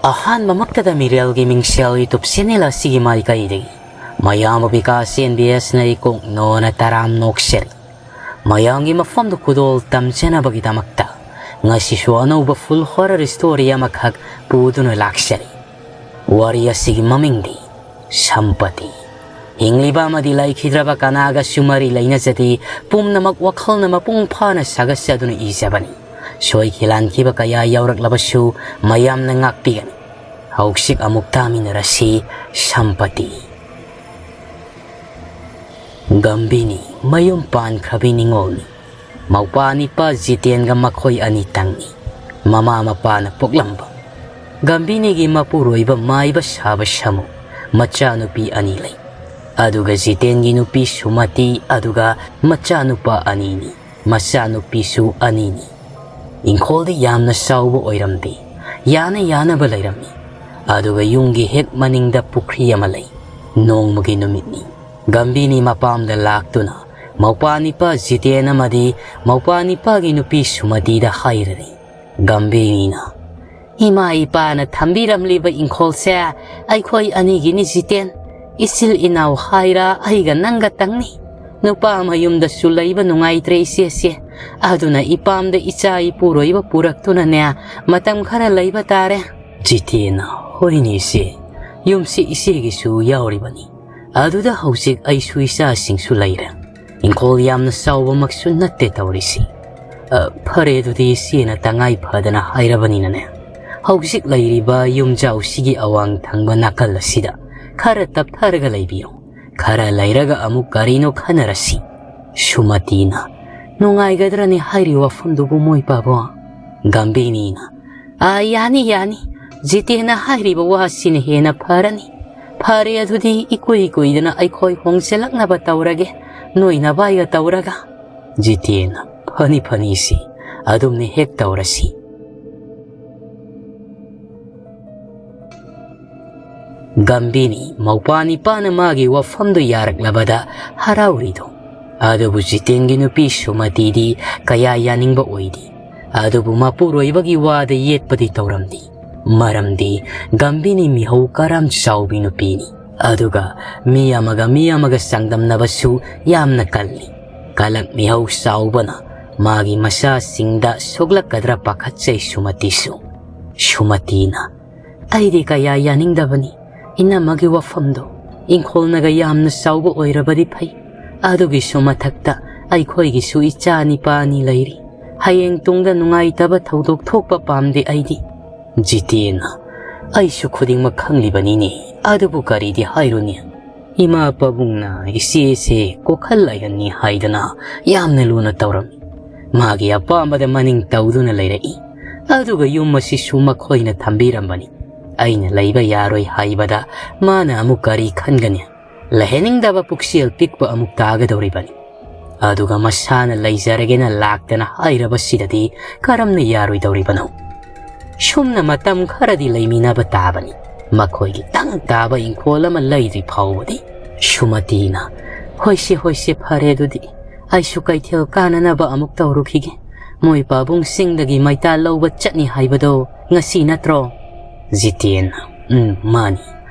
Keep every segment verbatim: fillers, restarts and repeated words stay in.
ꯑꯍꯥꯟꯕꯃꯛꯇꯗ ꯃꯤꯔꯦꯜꯒꯤ ꯃꯤꯡꯁꯦꯜ YouTube channel ꯑꯁꯤꯒꯤ ꯃꯥꯏꯀꯩꯗꯒꯤ ꯃꯌꯥꯝꯕ ꯕꯤꯀꯥꯁ ꯑꯦꯟ ꯕꯤ ꯑꯦꯁꯅ ꯏꯀꯣꯛ ꯅꯣꯅ ꯇꯔꯥꯝ ꯅꯣꯛꯆꯔꯤ꯫ ꯃꯌꯥꯝꯒꯤ ꯃꯐꯝꯗ ꯈꯨꯗꯣꯜ ꯇꯝꯖꯅꯕꯒꯤꯗꯃꯛꯇ ꯉꯁꯤꯁꯨ ꯑꯅꯧꯕ full horror story ꯑꯃꯈꯛ ꯄꯨꯗꯨꯅ ꯂꯥꯛꯆꯔꯤ꯫ ꯋꯥꯔꯤ ꯑꯁꯤꯒꯤ ꯃꯃꯤꯡꯗꯤ ꯁꯝꯄꯇꯤ꯫ ꯍꯤꯡꯂꯤꯕ ꯑꯃꯗꯤ ꯂꯩꯈꯤꯗ꯭ꯔꯕ ꯀꯅꯥꯒꯁꯨ ꯃꯔꯤ ꯂꯩꯅꯖꯗꯦ, ꯄꯨꯝꯅꯃꯛ ꯋꯥꯈꯜꯅ ꯃꯄꯨꯡ ꯐꯥꯅ ꯁꯥꯒꯠꯆꯗꯨꯅ ꯏꯖꯕꯅꯤ꯫ ꯁꯣꯏꯈꯤ ꯂꯥꯟꯈꯤꯕ ꯀꯌꯥ ꯌꯥꯎꯔꯛꯂꯕꯁꯨ ꯃꯌꯥꯝꯅ ꯉꯥꯛꯄꯤꯒꯅꯤ꯫ ꯍꯧꯖꯤꯛ ꯑꯃꯨꯛ ꯇꯥꯃꯤꯟꯅꯔꯁꯤ ꯁꯝꯄꯇꯤ꯫ ꯒꯝꯕꯤꯅꯤ ꯃꯌꯨꯝ ꯄꯥꯟꯈ꯭ꯔꯕꯤ ꯅꯤꯉꯣꯜꯅꯤ꯫ ꯃꯧꯄꯥ ꯅꯤꯄꯥ ꯖꯤꯇꯦꯟꯒ ꯃꯈꯣꯏ ꯑꯅꯤꯇꯪꯅꯤ꯫ ꯃꯃꯥ ꯃꯄꯥꯅ ꯄꯣꯛꯂꯝꯕ ꯒꯝꯕꯤꯅꯤꯒꯤ ꯃꯄꯨꯔꯣꯏꯕ ꯃꯥꯏꯕ ꯁꯥꯕ ꯁꯥꯃꯨ ꯃꯆꯥꯅꯨꯄꯤ ꯑꯅꯤ ꯂꯩ꯫ ꯑꯗꯨꯒ ꯖꯤꯇꯦꯟꯒꯤ ꯅꯨꯄꯤ ꯁꯨꯃꯇꯤ, ꯑꯗꯨꯒ ꯃꯆꯥꯅꯨꯄꯥ ꯑꯅꯤꯅꯤ꯫ ꯃꯆꯥꯅꯨꯄꯤꯁꯨ ꯑꯅꯤꯅꯤ꯫ ꯏꯪꯈꯣꯜꯗꯤ ꯌꯥꯝꯅ ꯆꯥꯎꯕ ꯑꯣꯏꯔꯝꯗꯦ꯫ ꯌꯥꯅ ꯌꯥꯅꯕ ꯂꯩꯔꯝꯃꯤ꯫ ꯑꯗꯨꯒ ꯌꯨꯝꯒꯤ ꯍꯦꯛ ꯃꯅꯤꯡꯗ ꯄꯨꯈ꯭ꯔꯤ ꯑꯃ ꯂꯩ꯫ ꯅꯣꯡꯃꯒꯤ ꯅꯨꯃꯤꯠꯅꯤ꯫ ꯒꯝꯕꯤꯅꯤ ꯃꯄꯥꯝꯗ ꯂꯥꯛꯇꯨꯅ ꯃꯧꯄꯥ ꯅꯤꯄꯥ ꯖꯤꯇꯦꯟ ꯑꯃꯗꯤ ꯃꯧꯄꯥ ꯅꯤꯄꯥꯒꯤ ꯅꯨꯄꯤ ꯁꯨꯃꯇꯤꯗ ꯍꯥꯏꯔꯔꯤ꯫ ꯒꯝꯕꯤꯅꯤꯅ, "ꯏꯃꯥ ꯏꯄꯥꯅ ꯊꯝꯕꯤꯔꯝꯂꯤꯕ ꯏꯪꯈꯣꯜꯁꯦ ꯑꯩꯈꯣꯏ ꯑꯅꯤꯒꯤꯅꯤ ꯖꯤꯇꯦꯟ꯫ ꯏꯆꯤꯜ ꯏꯅꯥꯎ ꯍꯥꯏꯔ ꯑꯩꯒ ꯅꯪꯒꯇꯪꯅꯤ꯫ ꯅꯨꯄꯥ ꯃꯌꯨꯝꯗꯁꯨ ꯂꯩꯕ ꯅꯨꯡꯉꯥꯏꯇ꯭ꯔꯦ ꯏꯆꯦꯁꯦ꯫ ꯑꯗꯨꯅ ꯏꯄꯥꯝꯗ ꯏꯆꯥ ꯏꯄꯨꯔꯣꯏꯕ ꯄꯨꯔꯛꯇꯨꯅꯅꯦ ꯃꯇꯝ ꯈꯔ ꯂꯩꯕ ꯇꯥꯔꯦ꯫" ꯖꯤꯇꯦꯟꯅ, "ꯍꯣꯏꯅꯦ ꯏꯆꯦ, ꯌꯨꯝꯁꯤ ꯏꯆꯦꯒꯤꯁꯨ ꯌꯥꯎꯔꯤꯕꯅꯤ꯫ ꯑꯗꯨꯗ ꯍꯧꯖꯤꯛ ꯑꯩꯁꯨ ꯏꯆꯥꯁꯤꯡꯁꯨ ꯂꯩꯔꯦ꯫ ꯏꯪꯈꯣꯜ ꯌꯥꯝꯅ ꯆꯥꯎꯕꯃꯛꯁꯨ ꯅꯠꯇꯦ ꯇꯧꯔꯤꯁꯤ꯫ ꯑ, ꯐꯔꯦ, ꯑꯗꯨꯗꯤ ꯏꯆꯦꯅ ꯇꯉꯥꯏ ꯐꯗꯅ ꯍꯥꯏꯔꯕꯅꯤꯅꯅꯦ, ꯍꯧꯖꯤꯛ ꯂꯩꯔꯤꯕ ꯌꯨꯝꯖꯥꯎꯁꯤꯒꯤ ꯑꯋꯥꯡ ꯊꯪꯕ ꯅꯥꯀꯜ ꯑꯁꯤꯗ ꯈꯔ ꯇꯞꯊꯔꯒ ꯂꯩꯕꯤꯌꯨ꯫ ꯈꯔ ꯂꯩꯔꯒ ꯑꯃꯨꯛ ꯀꯔꯤꯅꯣ ꯈꯟꯅꯔꯁꯤ꯫" ꯁꯨꯃꯇꯤꯅ, "ꯅꯨꯡꯉꯥꯏꯒꯗ꯭ꯔꯅꯦ ꯍꯥꯏꯔꯤ ꯋꯥꯐꯝꯗꯨꯕꯨ ꯃꯣꯏ ꯄꯥꯕꯣ?" ꯒꯝꯕꯤꯅꯤꯅ, "ꯑꯥ, ꯌꯥꯅꯤ, ꯌꯥꯅꯤ꯫ ꯖꯤꯇꯦꯟꯅ ꯍꯥꯏꯔꯤꯕ ꯋꯥꯁꯤꯅ ꯍꯦꯟꯅ ꯐꯔꯅꯤ꯫ ꯐꯔꯦ, ꯑꯗꯨꯗꯤ ꯏꯀꯨꯏ ꯀꯨꯏꯗꯅ ꯑꯩꯈꯣꯏ ꯍꯣꯡꯖꯤꯜꯂꯛꯅꯕ ꯇꯧꯔꯒꯦ, ꯅꯣꯏ ꯅꯕꯥꯏꯒ ꯇꯧꯔꯒ꯫" ꯖꯤꯇꯦꯟꯅ, "ꯐꯅꯤ, ꯐꯅꯤ ꯏꯆꯦ, ꯑꯗꯨꯝꯅ ꯍꯦꯛ ꯇꯧꯔꯁꯤ꯫" ꯒꯝꯕꯤꯅꯤ ꯃꯧꯄꯥ ꯅꯤꯄꯥꯅ ꯃꯥꯒꯤ ꯋꯥꯐꯝꯗꯨ ꯌꯥꯔꯛꯂꯕꯗ ꯍꯔꯥꯎꯔꯤꯗꯣ꯫ ꯑꯗꯨꯕꯨ ꯖꯤꯇꯦꯟꯒꯤ ꯅꯨꯄꯤ ꯁꯨꯃꯇꯤꯗꯤ ꯀꯌꯥ ꯌꯥꯅꯤꯡꯕ ꯑꯣꯏꯗꯦ꯫ ꯑꯗꯨꯕꯨ ꯃꯄꯨꯔꯣꯏꯕꯒꯤ ꯋꯥꯗ ꯌꯦꯠꯄꯗꯤ ꯇꯧꯔꯝꯗꯦ꯫ ꯃꯔꯝꯗꯤ ꯒꯝꯚꯤꯅꯤ ꯃꯤꯍꯧ ꯀꯔꯥꯝ ꯆꯥꯎꯕꯤ ꯅꯨꯄꯤꯅꯤ꯫ ꯑꯗꯨꯒ ꯃꯤ ꯑꯃꯒ ꯃꯤ ꯑꯃꯒ ꯆꯥꯡꯗꯝꯅꯕꯁꯨ ꯌꯥꯝꯅ ꯀꯜꯂꯤ꯫ ꯀꯂꯛ ꯃꯤꯍꯧ ꯆꯥꯎꯕꯅ ꯃꯥꯒꯤ ꯃꯆꯥꯁꯤꯡꯗ ꯁꯣꯛꯂꯛꯀꯗ꯭ꯔꯥ ꯄꯥꯈꯠꯆꯩ ꯁꯨꯃꯇꯤꯁꯨ꯫ ꯁꯨꯃꯇꯤꯅ, "ꯑꯩꯗꯤ ꯀꯌꯥ ꯌꯥꯅꯤꯡꯗꯕꯅꯤ ꯏꯅꯝꯃꯒꯤ ꯋꯥꯐꯝꯗꯣ꯫ ꯏꯪꯈꯣꯜꯅꯒ ꯌꯥꯝꯅ ꯆꯥꯎꯕ ꯑꯣꯏꯔꯕꯗꯤ ꯐꯩ꯫ ꯑꯗꯨꯒꯤꯁꯨ ꯃꯊꯛꯇ ꯑꯩꯈꯣꯏꯒꯤꯁꯨ ꯏꯆꯥ ꯅꯤꯄꯥ ꯑꯅꯤ ꯂꯩꯔꯤ꯫ ꯍꯌꯦꯡ ꯇꯨꯡꯗ ꯅꯨꯡꯉꯥꯏꯇꯕ ꯊꯧꯗꯣꯛ ꯊꯣꯛꯄ ꯄꯥꯝꯗꯦ ꯑꯩꯗꯤ꯫" ꯖꯤꯇꯦꯟꯅ, "ꯑꯩꯁꯨ ꯈꯨꯗꯤꯡꯃꯛ ꯈꯪꯂꯤꯕꯅꯤꯅꯦ, ꯑꯗꯨꯕꯨ ꯀꯔꯤꯗꯤ ꯍꯥꯏꯔꯨꯅꯤ? ꯏꯃꯥ ꯄꯥꯕꯨꯡꯅ ꯏꯆꯦꯁꯦ ꯀꯣꯛꯍꯜ ꯂꯩꯍꯟꯅꯤ ꯍꯥꯏꯗꯅ ꯌꯥꯝꯅ ꯂꯨꯅ ꯇꯧꯔꯝꯃꯤ꯫ ꯃꯥꯒꯤ ꯑꯄꯥꯝꯕꯗ ꯃꯅꯤꯡ ꯇꯧꯗꯨꯅ ꯂꯩꯔꯛꯏ꯫ ꯑꯗꯨꯒ ꯌꯨꯝ ꯑꯁꯤꯁꯨ ꯃꯈꯣꯏꯅ ꯊꯝꯕꯤꯔꯝꯕꯅꯤ꯫ ꯑꯩꯅ ꯂꯩꯕ ꯌꯥꯔꯣꯏ ꯍꯥꯏꯕꯗ ꯃꯥꯅ ꯑꯃꯨꯛ ꯀꯔꯤ ꯈꯟꯒꯅꯤ? ꯂꯩꯍꯟꯅꯤꯡꯗꯕ ꯄꯨꯛꯆꯦꯜ ꯄꯤꯛꯄ ꯑꯃꯨꯛ ꯇꯥꯒꯗꯧꯔꯤꯕꯅꯤ꯫ ꯑꯗꯨꯒ ꯃꯁꯥꯅ ꯂꯩꯖꯔꯒꯦꯅ ꯂꯥꯛꯇꯅ ꯍꯥꯏꯔꯕꯁꯤꯗꯗꯤ ꯀꯔꯝꯅ ꯌꯥꯔꯣꯏꯗꯧꯔꯤꯕꯅꯣ? ꯁꯨꯝꯅ ꯃꯇꯝ ꯈꯔꯗꯤ ꯂꯩꯃꯤꯟꯅꯕ ꯇꯥꯕꯅꯤ, ꯃꯈꯣꯏꯒꯤ ꯇꯪ ꯇꯥꯕ ꯏꯪꯈꯣꯜ ꯑꯃ ꯂꯩꯗ꯭ꯔꯤ ꯐꯥꯎꯕꯗꯤ꯫" ꯁꯨꯃꯇꯤꯅ, "ꯍꯣꯏꯁꯦ, ꯍꯣꯏꯁꯦ, ꯐꯔꯦ ꯑꯗꯨꯗꯤ꯫ ꯑꯩꯁꯨ ꯀꯩꯊꯦꯜ ꯀꯥꯅꯅꯕ ꯑꯃꯨꯛ ꯇꯧꯔꯨꯈꯤꯒꯦ꯫ ꯃꯣꯏ ꯄꯥꯕꯨꯡꯁꯤꯡꯗꯒꯤ ꯃꯩꯇꯥꯜ ꯂꯧꯕ ꯆꯠꯅꯤ ꯍꯥꯏꯕꯗꯣ ꯉꯁꯤ ꯅꯠꯇ꯭ꯔꯣ?" ꯖꯤꯇꯦꯟꯅ, "ꯎꯝ, ꯃꯥꯅꯤ꯫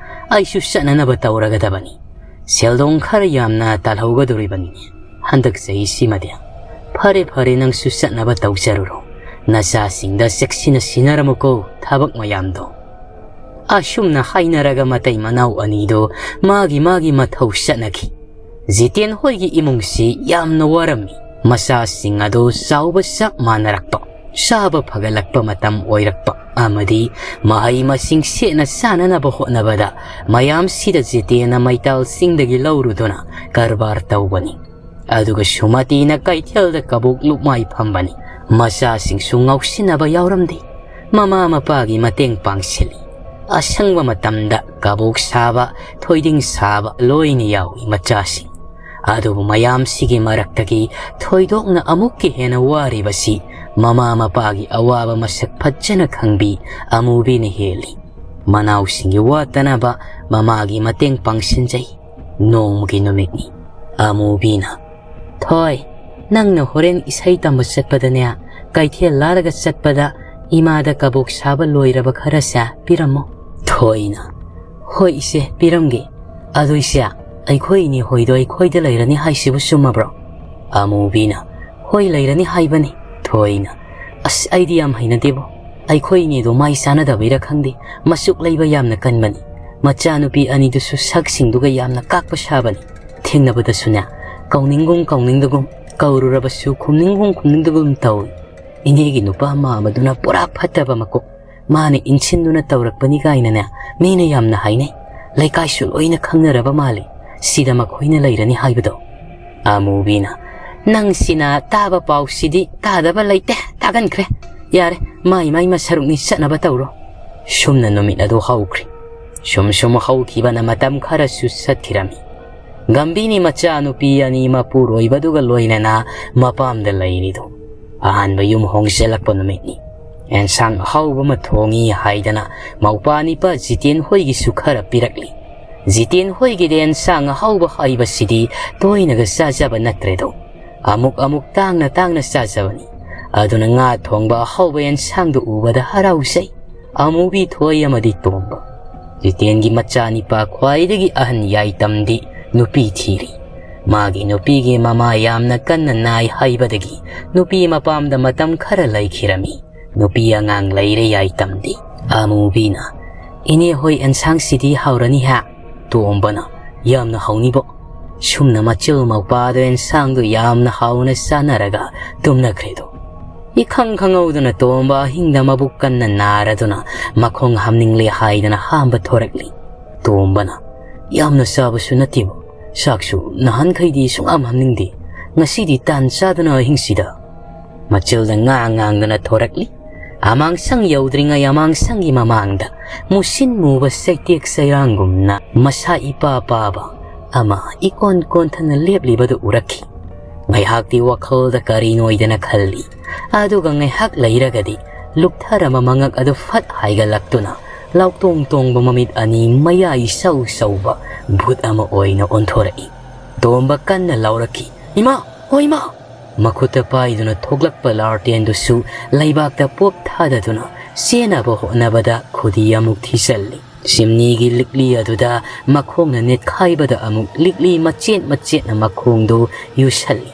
ꯑꯩꯁꯨ ꯆꯠꯅꯅꯕ ꯇꯧꯔꯒꯗꯕꯅꯤ꯫ ꯁꯦꯜꯗꯣꯡ ꯈꯔ ꯌꯥꯝꯅ ꯇꯥꯜꯍꯧꯒꯗꯧꯔꯤꯕꯅꯤꯅꯦ ꯍꯟꯗꯛ ꯆꯍꯤꯁꯤꯃꯗꯤ꯫ ꯐꯔꯦ, ꯐꯔꯦ, ꯅꯪꯁꯨ ꯆꯠꯅꯕ ꯇꯧꯖꯔꯨꯔꯣ꯫ ꯅꯆꯥꯁꯤꯡꯗ ꯆꯦꯛꯁꯤꯟꯅ ꯁꯤꯟꯅꯔꯝꯃꯨꯀꯣ ꯊꯕꯛ ꯃꯌꯥꯝꯗꯣ꯫" ꯑꯁꯨꯝꯅ ꯍꯥꯏꯅꯔꯒ ꯃꯇꯩ ꯃꯅꯥꯎ ꯑꯅꯤꯗꯣ ꯃꯥꯒꯤ ꯃꯥꯒꯤ ꯃꯊꯧ ꯆꯠꯅꯈꯤ꯫ ꯖꯤꯇꯦꯟ ꯍꯣꯏꯒꯤ ꯏꯃꯨꯡꯁꯤ ꯌꯥꯝꯅ ꯋꯥꯔꯝꯃꯤ꯫ ꯃꯆꯥꯁꯤꯡ ꯑꯗꯨ ꯆꯥꯎꯕ ꯆꯞ ꯃꯥꯟꯅꯔꯛꯄ, ꯆꯥꯕ ꯐꯒꯠꯂꯛꯄ ꯃꯇꯝ ꯑꯣꯏꯔꯛꯄ ꯑꯃꯗꯤ ꯃꯍꯩ ꯃꯁꯤꯡ ꯁꯦꯠꯅ ꯆꯥꯅꯅꯕ ꯍꯣꯠꯅꯕꯗ ꯃꯌꯥꯝꯁꯤꯗ ꯖꯤꯇꯦꯟꯅ ꯃꯩꯇꯥꯜꯁꯤꯡꯗꯒꯤ ꯂꯧꯔꯨꯗꯨꯅ ꯀꯔꯕꯥꯔ ꯇꯧꯕꯅꯤ꯫ ꯑꯗꯨꯒ ꯁꯨꯃꯇꯤꯅ ꯀꯩꯊꯦꯜꯗ ꯀꯕꯣꯛ ꯂꯨꯞꯃꯥꯏ ꯐꯝꯕꯅꯤ꯫ ꯃꯆꯥꯁꯤꯡꯁꯨ ꯉꯥꯎꯁꯤꯟꯅꯕ ꯌꯥꯎꯔꯝꯗꯦ꯫ ꯃꯃꯥ ꯃꯄꯥꯒꯤ ꯃꯇꯦꯡ ꯄꯥꯡꯁꯤꯜꯂꯤ꯫ ꯑꯁꯪꯕ ꯃꯇꯝꯗ ꯀꯕꯣꯛ ꯁꯥꯕ, ꯊꯣꯏꯗꯤꯡ ꯁꯥꯕ ꯂꯣꯏꯅ ꯌꯥꯎꯏ ꯃꯆꯥꯁꯤꯡ꯫ ꯑꯗꯨꯕꯨ ꯃꯌꯥꯝꯁꯤꯒꯤ ꯃꯔꯛꯇꯒꯤ ꯊꯣꯏꯗꯣꯛꯅ ꯑꯃꯨꯛꯀ ꯍꯦꯟꯅ ꯋꯥꯔꯤꯕꯁꯤ ꯃꯃꯥ ꯃꯄꯥꯒꯤ ꯑꯋꯥꯕ ꯃꯁꯛ ꯐꯖꯅ ꯈꯪꯕꯤ ꯑꯃꯨꯕꯤꯅ ꯍꯦꯜꯂꯤ꯫ ꯃꯅꯥꯎꯁꯤꯡꯒꯤ ꯋꯥꯠꯇꯅꯕ ꯃꯃꯥꯒꯤ ꯃꯇꯦꯡ ꯄꯥꯡꯁꯤꯟꯖꯩ꯫ ꯅꯣꯡꯃꯒꯤ ꯅꯨꯃꯤꯠꯅꯤ꯫ ꯑꯃꯨꯕꯤꯅ, "ꯊꯣꯏ, ꯅꯪꯅ ꯍꯣꯔꯦꯟ ꯏꯁꯩ ꯇꯝꯕ ꯆꯠꯄꯗꯅꯦ, ꯀꯩꯊꯦꯜ ꯂꯥꯜꯂꯒ ꯆꯠꯄꯗ "ꯏꯃꯥꯗ ꯀꯕꯣꯛ ꯁꯥꯕ ꯂꯣꯏꯔꯕ ꯈꯔꯁꯦ ꯄꯤꯔꯝꯃꯣ꯫" ꯊꯣꯏꯅ, "ꯍꯣꯏ ꯏꯆꯦ, ꯄꯤꯔꯝꯒꯦ꯫ ꯑꯗꯣ ꯏꯆꯦ, ꯑꯩꯈꯣꯏ ꯏꯅꯦ ꯍꯣꯏꯗꯣ ꯑꯩꯈꯣꯏꯗ ꯂꯩꯔꯅꯤ ꯍꯥꯏꯁꯤꯕꯨ ꯆꯨꯝꯃꯕ꯭ꯔꯣ?" ꯑꯃꯨꯕꯤꯅ, "ꯍꯣꯏ, ꯂꯩꯔꯅꯤ ꯍꯥꯏꯕꯅꯤ꯫" ꯊꯣꯏꯅ, "ꯑꯁ, ꯑꯩꯗꯤ ꯌꯥꯝ ꯍꯩꯅꯗꯦꯕꯣ꯫ ꯑꯩꯈꯣꯏ ꯏꯅꯦꯗꯣ ꯃꯥꯏ ꯆꯥꯅꯗꯕꯩꯔꯥ ꯈꯪꯗꯦ, ꯃꯆꯨꯛ ꯂꯩꯕ ꯌꯥꯝꯅ ꯀꯟꯕꯅꯤ꯫ ꯃꯆꯥꯅꯨꯄꯤ ꯑꯅꯤꯗꯨꯁꯨ ꯁꯛꯁꯤꯡꯗꯨꯒ ꯌꯥꯝꯅ ꯀꯥꯛꯄ ꯁꯥꯕꯅꯤ꯫ ꯊꯦꯡꯅꯕꯗꯁꯨꯅꯦ, ꯀꯧꯅꯤꯡꯒꯨꯝ ꯀꯧꯅꯤꯡꯗꯒꯨꯝ, ꯀꯧꯔꯨꯔꯕꯁꯨ ꯈꯨꯝꯅꯤꯡꯒꯨꯝ ꯈꯨꯝꯅꯤꯡꯗꯒꯨꯝ ꯇꯧꯏ꯫ ꯏꯅꯦꯒꯤ ꯅꯨꯄꯥ ꯃꯥꯟꯕꯗꯨꯅ ꯄꯨꯔꯥ ꯐꯠꯇꯕ ꯃꯀꯣꯛ꯫ ꯃꯥꯅ ꯏꯟꯁꯤꯟꯗꯨꯅ ꯇꯧꯔꯛꯄꯅꯤ ꯀꯥꯏꯅꯅꯦ, ꯃꯤꯅ ꯌꯥꯝꯅ ꯍꯥꯏꯅꯩ꯫ ꯂꯩꯀꯥꯏꯁꯨ ꯂꯣꯏꯅ ꯈꯪꯅꯔꯕ ꯃꯥꯜꯂꯤ ꯁꯤꯗ ꯃꯈꯣꯏꯅ ꯂꯩꯔꯅꯤ ꯍꯥꯏꯕꯗꯣ꯫" ꯑꯃꯨꯕꯤꯅ, "ꯅꯪꯁꯤꯅ ꯇꯥꯕ ꯄꯥꯎꯁꯤꯗꯤ ꯇꯥꯗꯕ ꯂꯩꯇꯦ, ꯇꯥꯒꯟꯈ꯭ꯔꯦ꯫ ꯌꯥꯔꯦ, ꯃꯥꯏ ꯃꯥꯏ ꯃꯁꯔꯨꯛꯅꯤ, ꯆꯠꯅꯕ ꯇꯧꯔꯣ꯫" ꯁꯨꯝꯅ ꯅꯨꯃꯤꯠ ꯑꯗꯨ ꯍꯧꯈ꯭ꯔꯦ꯫ ꯁꯨꯝ ꯁꯨꯝ ꯍꯧꯈꯤꯕꯅ ꯃꯇꯝ ꯈꯔꯁꯨ ꯆꯠꯈꯤꯔꯝꯃꯤ꯫ ꯒꯝꯚꯤꯔꯅꯤ ꯃꯆꯥꯅꯨꯄꯤ ꯑꯅꯤ ꯃꯄꯨꯔꯣꯏꯕꯗꯨꯒ ꯂꯣꯏꯅꯅ ꯃꯄꯥꯝꯗ ꯂꯩꯔꯤꯗꯨ꯫ ꯑꯍꯥꯟꯕ ꯌꯨꯝ ꯍꯣꯡꯖꯤꯜꯂꯛꯄ ꯅꯨꯃꯤꯠꯅꯤ꯫ ꯑꯦꯟꯁꯥꯡ ꯑꯍꯥꯎꯕ ꯑꯃ ꯊꯣꯡꯉꯤ ꯍꯥꯏꯗꯅ ꯃꯧꯄꯥ ꯅꯤꯄꯥ ꯖꯤꯇꯦꯟ ꯍꯣꯏꯒꯤꯁꯨ ꯈꯔ ꯄꯤꯔꯛꯂꯤ꯫ ꯖꯤꯇꯦꯟ ꯍꯣꯏꯒꯤꯗꯤ ꯑꯦꯟꯁꯥꯡ ꯑꯍꯥꯎꯕ ꯍꯥꯏꯕꯁꯤꯗꯤ ꯇꯣꯏꯅꯒ ꯆꯥꯖꯕ ꯅꯠꯇ꯭ꯔꯦꯗꯣ꯫ ꯑꯃꯨꯛ ꯑꯃꯨꯛ ꯇꯥꯡꯅ ꯇꯥꯡꯅ ꯆꯥꯖꯕꯅꯤ꯫ ꯑꯗꯨꯅ ꯉꯥ ꯊꯣꯡꯕ ꯑꯍꯥꯎꯕ ꯑꯦꯟꯁꯥꯡꯗꯨ ꯎꯕꯗ ꯍꯔꯥꯎꯖꯩ꯫ ꯑꯃꯨꯕꯤ, ꯊꯣꯏ ꯑꯃꯗꯤ ꯇꯣꯝꯕ꯫ ꯖꯤꯇꯦꯟꯒꯤ ꯃꯆꯥꯅꯤꯄꯥ ꯈ꯭ꯋꯥꯏꯗꯒꯤ ꯑꯍꯟ ꯌꯥꯏꯇꯝꯗꯤ ꯅꯨꯄꯤ ꯊꯤꯔꯤ꯫ ꯃꯥꯒꯤ ꯅꯨꯄꯤꯒꯤ ꯃꯃꯥ ꯌꯥꯝꯅ ꯀꯟꯅ ꯅꯥꯏ ꯍꯥꯏꯕꯗꯒꯤ ꯅꯨꯄꯤ ꯃꯄꯥꯝꯗ ꯃꯇꯝ ꯈꯔ ꯂꯩꯈꯤꯔꯝꯃꯤ꯫ ꯅꯨꯄꯤ ꯑꯉꯥꯡ ꯂꯩꯔꯦ ꯌꯥꯏꯇꯝꯗꯤ꯫ ꯑꯃꯨꯕꯤꯅ, "ꯏꯅꯦ ꯍꯣꯏ ꯑꯦꯟꯁꯥꯡꯁꯤꯗꯤ ꯍꯥꯎꯔꯅꯤ ꯍꯥ?" ꯇꯣꯝꯕꯅ, "ꯌꯥꯝꯅ ꯍꯥꯎꯅꯤꯕꯣ꯫" ꯁꯨꯝꯅ ꯃꯆꯤꯜ ꯃꯧꯄꯥꯗꯣ ꯑꯦꯟꯁꯥꯡꯗꯣ ꯌꯥꯝꯅ ꯍꯥꯎꯅ ꯆꯥꯅꯔꯒ ꯇꯨꯝꯅꯈ꯭ꯔꯦꯗꯣ꯫ ꯏꯈꯪ ꯈꯪꯍꯧꯗꯅ ꯇꯣꯝꯕ ꯑꯍꯤꯡꯗ ꯃꯕꯨꯛ ꯀꯟꯅ ꯅꯥꯔꯗꯨꯅ ꯃꯈꯣꯡ ꯍꯥꯝꯅꯤꯡꯂꯦ ꯍꯥꯏꯗꯅ ꯍꯥꯝꯕ ꯊꯣꯔꯛꯂꯤ꯫ ꯇꯣꯝꯕꯅ, "ꯌꯥꯝꯅ ꯆꯥꯕꯁꯨ ꯅꯠꯇꯦꯕ, ꯆꯥꯛꯁꯨ ꯅꯍꯥꯟꯈꯩꯗꯤ ꯁꯨꯡꯍꯥꯝ ꯍꯥꯝꯅꯤꯡꯗꯦ, ꯉꯁꯤꯗꯤ ꯇꯥꯟ ꯆꯥꯗꯅ ꯑꯍꯤꯡꯁꯤꯗ꯫" ꯃꯆꯤꯜꯗ ꯉꯥꯡ ꯉꯥꯡꯗꯅ ꯊꯣꯔꯛꯂꯤ꯫ ꯑꯃꯥꯡꯁꯪ ꯌꯧꯗ꯭ꯔꯤꯉꯩ ꯑꯃꯥꯡꯁꯪꯒꯤ ꯃꯃꯥꯡꯗ ꯃꯨꯁꯤꯟ ꯃꯨꯕ ꯆꯩꯇꯦꯛ ꯆꯩꯔꯥꯡꯒꯨꯝꯅ ꯃꯁꯥ ꯏꯄꯥ ꯄꯥꯕ ꯑꯃ ꯏꯀꯣꯟ ꯀꯣꯟꯊꯅ ꯂꯦꯞꯂꯤꯕꯗꯨ ꯎꯔꯛꯈꯤ꯫ ꯉꯥꯏꯍꯥꯛꯇꯤ ꯋꯥꯈꯜꯗ ꯀꯔꯤꯅꯣꯏꯗꯅ ꯈꯜꯂꯤ꯫ ꯑꯗꯨꯒ ꯉꯥꯏꯍꯥꯛ ꯂꯩꯔꯒꯗꯤ ꯂꯨꯞꯊꯔꯝꯕ ꯃꯉꯛ ꯑꯗꯨ ꯐꯠ ꯍꯥꯏꯒꯠꯂꯛꯇꯨꯅ ꯂꯥꯎꯇꯣꯡ ꯇꯣꯡꯕ ꯃꯃꯤꯠ ꯑꯅꯤ ꯃꯌꯥ ꯏꯆꯧ ꯆꯧꯕ ꯚꯨꯠ ꯑꯃ ꯑꯣꯏꯅ ꯑꯣꯟꯊꯣꯔꯛꯏ꯫ ꯇꯣꯝꯕ ꯀꯟꯅ ꯂꯥꯎꯔꯛꯈꯤ, "ꯏꯃꯥ! ꯑꯣ ꯏꯃꯥ!" ꯃꯈꯨꯠꯇ ꯄꯥꯏꯗꯨꯅ ꯊꯣꯛꯂꯛꯄ ꯂꯥꯔꯇꯦꯟꯗꯨꯁꯨ ꯂꯩꯕꯥꯛꯇ ꯄꯣꯞ ꯊꯥꯗꯗꯨꯅ ꯆꯦꯟꯅꯕ ꯍꯣꯠꯅꯕꯗ ꯈꯨꯗꯤ ꯑꯃꯨꯛ ꯊꯤꯖꯜꯂꯤ꯫ ꯆꯤꯝꯅꯤꯒꯤ ꯂꯤꯛꯂꯤ ꯑꯗꯨꯗ ꯃꯈꯣꯡꯅ ꯅꯦꯠꯈꯥꯏꯕꯗ ꯑꯃꯨꯛ ꯂꯤꯛꯂꯤ ꯃꯆꯦꯠ ꯃꯆꯦꯠꯅ ꯃꯈꯣꯡꯗꯨ ꯌꯨꯁꯜꯂꯤ꯫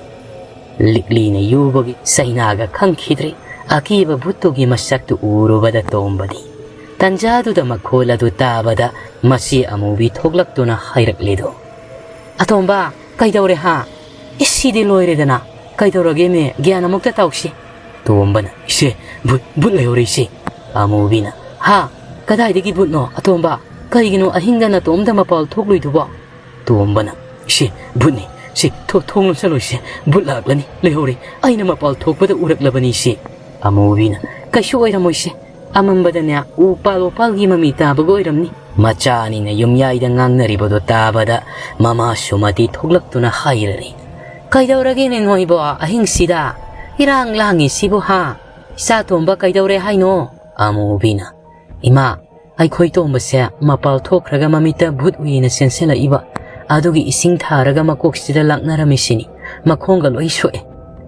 ꯂꯤꯛꯂꯤꯅ ꯌꯨꯕꯒꯤ ꯆꯩꯅꯥꯒ ꯈꯪꯈꯤꯗ꯭ꯔꯦ꯫ ꯑꯀꯤꯕ ꯚꯨꯠꯇꯨꯒꯤ ꯃꯁꯛꯇꯨ ꯎꯔꯨꯕꯗ ꯇꯣꯝꯕꯗꯤ ꯇꯟꯖꯥꯗꯨꯗ ꯃꯈꯣꯜ ꯑꯗꯨ ꯇꯥꯕꯗ ꯃꯆꯦ ꯑꯃꯨꯕꯤ ꯊꯣꯛꯂꯛꯇꯨꯅ ꯍꯥꯏꯔꯛꯂꯤꯗꯣ, "ꯑꯇꯣꯝꯕ, ꯀꯩꯗꯧꯔꯦ ꯍꯥ? ꯏꯁ, ꯁꯤꯗꯤ ꯂꯣꯏꯔꯦꯗꯅ꯫ ꯀꯩꯗꯧꯔꯒꯦꯃꯦ? ꯒ꯭ꯌꯥꯟ ꯑꯃꯨꯛꯇ ꯇꯥꯎꯁꯤ꯫" ꯇꯣꯝꯕꯅ, "ꯏꯆꯦ, ꯚꯨꯠ, ꯚꯨꯠ ꯂꯩꯍꯧꯔꯦ ꯏꯆꯦ꯫" ꯑꯃꯨꯕꯤꯅ, "ꯍꯥ? ꯀꯗꯥꯏꯗꯒꯤ ꯚꯨꯠꯅꯣ ꯑꯇꯣꯝꯕ? ꯀꯩꯒꯤꯅꯣ ꯑꯍꯤꯡꯗ ꯅꯇꯣꯝꯗ ꯃꯄꯥꯜ ꯊꯣꯛꯂꯨꯏꯗꯨꯕꯣ?" ꯇꯣꯝꯕꯅ, "ꯏꯆꯦ, ꯚꯨꯠꯅꯤ꯫ ꯁꯤ ꯊꯣ-, ꯊꯣꯡ ꯂꯣꯟꯁꯜꯂꯣ ꯏꯆꯦ꯫ ꯚꯨꯠ ꯂꯥꯛꯂꯅꯤ꯫ ꯂꯩꯍꯧꯔꯦ꯫ ꯑꯩꯅ ꯃꯄꯥꯜ ꯊꯣꯛꯄꯗ ꯎꯔꯛꯂꯕꯅꯤ ꯏꯆꯦ꯫" ꯑꯃꯨꯕꯤꯅ, "ꯀꯩꯁꯨ ꯑꯣꯏꯔꯝꯃꯣꯏꯁꯦ꯫ ꯑꯃꯝꯕꯗꯅꯦ, ꯎ ꯄꯥꯜ ꯋꯥꯄꯥꯜꯒꯤ ꯃꯃꯤ ꯇꯥꯕꯒ ꯑꯣꯏꯔꯝꯅꯤ꯫" ꯃꯆꯥ ꯑꯅꯤꯅ ꯌꯨꯝꯌꯥꯏꯗ ꯉꯥꯡꯅꯔꯤꯕꯗꯣ ꯇꯥꯕꯗ ꯃꯃꯥ ꯁꯨꯃꯇꯤ ꯊꯣꯛꯂꯛꯇꯨꯅ ꯍꯥꯏꯔꯔꯤ, "ꯀꯩꯗꯧꯔꯒꯦꯅꯦ ꯅꯣꯏꯕꯣ ꯑꯍꯤꯡꯁꯤꯗ? ꯏꯔꯥꯡ ꯂꯥꯡꯉꯤꯁꯤꯕꯨ ꯍꯥ? ꯏꯆꯥ ꯇꯣꯝꯕ ꯀꯩꯗꯧꯔꯦ ꯍꯥꯏꯅꯣ?" ꯑꯃꯨꯕꯤꯅ, "ꯏꯃꯥ, ꯑꯩꯈꯣꯏ ꯇꯣꯝꯕꯁꯦ ꯃꯄꯥꯜ ꯊꯣꯛꯈ꯭ꯔꯒ ꯃꯃꯤꯠꯇ ꯚꯨꯠ ꯎꯏꯅ ꯆꯦꯟꯁꯤꯜꯂꯛꯏꯕ꯫ ꯑꯗꯨꯒꯤ ꯏꯁꯤꯡ ꯊꯥꯔꯒ ꯃꯀꯣꯛꯁꯤꯗ ꯂꯥꯛꯅꯔꯝꯃꯤꯁꯤꯅꯤ꯫ ꯃꯈꯣꯡꯒ ꯂꯣꯏ ꯁꯣꯛꯑꯦ꯫"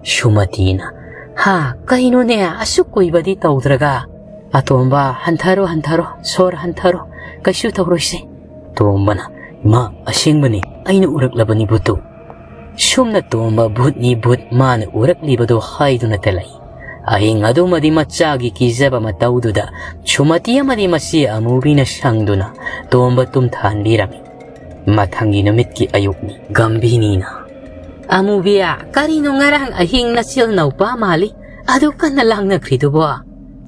ꯁꯨꯃꯇꯤꯅ, "ꯍꯥ, ꯀꯩꯅꯣꯅꯦ, ꯑꯁꯨꯛ ꯀꯨꯏꯕꯗꯤ ꯇꯧꯗ꯭ꯔꯒ? ꯑꯇꯣꯝꯕ, ꯍꯟꯊꯔꯣ, ꯍꯟꯊꯔꯣ, ꯁꯣꯔ ꯍꯟꯊꯔꯣ, ꯀꯩꯁꯨ ꯇꯧꯔꯣꯏꯁꯦ꯫" ꯇꯣꯝꯕꯅ, "ꯏꯃꯥ, ꯑꯁꯦꯡꯕꯅꯤ, ꯑꯩꯅ ꯎꯔꯛꯂꯕꯅꯤ ꯚꯨꯠꯇꯨ꯫" ꯁꯨꯝꯅ ꯇꯣꯝꯕ ꯚꯨꯠꯅꯤ ꯚꯨꯠ ꯃꯥꯅ ꯎꯔꯛꯂꯤꯕꯗꯣ ꯍꯥꯏꯗꯨꯅꯇ ꯂꯩ꯫ ꯑꯍꯤꯡ ꯑꯗꯨꯃꯗꯤ ꯃꯆꯥꯒꯤ ꯀꯤꯖꯕ ꯃꯇꯧꯗꯨꯗ ꯁꯨꯃꯇꯤ ꯑꯃꯗꯤ ꯃꯆꯦ ꯑꯃꯨꯕꯤꯅ ꯁꯪꯗꯨꯅ ꯇꯣꯝꯕ ꯇꯨꯝꯊꯍꯟꯕꯤꯔꯝꯃꯤ꯫ ꯃꯊꯪꯒꯤ ꯅꯨꯃꯤꯠꯀꯤ ꯑꯌꯨꯛꯅꯤ꯫ ꯒꯝꯚꯤꯅꯤꯅ, "ꯑꯃꯨꯕꯤ, ꯀꯔꯤꯅꯣ ꯉꯔꯥꯡ ꯑꯍꯤꯡ ꯅꯆꯤꯜ ꯅꯧꯄꯥ ꯃꯥꯜꯂꯤ ꯑꯗꯨ ꯀꯟꯅ ꯂꯥꯡꯅꯈ꯭ꯔꯤꯗꯨꯕꯣ?"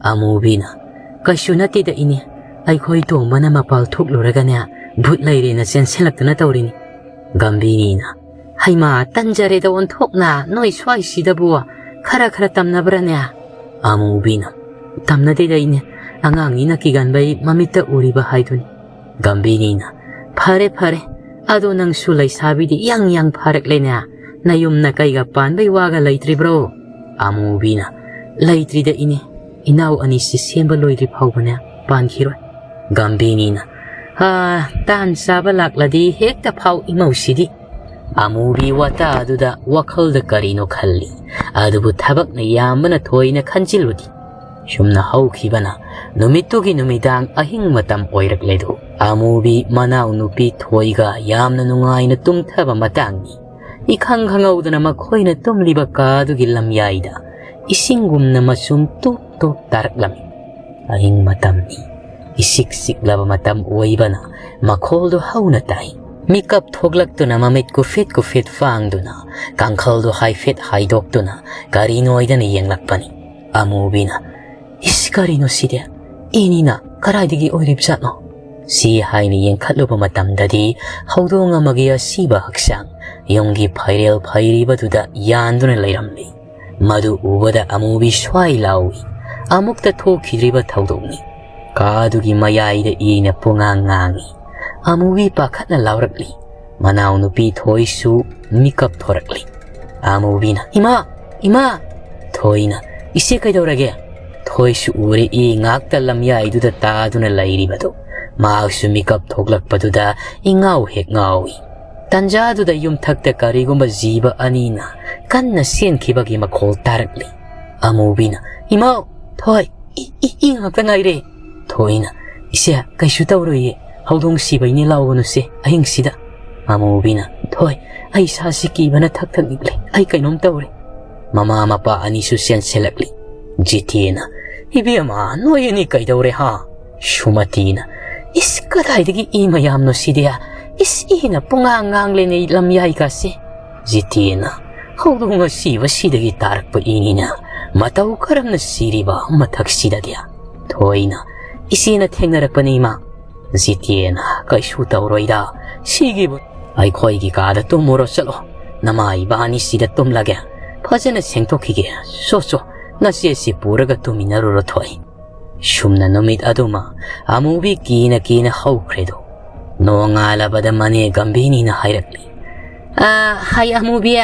ꯑꯃꯨꯕꯤꯅ, "ꯀꯩꯁꯨ ꯅꯠꯇꯦꯗ ꯏꯅꯦ, ꯑꯩꯈꯣꯏ ꯇꯣꯝꯕꯅ ꯃꯄꯥꯜ ꯊꯣꯛꯂꯨꯔꯒꯅꯦ ꯚꯨꯠ ꯂꯩꯔꯦꯅ ꯆꯦꯟꯁꯤꯜꯂꯛꯇꯨꯅ ꯇꯧꯔꯤꯅꯤ꯫" ꯒꯝꯚꯤꯅꯤꯅ, "ꯍꯩꯃꯥ, ꯇꯟꯖꯔꯦꯗ ꯑꯣꯟꯊꯣꯛꯅ ꯅꯣꯏ ꯁ꯭ꯋꯥꯏꯁꯤꯗꯕꯨ꯫ ꯈꯔ ꯈꯔ ꯇꯝꯅꯕ꯭ꯔꯅꯦ?" ꯑꯃꯨꯕꯤꯅ, "ꯇꯝꯅꯗꯦꯗ ꯏꯅꯦ, ꯑꯉꯥꯡꯅꯤꯅ ꯀꯤꯒꯟꯕꯩ ꯃꯃꯤꯠꯇ ꯎꯔꯤꯕ ꯍꯥꯏꯗꯨꯅꯤ꯫" ꯒꯝꯚꯤꯅꯤꯅ, "ꯐꯔꯦ ꯐꯔꯦ, ꯑꯗꯣ ꯅꯪꯁꯨ ꯂꯩꯁꯥꯕꯤꯗꯤ ꯌꯥꯡ ꯌꯥꯡ ꯐꯥꯔꯛꯂꯦꯅꯦ꯫ ꯅꯌꯨꯝ ꯅꯀꯩꯒ ꯄꯥꯟꯕꯩ ꯋꯥꯒ ꯂꯩꯇ꯭ꯔꯤꯕ꯭ꯔꯣ?" ꯑꯃꯨꯕꯤꯅ, "ꯂꯩꯇ꯭ꯔꯤꯗ ꯏꯅꯦ, ꯏꯅꯥꯎ ꯑꯅꯤꯁꯤ ꯁꯦꯝꯕ ꯂꯣꯏꯗ꯭ꯔꯤ ꯐꯥꯎꯕꯅꯦ ꯄꯥꯟꯈꯤꯔꯣꯏ꯫" ꯒꯝꯚꯤꯅꯤꯅ, "ꯑꯥ, ꯇꯥꯟ ꯆꯥꯕ ꯂꯥꯛꯂꯗꯤ ꯍꯦꯛꯇ ꯐꯥꯎ ꯏꯃꯧꯁꯤꯗꯤ꯫" ꯑꯃꯨꯕꯤ ꯋꯥꯇꯥꯗꯨꯗ ꯋꯥꯈꯜꯗ ꯀꯔꯤꯅꯣ ꯈꯜꯂꯤ꯫ ꯑꯗꯨꯕꯨ ꯊꯕꯛꯅ ꯌꯥꯝꯕꯅ ꯊꯣꯏꯅ ꯈꯟꯖꯤꯜꯂꯨꯗꯦ꯫ ꯁꯨꯝꯅ ꯍꯧꯈꯤꯕꯅ ꯅꯨꯃꯤꯠꯇꯨꯒꯤ ꯅꯨꯃꯤꯗꯥꯡ ꯑꯍꯤꯡ ꯃꯇꯝ ꯑꯣꯏꯔꯛꯂꯦꯗꯣ꯫ ꯑꯃꯨꯕꯤ ꯃꯅꯥꯎ ꯅꯨꯄꯤ ꯊꯣꯏꯒ ꯌꯥꯝꯅ ꯅꯨꯡꯉꯥꯏꯅ ꯇꯨꯝꯊꯕ ꯃꯇꯥꯡꯅꯤ꯫ ꯏꯈꯪ ꯈꯪꯍꯧꯗꯅ ꯃꯈꯣꯏꯅ ꯇꯨꯝꯂꯤꯕ ꯀꯥꯗꯨꯒꯤ ꯂꯝꯌꯥꯏꯗ ꯏꯁꯤꯡꯒꯨꯝꯅ ꯃꯆꯨꯝ ꯇꯨꯞ ꯇꯨꯞ ꯇꯥꯔꯛꯂꯝꯃꯤ꯫ ꯑꯍꯤꯡ ꯃꯇꯝꯅꯤ꯫ ꯏꯁꯤꯛ ꯆꯤꯛꯂꯕ ꯃꯇꯝ ꯑꯣꯏꯕꯅ ꯃꯈꯣꯜꯗꯨ ꯍꯧꯅ ꯇꯥꯏ꯫ ꯃꯤꯀꯞ ꯊꯣꯛꯂꯛꯇꯨꯅ ꯃꯃꯤꯠ ꯀꯨꯐꯦꯠ ꯀꯨꯐꯦꯠ ꯄꯥꯡꯗꯨꯅ ꯀꯥꯡꯈꯜꯗꯨ ꯍꯥꯏꯐꯦꯠ ꯍꯥꯏꯗꯣꯛꯇꯨꯅ ꯀꯔꯤꯅꯣꯏꯗꯅ ꯌꯦꯡꯂꯛꯄꯅꯤ꯫ ꯑꯃꯨꯕꯤꯅ, "ꯏꯁ, ꯀꯔꯤꯅꯣ ꯁꯤꯗꯤ? ꯏꯅꯤꯅ ꯀꯗꯥꯏꯗꯒꯤ ꯑꯣꯏꯔꯤꯕꯖꯥꯠꯅꯣ?" ꯁꯤ ꯍꯥꯏꯅ ꯌꯦꯡꯈꯠꯂꯨꯕ ꯃꯇꯝꯗꯗꯤ ꯍꯧꯗꯣꯡ ꯑꯃꯒꯤ ꯑꯁꯤꯕ ꯍꯛꯆꯥꯡ ꯌꯨꯝꯒꯤ ꯐꯩꯔꯦꯜ ꯐꯩꯔꯤꯕꯗꯨꯗ ꯌꯥꯟꯗꯨꯅ ꯂꯩꯔꯝꯂꯤ꯫ ꯃꯗꯨ ꯎꯕꯗ ꯑꯃꯨꯕꯤ ꯁ꯭ꯋꯥꯏ ꯂꯥꯎꯏ꯫ ꯑꯃꯨꯛꯇ ꯊꯣꯛꯈꯤꯗ꯭ꯔꯤꯕ ꯊꯧꯗꯣꯛꯅꯤ꯫ ꯀꯥꯗꯨꯒꯤ ꯃꯌꯥꯏꯗ ꯏꯅ ꯄꯨꯡꯉꯥꯡ ꯉꯥꯡꯏ꯫ ꯑꯃꯨꯕꯤ ꯄꯥꯈꯠꯅ ꯂꯥꯎꯔꯛꯂꯤ꯫ ꯃꯅꯥꯎꯅꯨꯄꯤ ꯊꯣꯏꯁꯨ ꯃꯤꯀꯞ ꯊꯣꯔꯛꯂꯤ꯫ ꯑꯃꯨꯕꯤꯅ, "ꯏꯃꯥ! ꯏꯃꯥ!" ꯊꯣꯏꯅ, "ꯏꯆꯦ ꯀꯩꯗꯧꯔꯒꯦ?" ꯊꯣꯏꯁꯨ ꯎꯔꯛꯏ ꯉꯥꯛꯇ ꯂꯝꯌꯥꯏꯗꯨꯗ ꯇꯥꯗꯨꯅ ꯂꯩꯔꯤꯕꯗꯨ꯫ ꯃꯍꯥꯛꯁꯨ ꯃꯤꯀꯞ ꯊꯣꯛꯂꯛꯄꯗꯨꯗ ꯏꯉꯥꯎ ꯍꯦꯛ ꯉꯥꯎꯏ꯫ ꯇꯟꯖꯥꯗꯨꯗ ꯌꯨꯝꯊꯛꯇ ꯀꯔꯤꯒꯨꯝꯕ ꯖꯤꯕ ꯑꯅꯤꯅ ꯀꯟꯅ ꯆꯦꯟꯈꯤꯕꯒꯤ ꯃꯈꯣꯜ ꯇꯥꯔꯛꯂꯤ꯫ ꯑꯃꯨꯕꯤꯅ, "ꯏꯃꯥꯎ! ꯊꯣꯏ! ꯏ, ꯏ, ꯏ ꯉꯥꯛꯇ ꯉꯥꯏꯔꯦ!" ꯊꯣꯏꯅ, "ꯏꯆꯦ, ꯀꯩꯁꯨ ꯇꯧꯔꯣꯏꯌꯦ꯫ ꯍꯧꯗꯣꯡ ꯁꯤꯕꯩꯅꯦ, ꯂꯥꯎꯒꯅꯨꯁꯦ ꯑꯍꯤꯡꯁꯤꯗ꯫" ꯑꯃꯨꯕꯤꯅ, "ꯊꯣꯏ, ꯑꯩ ꯏꯁꯥꯁꯤ ꯀꯤꯕꯅ ꯊꯛ ꯊꯛ ꯅꯤꯛꯂꯦ꯫ ꯑꯩ ꯀꯩꯅꯣꯝ ꯇꯧꯔꯦ꯫" ꯃꯃꯥ ꯃꯄꯥ ꯑꯅꯤꯁꯨ ꯆꯦꯟꯁꯤꯜꯂꯛꯂꯤ꯫ ꯖꯤꯇꯦꯅ, "ꯏꯕꯦꯝꯃ, ꯅꯣꯏ ꯑꯅꯤ ꯀꯩꯗꯧꯔꯦ ꯍꯥ?" ꯁꯨꯃꯇꯤꯅ, "ꯏꯁ, ꯀꯗꯥꯏꯗꯒꯤ ꯏ ꯃꯌꯥꯝꯅꯣ ꯁꯤꯗꯤ? ꯏꯁ, ꯏꯅ ꯄꯨꯡꯉꯥꯡ ꯉꯥꯡꯂꯦꯅꯦ ꯂꯝꯌꯥꯏꯒꯁꯦ꯫" ꯖꯤꯇꯦꯅ, "ꯍꯧꯗꯣꯡ ꯑꯁꯤꯕꯁꯤꯗꯒꯤ ꯇꯥꯔꯛꯄ ꯏꯅꯤꯅ ꯃꯇꯧ ꯀꯔꯝꯅ ꯁꯤꯔꯤꯕ ꯃꯊꯛꯁꯤꯗꯗꯤ?" ꯊꯣꯏꯅ, "ꯏꯆꯦꯅ ꯊꯦꯡꯅꯔꯛꯄꯅꯤ, ꯏꯃꯥ꯫" ꯖꯤꯇꯦꯅ, "ꯀꯩꯁꯨ ꯇꯧꯔꯣꯏꯗ, ꯁꯤꯒꯤꯕꯨ ꯑꯩꯈꯣꯏꯒꯤ ꯀꯥꯗ ꯇꯨꯝꯃꯨꯔꯣ ꯆꯠꯂꯣ꯫ ꯅꯃꯥ ꯏꯕꯥꯅꯤ ꯁꯤꯗ ꯇꯨꯝꯂꯒꯦ꯫ ꯐꯖꯅ ꯁꯦꯡꯗꯣꯛꯈꯤꯒꯦ꯫ ꯁꯣ, ꯁꯣ, ꯅꯆꯦꯁꯤ ꯄꯨꯔꯒ ꯇꯨꯝꯃꯤꯟꯅꯔꯨꯔꯣ ꯊꯣꯏ꯫" ꯁꯨꯝꯅ ꯅꯨꯃꯤꯠ ꯑꯗꯨꯃ ꯑꯃꯨꯕꯤ ꯀꯤꯅ ꯀꯤꯅ ꯍꯧꯈ꯭ꯔꯦꯗꯣ꯫ ꯅꯣꯡꯉꯥꯜꯂꯕꯗ ꯃꯅꯦ ꯒꯝꯚꯤꯅꯤꯅ ꯍꯥꯏꯔꯛꯂꯤ꯫ "ꯑ, ꯍꯥꯏ ꯑꯃꯨꯕꯤ,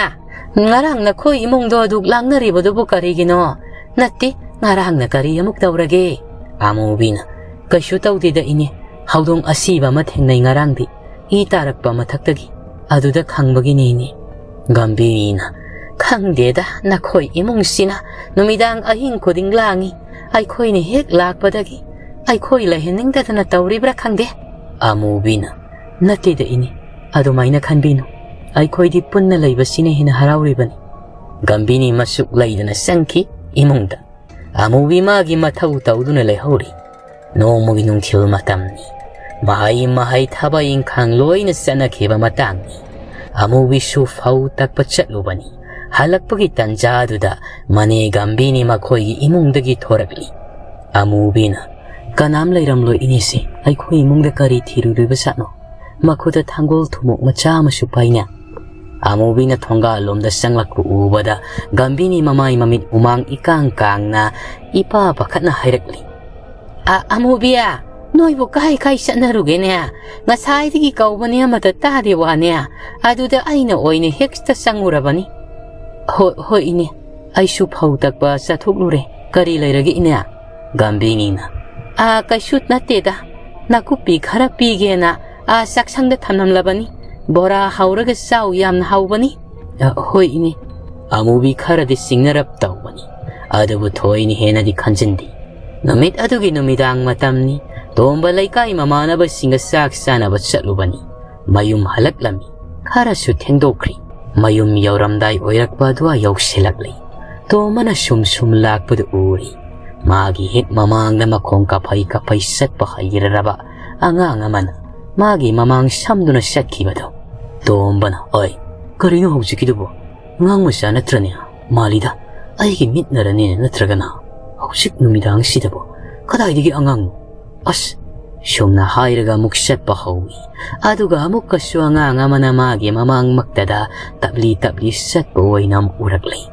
ꯉꯔꯥꯡ ꯅꯈꯣꯏ ꯏꯃꯨꯡꯗꯣ ꯑꯗꯨꯛ ꯂꯥꯡꯅꯔꯤꯕꯗꯨꯕꯨ ꯀꯔꯤꯒꯤꯅꯣ? ꯅꯠꯇꯦ, ꯉꯔꯥꯡꯅ ꯀꯔꯤ ꯑꯃꯨꯛ ꯇꯧꯔꯒꯦ?" ꯑꯃꯨꯕꯤꯅ, "ꯀꯩꯁꯨ ꯇꯧꯗꯦꯗ ꯏꯅꯦ, ꯍꯧꯗꯣꯡ ꯑꯁꯤꯕ ꯑꯃ ꯊꯦꯡꯅꯩ ꯉꯔꯥꯡꯗꯤ, ꯏ ꯇꯥꯔꯛꯄ ꯃꯊꯛꯇꯒꯤ꯫ ꯑꯗꯨꯗ ꯈꯪꯕꯒꯤꯅꯤꯅꯦ꯫ ꯒꯝꯚꯤꯔꯤꯅ, "ꯈꯪꯗꯦꯗ, ꯅꯈꯣꯏ ꯏꯃꯨꯡꯁꯤꯅ ꯅꯨꯃꯤꯗꯥꯡ ꯑꯍꯤꯡ ꯈꯨꯗꯤꯡ ꯂꯥꯡꯏ꯫ ꯑꯩꯈꯣꯏꯅ ꯍꯦꯛ ꯂꯥꯛꯄꯗꯒꯤ ꯑꯩꯈꯣꯏ ꯂꯩꯍꯟꯅꯤꯡꯗꯗꯅ ꯇꯧꯔꯤꯕ꯭ꯔꯥ ꯈꯪꯗꯦ꯫" ꯑꯃꯨꯕꯤꯅ, "ꯅꯠꯇꯦꯗ ꯏꯅꯦ, ꯑꯗꯨꯃꯥꯏꯅ ꯈꯟꯕꯤꯅꯨ꯫ ꯑꯩꯈꯣꯏꯗꯤ ꯄꯨꯟꯅ ꯂꯩꯕꯁꯤꯅ ꯍꯦꯟꯅ ꯍꯔꯥꯎꯔꯤꯕꯅꯤ꯫" ꯒꯝꯚꯤꯔꯤ ꯃꯁꯨꯛ ꯂꯩꯗꯅ ꯆꯪꯈꯤ ꯏꯃꯨꯡꯗ꯫ ꯑꯃꯨꯕꯤ ꯃꯥꯒꯤ ꯃꯊꯧ ꯇꯧꯗꯨꯅ ꯂꯩꯍꯧꯔꯤ꯫ ꯅꯣꯡꯃꯒꯤ ꯅꯨꯡꯊꯤꯜ ꯃꯇꯝꯅꯤ꯫ ꯃꯍꯩ ꯃꯍꯩ, ꯊꯕꯛ ꯏꯪꯈꯥꯡ ꯂꯣꯏꯅ ꯆꯠꯅꯈꯤꯕ ꯃꯇꯥꯡꯅꯤ꯫ ꯑꯃꯨꯕꯤꯁꯨ ꯐꯧ ꯇꯛꯄ ꯆꯠꯂꯨꯕꯅꯤ꯫ ꯍꯜꯂꯛꯄꯒꯤ ꯇꯟꯖꯥꯗꯨꯗ ꯃꯅꯦ ꯒꯝꯚꯤꯔꯤ ꯃꯈꯣꯏꯒꯤ ꯏꯃꯨꯡꯗꯒꯤ ꯊꯣꯔꯛꯂꯤ꯫ ꯑꯃꯨꯕꯤꯅ, "ꯀꯅꯥꯝ ꯂꯩꯔꯝꯂꯣꯏ ꯏꯅꯦꯁꯦ, ꯑꯩꯈꯣꯏ ꯏꯃꯨꯡꯗ ꯀꯔꯤ ꯊꯤꯔꯨꯗꯣꯏꯕ ꯖꯥꯠꯅꯣ?" ꯃꯈꯨꯠꯇ ꯊꯥꯡꯒꯣꯜ ꯊꯨꯝꯃꯣꯛ ꯃꯆꯥ ꯑꯃꯁꯨ ꯄꯥꯏꯅ꯫ ꯑꯃꯨꯕꯤꯅ ꯊꯣꯡꯒꯥꯜ ꯂꯣꯝꯗ ꯆꯪꯂꯛꯄ ꯎꯕꯗ ꯒꯝꯚꯤꯔꯤ ꯃꯃꯥꯏ ꯃꯃꯤꯠ ꯍꯨꯃꯥꯡ ꯏꯀꯥꯡ ꯀꯥꯡꯅ ꯏꯄꯥ ꯄꯥꯈꯠꯅ ꯍꯥꯏꯔꯛꯂꯤ꯫ "ꯑ, ꯑꯃꯨꯕꯤꯌꯥ, ꯅꯣꯏꯕꯨ ꯀꯥꯏ ꯀꯥꯏ ꯆꯠꯅꯔꯨꯒꯦꯅꯦ? ꯉꯁꯥꯏꯗꯒꯤ ꯀꯧꯕꯅꯦ, ꯑꯃꯠꯇ ꯇꯥꯗꯦ ꯋꯥꯅꯦ꯫ ꯑꯗꯨꯗ ꯑꯩꯅ ꯑꯣꯏꯅ ꯍꯦꯛꯇ ꯆꯪꯉꯨꯔꯕꯅꯤ꯫" "ꯍꯣꯏ, ꯍꯣꯏ ꯏꯅꯦ, ꯑꯩꯁꯨ ꯐꯧ ꯇꯛꯄ ꯆꯠꯊꯣꯛꯂꯨꯔꯦ꯫ ꯀꯔꯤ ꯂꯩꯔꯒꯦ ꯏꯅꯦ?" ꯒꯝꯚꯤꯔꯤꯅ, "ꯑ, ꯀꯩꯁꯨ ꯅꯠꯇꯦꯗ, ꯅꯥꯀꯨꯞꯄꯤ ꯈꯔ ꯄꯤꯒꯦꯅ ꯑ ꯆꯥꯛꯁꯪꯗ ꯊꯝꯂꯝꯂꯕꯅꯤ꯫ ꯕꯣꯔꯥ ꯍꯧꯔꯒ ꯆꯥꯎ, ꯌꯥꯝꯅ ꯍꯥꯎꯕꯅꯤ꯫" "ꯑ, ꯍꯣꯏ ꯏꯅꯦ꯫" ꯑꯃꯨꯕꯤ ꯈꯔꯗꯤ ꯆꯤꯡꯅꯔꯞ ꯇꯧꯕꯅꯤ, ꯑꯗꯨꯕꯨ ꯊꯣꯏꯅ ꯍꯦꯟꯅꯗꯤ ꯈꯟꯖꯤꯟꯗꯦ꯫ ꯅꯨꯃꯤꯠ ꯑꯗꯨꯒꯤ ꯅꯨꯃꯤꯗꯥꯡ ꯃꯇꯝꯅꯤ꯫ ꯇꯣꯝꯕ ꯂꯩꯀꯥꯏ ꯃꯃꯥꯟꯅꯕꯁꯤꯡꯒ ꯆꯥꯛ ꯆꯥꯅꯕ ꯆꯠꯂꯨꯕꯅꯤ꯫ ꯃꯌꯨꯝ ꯍꯜꯂꯛꯂꯝꯃꯤ꯫ ꯈꯔꯁꯨ ꯊꯦꯡꯗꯣꯛꯈ꯭ꯔꯦ꯫ ꯃꯌꯨꯝ ꯌꯧꯔꯝꯗꯥꯏ ꯑꯣꯏꯔꯛꯄ ꯑꯗꯨꯋꯥꯏ ꯌꯧꯁꯤꯜꯂꯛꯂꯤ꯫ ꯇꯣꯝꯕꯅ ꯁꯨꯝ ꯁꯨꯝ ꯂꯥꯛꯄꯗꯨ ꯎꯔꯤ꯫ ꯃꯥꯒꯤ ꯍꯦꯛ ꯃꯃꯥꯡꯗ ꯃꯈꯣꯡ ꯀꯥꯐꯩ ꯀꯥꯐꯩ ꯆꯠꯄ ꯍꯩꯔꯔꯕ ꯑꯉꯥꯡ ꯑꯃꯅ ꯃꯥꯒꯤ ꯃꯃꯥꯡ ꯁꯝꯗꯨꯅ ꯆꯠꯈꯤꯕꯗꯨ꯫ ꯇꯣꯝꯕꯅ, "ꯑꯣꯏ, ꯀꯔꯤꯅꯣ ꯍꯧꯖꯤꯛꯀꯤꯗꯨꯕꯨ? ꯑꯉꯥꯡ ꯃꯆꯥ ꯅꯠꯇ꯭ꯔꯅꯦ? ꯃꯥꯜꯂꯤꯗ, ꯑꯩꯒꯤ ꯃꯤꯠꯅꯔꯅꯦ, ꯅꯠꯇ꯭ꯔꯒꯅ ꯍꯧꯖꯤꯛ ꯅꯨꯃꯤꯗꯥꯡꯁꯤꯗꯕꯨ ꯀꯗꯥꯏꯗꯒꯤ ꯑꯉꯥꯡꯅꯣ? ꯑꯁ!" ꯁꯨꯝꯅ ꯍꯥꯏꯔꯒ ꯑꯃꯨꯛ ꯆꯠꯄ ꯍꯧꯏ꯫ ꯑꯗꯨꯒ ꯑꯃꯨꯛꯀꯁꯨ ꯑꯉꯥꯡ ꯑꯃꯅ ꯃꯥꯒꯤ ꯃꯃꯥꯡꯃꯛꯇꯗ ꯇꯞꯂꯤ ꯇꯞꯂꯤ ꯆꯠꯄ ꯑꯣꯏꯅ ꯑꯃꯨꯛ ꯎꯔꯛꯂꯤ꯫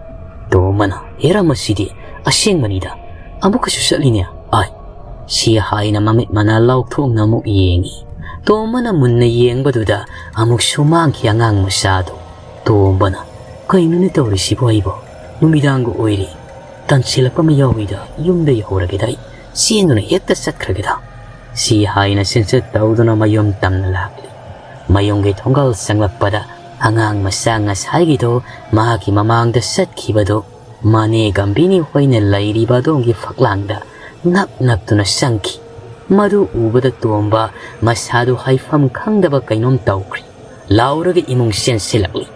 ꯇꯣꯝꯕꯅ, "ꯍꯦꯔꯥ, ꯃꯁꯤꯗꯤ ꯑꯁꯦꯡꯕꯅꯤꯗ, ꯑꯃꯨꯛꯀꯁꯨ ꯆꯠꯂꯤꯅꯦ, ꯑꯥꯏ!" ꯁꯤ ꯍꯥꯏꯅ ꯃꯃꯤꯠ ꯃꯅꯥ ꯂꯥꯎꯊꯣꯛꯅ ꯑꯃꯨꯛ ꯌꯦꯡꯏ꯫ ꯇꯣꯝꯕꯅ ꯃꯨꯟꯅ ꯌꯦꯡꯕꯗꯨꯗ ꯑꯃꯨꯛꯁꯨ ꯃꯥꯡꯈꯤ ꯑꯉꯥꯡ ꯃꯆꯥꯗꯨ꯫ ꯇꯣꯝꯕꯅ, "ꯀꯩꯅꯣꯅꯦ ꯇꯧꯔꯤꯁꯤꯕꯨ ꯑꯩꯕꯣ? ꯅꯨꯃꯤꯗꯥꯡꯒ ꯑꯣꯏꯔꯦ꯫ ꯇꯟꯁꯤꯜꯂꯛꯄ ꯑꯃ ꯌꯥꯎꯏꯗ, ꯌꯨꯝꯗ ꯌꯧꯍꯧꯔꯒꯦꯗ ꯑꯩ꯫ ꯆꯦꯟꯗꯨꯅ ꯍꯦꯛꯇ ꯆꯠꯈ꯭ꯔꯒꯦꯗ꯫" ꯁꯤ ꯍꯥꯏꯅ ꯆꯦꯟꯆꯠ ꯇꯧꯗꯨꯅ ꯃꯌꯨꯝ ꯇꯝꯅ ꯂꯥꯛꯂꯤ꯫ ꯃꯌꯨꯝꯒꯤ ꯊꯣꯡꯒꯥꯜ ꯆꯪꯂꯛꯄꯗ ꯑꯉꯥꯡ ꯃꯆꯥ ꯉꯁꯥꯏꯒꯤꯗꯣ ꯃꯍꯥꯛꯀꯤ ꯃꯃꯥꯡꯗ ꯆꯠꯈꯤꯕꯗꯨ ꯃꯅꯦ ꯒꯝꯚꯤꯅꯤ ꯍꯣꯏꯅ ꯂꯩꯔꯤꯕ ꯑꯗꯣꯝꯒꯤ ꯐꯛꯂꯥꯡꯗ ꯅꯞ ꯅꯞꯇꯨꯅ ꯆꯪꯈꯤ꯫ ꯃꯗꯨ ꯎꯕꯗ ꯇꯣꯝꯕ ꯃꯁꯥꯗꯨ ꯍꯥꯏꯐꯝ ꯈꯪꯗꯕ ꯀꯩꯅꯣꯝ ꯇꯧꯈ꯭ꯔꯤ꯫ ꯂꯥꯎꯔꯒ ꯏꯃꯨꯡ ꯆꯦꯟꯁꯤꯜꯂꯛꯂꯤ꯫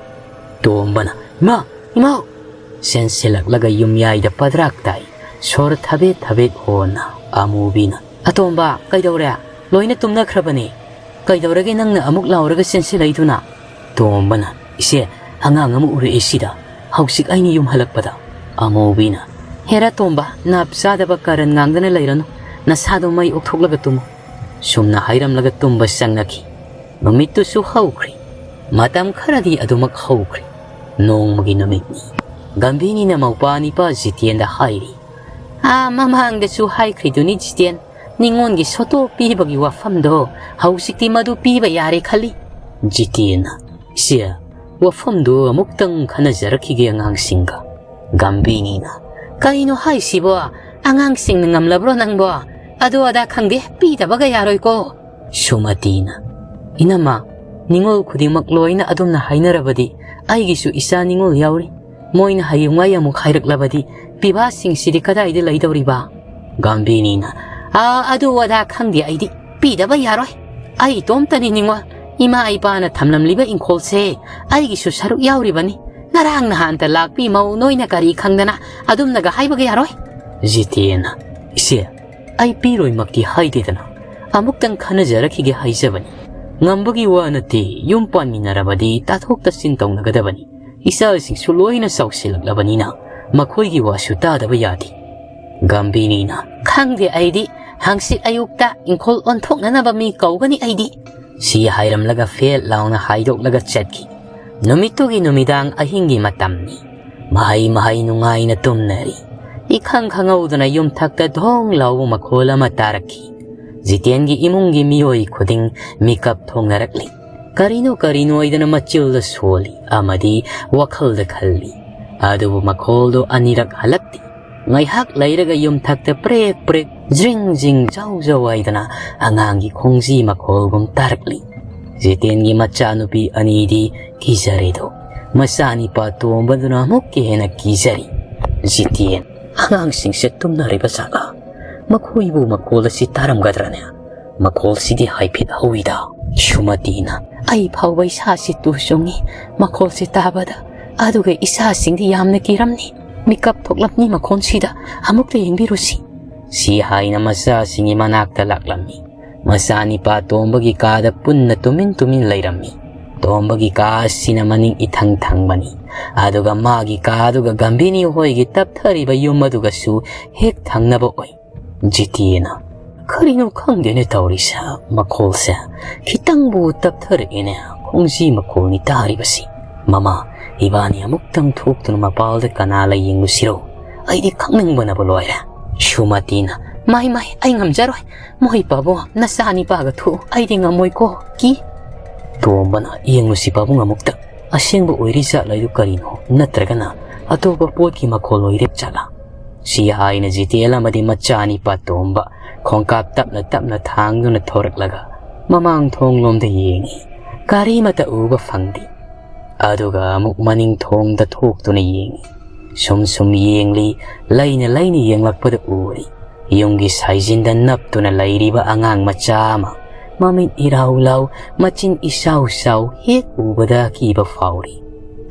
ꯇꯣꯝꯕꯅ, "ꯏꯃꯥ! ꯏꯃꯥ!" ꯆꯦꯟꯁꯤꯜꯂꯛꯂꯒ ꯌꯨꯝꯌꯥꯏꯗ ꯄꯗ꯭ꯔꯥꯛ ꯇꯥꯏ꯫ ꯁꯣꯔ ꯊꯕꯦꯠ ꯊꯕꯦꯠ ꯍꯣꯟꯅ꯫ ꯑꯃꯨꯕꯤꯅ, "ꯑꯇꯣꯝꯕ, ꯀꯩꯗꯧꯔꯦ? ꯂꯣꯏꯅ ꯇꯨꯝꯅꯈ꯭ꯔꯕꯅꯦ꯫ ꯀꯩꯗꯧꯔꯒꯦ ꯅꯪꯅ ꯑꯃꯨꯛ ꯂꯥꯎꯔꯒ ꯆꯦꯟꯁꯤꯜꯂꯛꯏꯗꯨꯅ?" ꯇꯣꯝꯕꯅ, "ꯏꯆꯦ, ꯑꯉꯥꯡ ꯑꯃ ꯎꯔꯛꯑꯦ ꯁꯤꯗ, ꯍꯧꯖꯤꯛ ꯑꯩꯅ ꯌꯨꯝ ꯍꯜꯂꯛꯄꯗ꯫" ꯑꯃꯨꯕꯤꯅ, "ꯍꯦꯔꯥ ꯇꯣꯝꯕ, ꯅꯥꯞ ꯆꯥꯗꯕ ꯀꯔꯟ ꯉꯥꯡꯗꯅ ꯂꯩꯔꯅꯨ꯫ ꯅꯁꯥꯗꯣ ꯃꯩ ꯑꯣꯛꯊꯣꯛꯂꯒ ꯇꯨꯝꯃꯨ꯫" ꯁꯨꯝꯅ ꯍꯥꯏꯔꯝꯂꯒ ꯇꯨꯝꯕ ꯆꯪꯅꯈꯤ꯫ ꯅꯨꯃꯤꯠꯇꯨꯁꯨ ꯍꯧꯈ꯭ꯔꯦ꯫ ꯃꯇꯝ ꯈꯔꯗꯤ ꯑꯗꯨꯃꯛ ꯍꯧꯈ꯭ꯔꯦ꯫ ꯅꯣꯡꯃꯒꯤ ꯅꯨꯃꯤꯠꯅꯤ꯫ ꯒꯝꯚꯤꯅꯤꯅ ꯃꯧꯄ꯭ꯋꯥ ꯅꯤꯄꯥ ꯖꯤꯇꯦꯟꯗ ꯍꯥꯏꯔꯤ, "ꯑꯥ, ꯃꯃꯥꯡꯗꯁꯨ ꯍꯥꯏꯈ꯭ꯔꯤꯗꯨꯅꯤ ꯖꯤꯇꯦꯟ, ꯅꯤꯉꯣꯜꯒꯤ ꯁꯣꯇꯣ ꯄꯤꯕꯒꯤ ꯋꯥꯐꯝꯗꯣ ꯍꯧꯖꯤꯛꯇꯤ ꯃꯗꯨ ꯄꯤꯕ ꯌꯥꯔꯦ ꯈꯜꯂꯤ꯫" ꯖꯤꯇꯦꯟꯅ, "ꯏꯆꯦ, ꯋꯥꯐꯝꯗꯨ ꯑꯃꯨꯛꯇꯪ ꯈꯟꯅꯖꯔꯛꯈꯤꯒꯦ ꯑꯉꯥꯡꯁꯤꯡꯒ꯫" ꯒꯝꯚꯤꯅꯤꯅ, "ꯀꯩꯅꯣ ꯍꯥꯏꯁꯤꯕꯣ? ꯑꯉꯥꯡꯁꯤꯡꯅ ꯉꯝꯂꯕ꯭ꯔꯣ ꯅꯪꯕꯣ? ꯑꯗꯨ ꯑꯗꯥ ꯈꯪꯗꯦ, ꯄꯤꯗꯕꯒ ꯌꯥꯔꯣꯏꯀꯣ꯫" ꯁꯨꯃꯇꯤꯅ, "ꯏꯅꯝꯃ, ꯅꯤꯉꯣꯜ ꯈꯨꯗꯤꯡꯃꯛ ꯂꯣꯏꯅ ꯑꯗꯨꯝꯅ ꯍꯥꯏꯅꯔꯕꯗꯤ ꯑꯩꯒꯤꯁꯨ ꯏꯆꯥ ꯅꯤꯉꯣꯜ ꯌꯥꯎꯔꯤ꯫ ꯃꯣꯏꯅ ꯍꯌꯦꯡꯋꯥꯏ ꯑꯃꯨꯛ ꯍꯥꯏꯔꯛꯂꯕꯗꯤ ꯄꯤꯕꯥꯁꯤꯡꯁꯤꯗꯤ ꯀꯗꯥꯏꯗ ꯂꯩꯗꯧꯔꯤꯕ?" ꯒꯝꯚꯤꯅꯤꯅ, "ꯑꯥ, ꯑꯗꯨ ꯑꯗꯥ ꯈꯪꯗꯦ ꯑꯩꯗꯤ꯫ ꯄꯤꯗꯕ ꯌꯥꯔꯣꯏ꯫ ꯑꯩ ꯏꯇꯣꯝꯇꯅꯤ ꯅꯤꯉꯣꯜ꯫ ꯏꯃꯥ ꯏꯄꯥꯅ ꯊꯝꯂꯝꯂꯤꯕ ꯏꯪꯈꯣꯜꯁꯦ ꯑꯩꯒꯤꯁꯨ ꯁꯔꯨꯛ ꯌꯥꯎꯔꯤꯕꯅꯤ꯫ ꯉꯔꯥꯡ ꯅꯍꯥꯟꯇ ꯂꯥꯛꯄꯤ ꯃꯧ ꯅꯣꯏꯅ ꯀꯔꯤ ꯈꯪꯗꯅ ꯑꯗꯨꯝꯅꯒ ꯍꯥꯏꯕꯒ ꯌꯥꯔꯣꯏ꯫" ꯖꯤꯇꯦꯟꯅ, "ꯏꯆꯦ, ꯑꯩ ꯄꯤꯔꯣꯏꯃꯛꯇꯤ ꯍꯥꯏꯗꯦꯗꯅ, ꯑꯃꯨꯛꯇꯪ ꯈꯟꯅꯖꯔꯛꯈꯤꯒꯦ ꯍꯥꯏꯖꯕꯅꯤ꯫ ꯉꯝꯕꯒꯤ ꯋꯥ ꯅꯠꯇꯦ, ꯌꯨꯝ ꯄꯥꯟꯃꯤꯟꯅꯔꯕꯗꯤ ꯇꯥꯊꯣꯛ ꯇꯥꯁꯤꯟ ꯇꯧꯅꯒꯗꯕꯅꯤ꯫ ꯏꯆꯥꯁꯤꯡꯁꯨ ꯂꯣꯏꯅ ꯆꯥꯎꯁꯤꯜꯂꯛꯂꯕꯅꯤꯅ ꯃꯈꯣꯏꯒꯤ ꯋꯥꯁꯨ ꯇꯥꯗꯕ ꯌꯥꯗꯦ꯫" ꯒꯝꯚꯤꯅꯤꯅ, "ꯈꯪꯗꯦ ꯑꯩꯗꯤ, ꯍꯪꯆꯤꯠ ꯑꯌꯨꯛꯇ ꯏꯪꯈꯣꯜ ꯑꯣꯟꯊꯣꯛꯅꯅꯕ ꯃꯤ ꯀꯧꯒꯅꯤ ꯑꯩꯗꯤ꯫" ꯁꯤ ꯍꯥꯏꯔꯝꯂꯒ ꯐꯦꯠ ꯂꯥꯎꯅ ꯍꯥꯏꯗꯣꯛꯂꯒ ꯆꯠꯈꯤ꯫ ꯅꯨꯃꯤꯠꯇꯨꯒꯤ ꯅꯨꯃꯤꯗꯥꯡ ꯑꯍꯤꯡꯒꯤ ꯃꯇꯝꯅꯤ꯫ ꯃꯍꯩ ꯃꯍꯩ ꯅꯨꯡꯉꯥꯏꯅ ꯇꯨꯝꯅꯔꯤ꯫ ꯏꯈꯪ ꯈꯪꯍꯧꯗꯅ ꯌꯨꯝꯊꯛꯇ ꯙꯣꯡ ꯂꯥꯎꯕ ꯃꯈꯣꯜ ꯑꯃ ꯇꯥꯔꯛꯈꯤ꯫ ꯖꯤꯇꯦꯟꯒꯤ ꯏꯃꯨꯡꯒꯤ ꯃꯤꯑꯣꯏ ꯈꯨꯗꯤꯡ ꯃꯤꯀꯞ ꯊꯣꯛꯅꯔꯛꯂꯤ꯫ ꯀꯔꯤꯅꯣ ꯀꯔꯤꯅꯣ ꯍꯥꯏꯗꯅ ꯃꯆꯤꯜꯗ ꯁꯣꯜꯂꯤ ꯑꯃꯗꯤ ꯋꯥꯈꯜꯗ ꯈꯜꯂꯤ꯫ ꯑꯗꯨꯕꯨ ꯃꯈꯣꯜꯗꯨ ꯑꯅꯤꯔꯛ ꯍꯜꯂꯛꯇꯦ꯫ ꯉꯥꯏꯍꯥꯛ ꯂꯩꯔꯒ ꯌꯨꯝꯊꯛꯇ ꯄ꯭ꯔꯦꯛ ꯄ꯭ꯔꯦꯛ, ꯖ꯭ꯔꯤꯡ ꯖꯤꯡ, ꯖꯧ ꯖꯧ ꯍꯥꯏꯗꯅ ꯑꯉꯥꯡꯒꯤ ꯈꯣꯡꯖꯤ ꯃꯈꯣꯜꯒꯨꯝ ꯇꯥꯔꯛꯂꯤ꯫ ꯖꯤꯇꯦꯟꯒꯤ ꯃꯆꯥꯅꯨꯄꯤ ꯑꯅꯤꯗꯤ ꯀꯤꯖꯔꯦꯗꯣ꯫ ꯃꯆꯥꯅꯤꯄꯥ ꯇꯣꯝꯕꯗꯨꯅ ꯑꯃꯨꯛꯀ ꯍꯦꯟꯅ ꯀꯤꯖꯔꯤ꯫ "ꯖꯤꯇꯦꯟ, ꯑꯉꯥꯡꯁꯤꯡꯁꯦ ꯇꯨꯝꯅꯔꯤꯕ ꯖꯥꯠꯂꯥ? ꯃꯈꯣꯏꯕꯨ ꯃꯈꯣꯜ ꯑꯁꯤ ꯇꯥꯔꯝꯒꯗ꯭ꯔꯅꯦ? ꯃꯈꯣꯜꯁꯤꯗꯤ ꯍꯥꯏꯐꯦꯠ ꯍꯧꯏꯗ꯫" ꯁꯨꯃꯇꯤꯅ, "ꯑꯩ ꯐꯥꯎꯕ ꯏꯁꯥꯁꯤ ꯇꯨ ꯆꯨꯡꯏ ꯃꯈꯣꯜꯁꯤ ꯇꯥꯕꯗ, ꯑꯗꯨꯒ ꯏꯆꯥꯁꯤꯡꯗꯤ ꯌꯥꯝꯅ ꯀꯤꯔꯝꯅꯤ꯫ ꯃꯤꯀꯞ ꯊꯣꯛꯂꯝꯅꯤ ꯃꯈꯣꯟꯁꯤꯗ, ꯑꯃꯨꯛꯇ ꯌꯦꯡꯕꯤꯔꯨꯁꯤ꯫" ꯁꯤ ꯍꯥꯏꯅ ꯃꯆꯥꯁꯤꯡꯒꯤ ꯃꯅꯥꯛꯇ ꯂꯥꯛꯂꯝꯃꯤ꯫ ꯃꯆꯥꯅꯤꯄꯥ ꯇꯣꯝꯕꯒꯤ ꯀꯥꯗ ꯄꯨꯟꯅ ꯇꯨꯃꯤꯟ ꯇꯨꯃꯤꯟ ꯂꯩꯔꯝꯃꯤ꯫ ꯇꯣꯝꯕꯒꯤ ꯀꯥ ꯑꯁꯤꯅ ꯃꯅꯤꯡ ꯏꯊꯪ ꯊꯪꯕꯅꯤ, ꯑꯗꯨꯒ ꯃꯥꯒꯤ ꯀꯥꯗꯨꯒ ꯒꯝꯚꯤꯅꯤ ꯍꯣꯏꯒꯤ ꯇꯞꯊꯔꯤꯕ ꯌꯨꯝ ꯑꯗꯨꯒꯁꯨ ꯍꯦꯛ ꯊꯪꯅꯕ ꯑꯣꯏ꯫ ꯖꯤꯇꯤꯅ, "ꯀꯔꯤꯅꯣ ꯈꯪꯗꯦꯅꯦ ꯇꯧꯔꯤꯁꯦ, ꯃꯈꯣꯜꯁꯦ ꯈꯤꯇꯪꯕꯨ ꯇꯞꯊꯔꯛꯑꯦꯅꯦ, ꯈꯣꯡꯖꯤ ꯃꯈꯣꯜꯅꯤ ꯇꯥꯔꯤꯕꯁꯤ꯫ ꯃꯃꯥ, ꯏꯕꯥꯅꯤ ꯑꯃꯨꯛꯇꯪ ꯊꯣꯛꯇꯨꯅ ꯃꯄꯥꯜꯗ ꯀꯅꯥ ꯂꯩ ꯌꯦꯡꯂꯨꯁꯤꯔꯣ? ꯑꯩꯗꯤ ꯈꯪꯅꯤꯡꯕꯅꯕꯨ ꯂꯣꯏꯔꯦ꯫" ꯁꯨꯃꯇꯤꯅ, "ꯃꯥꯏ ꯃꯥꯏ, ꯑꯩ ꯉꯝꯖꯔꯣꯏ꯫ ꯃꯣꯏ ꯄꯥꯕꯨꯡ, ꯅꯆꯥ ꯅꯤꯄꯥꯒ ꯊꯣꯛꯎ, ꯑꯩꯗꯤ ꯉꯝꯃꯣꯏꯀꯣ, ꯀꯤ꯫" ꯇꯣꯝꯕꯅ, "ꯌꯦꯡꯂꯨꯁꯤ ꯄꯥꯕꯨꯡ ꯑꯃꯨꯛꯇ, ꯑꯁꯦꯡꯕ ꯑꯣꯏꯔꯤ ꯖꯥꯠꯂ ꯑꯗꯨ ꯀꯔꯤꯅꯣ, ꯅꯠꯇ꯭ꯔꯒꯅ ꯑꯇꯣꯞꯄ ꯄꯣꯠꯀꯤ ꯃꯈꯣꯜ ꯑꯣꯏꯔꯤꯕ ꯖꯥꯠꯂ?" ꯁꯤ ꯍꯥꯏꯅ ꯖꯤꯇꯦꯜ ꯑꯃꯗꯤ ꯃꯆꯥꯅꯤꯄꯥ ꯇꯣꯝꯕ ꯈꯣꯡꯀꯥꯞ ꯇꯞꯅ ꯇꯞꯅ ꯊꯥꯡꯗꯨꯅ ꯊꯣꯔꯛꯂꯒ ꯃꯃꯥꯡ ꯊꯣꯡꯂꯣꯝꯗ ꯌꯦꯡꯉꯤ꯫ ꯀꯔꯤꯃꯇ ꯎꯕ ꯐꯪꯗꯦ꯫ ꯑꯗꯨꯒ ꯑꯃꯨꯛ ꯃꯅꯤꯡ ꯊꯣꯡꯗ ꯊꯣꯛꯇꯨꯅ ꯌꯦꯡꯉꯤ꯫ ꯁꯨꯝ ꯁꯨꯝ ꯌꯦꯡꯂꯤ, ꯂꯩꯅ ꯂꯩꯅ ꯌꯦꯡꯂꯛꯄꯗ ꯎꯔꯤ꯫ ꯌꯨꯝꯒꯤ ꯁꯥꯏꯖꯤꯟꯗ ꯅꯞꯇꯨꯅ ꯂꯩꯔꯤꯕ ꯑꯉꯥꯡ ꯃꯆꯥ ꯑꯃ, ꯃꯃꯤꯠ ꯏꯔꯥꯎ ꯂꯥꯎ, ꯃꯆꯤꯟ ꯏꯆꯥꯎ ꯆꯥꯎ, ꯍꯦꯛ ꯎꯕꯗ ꯑꯀꯤꯕ ꯐꯥꯎꯔꯤ꯫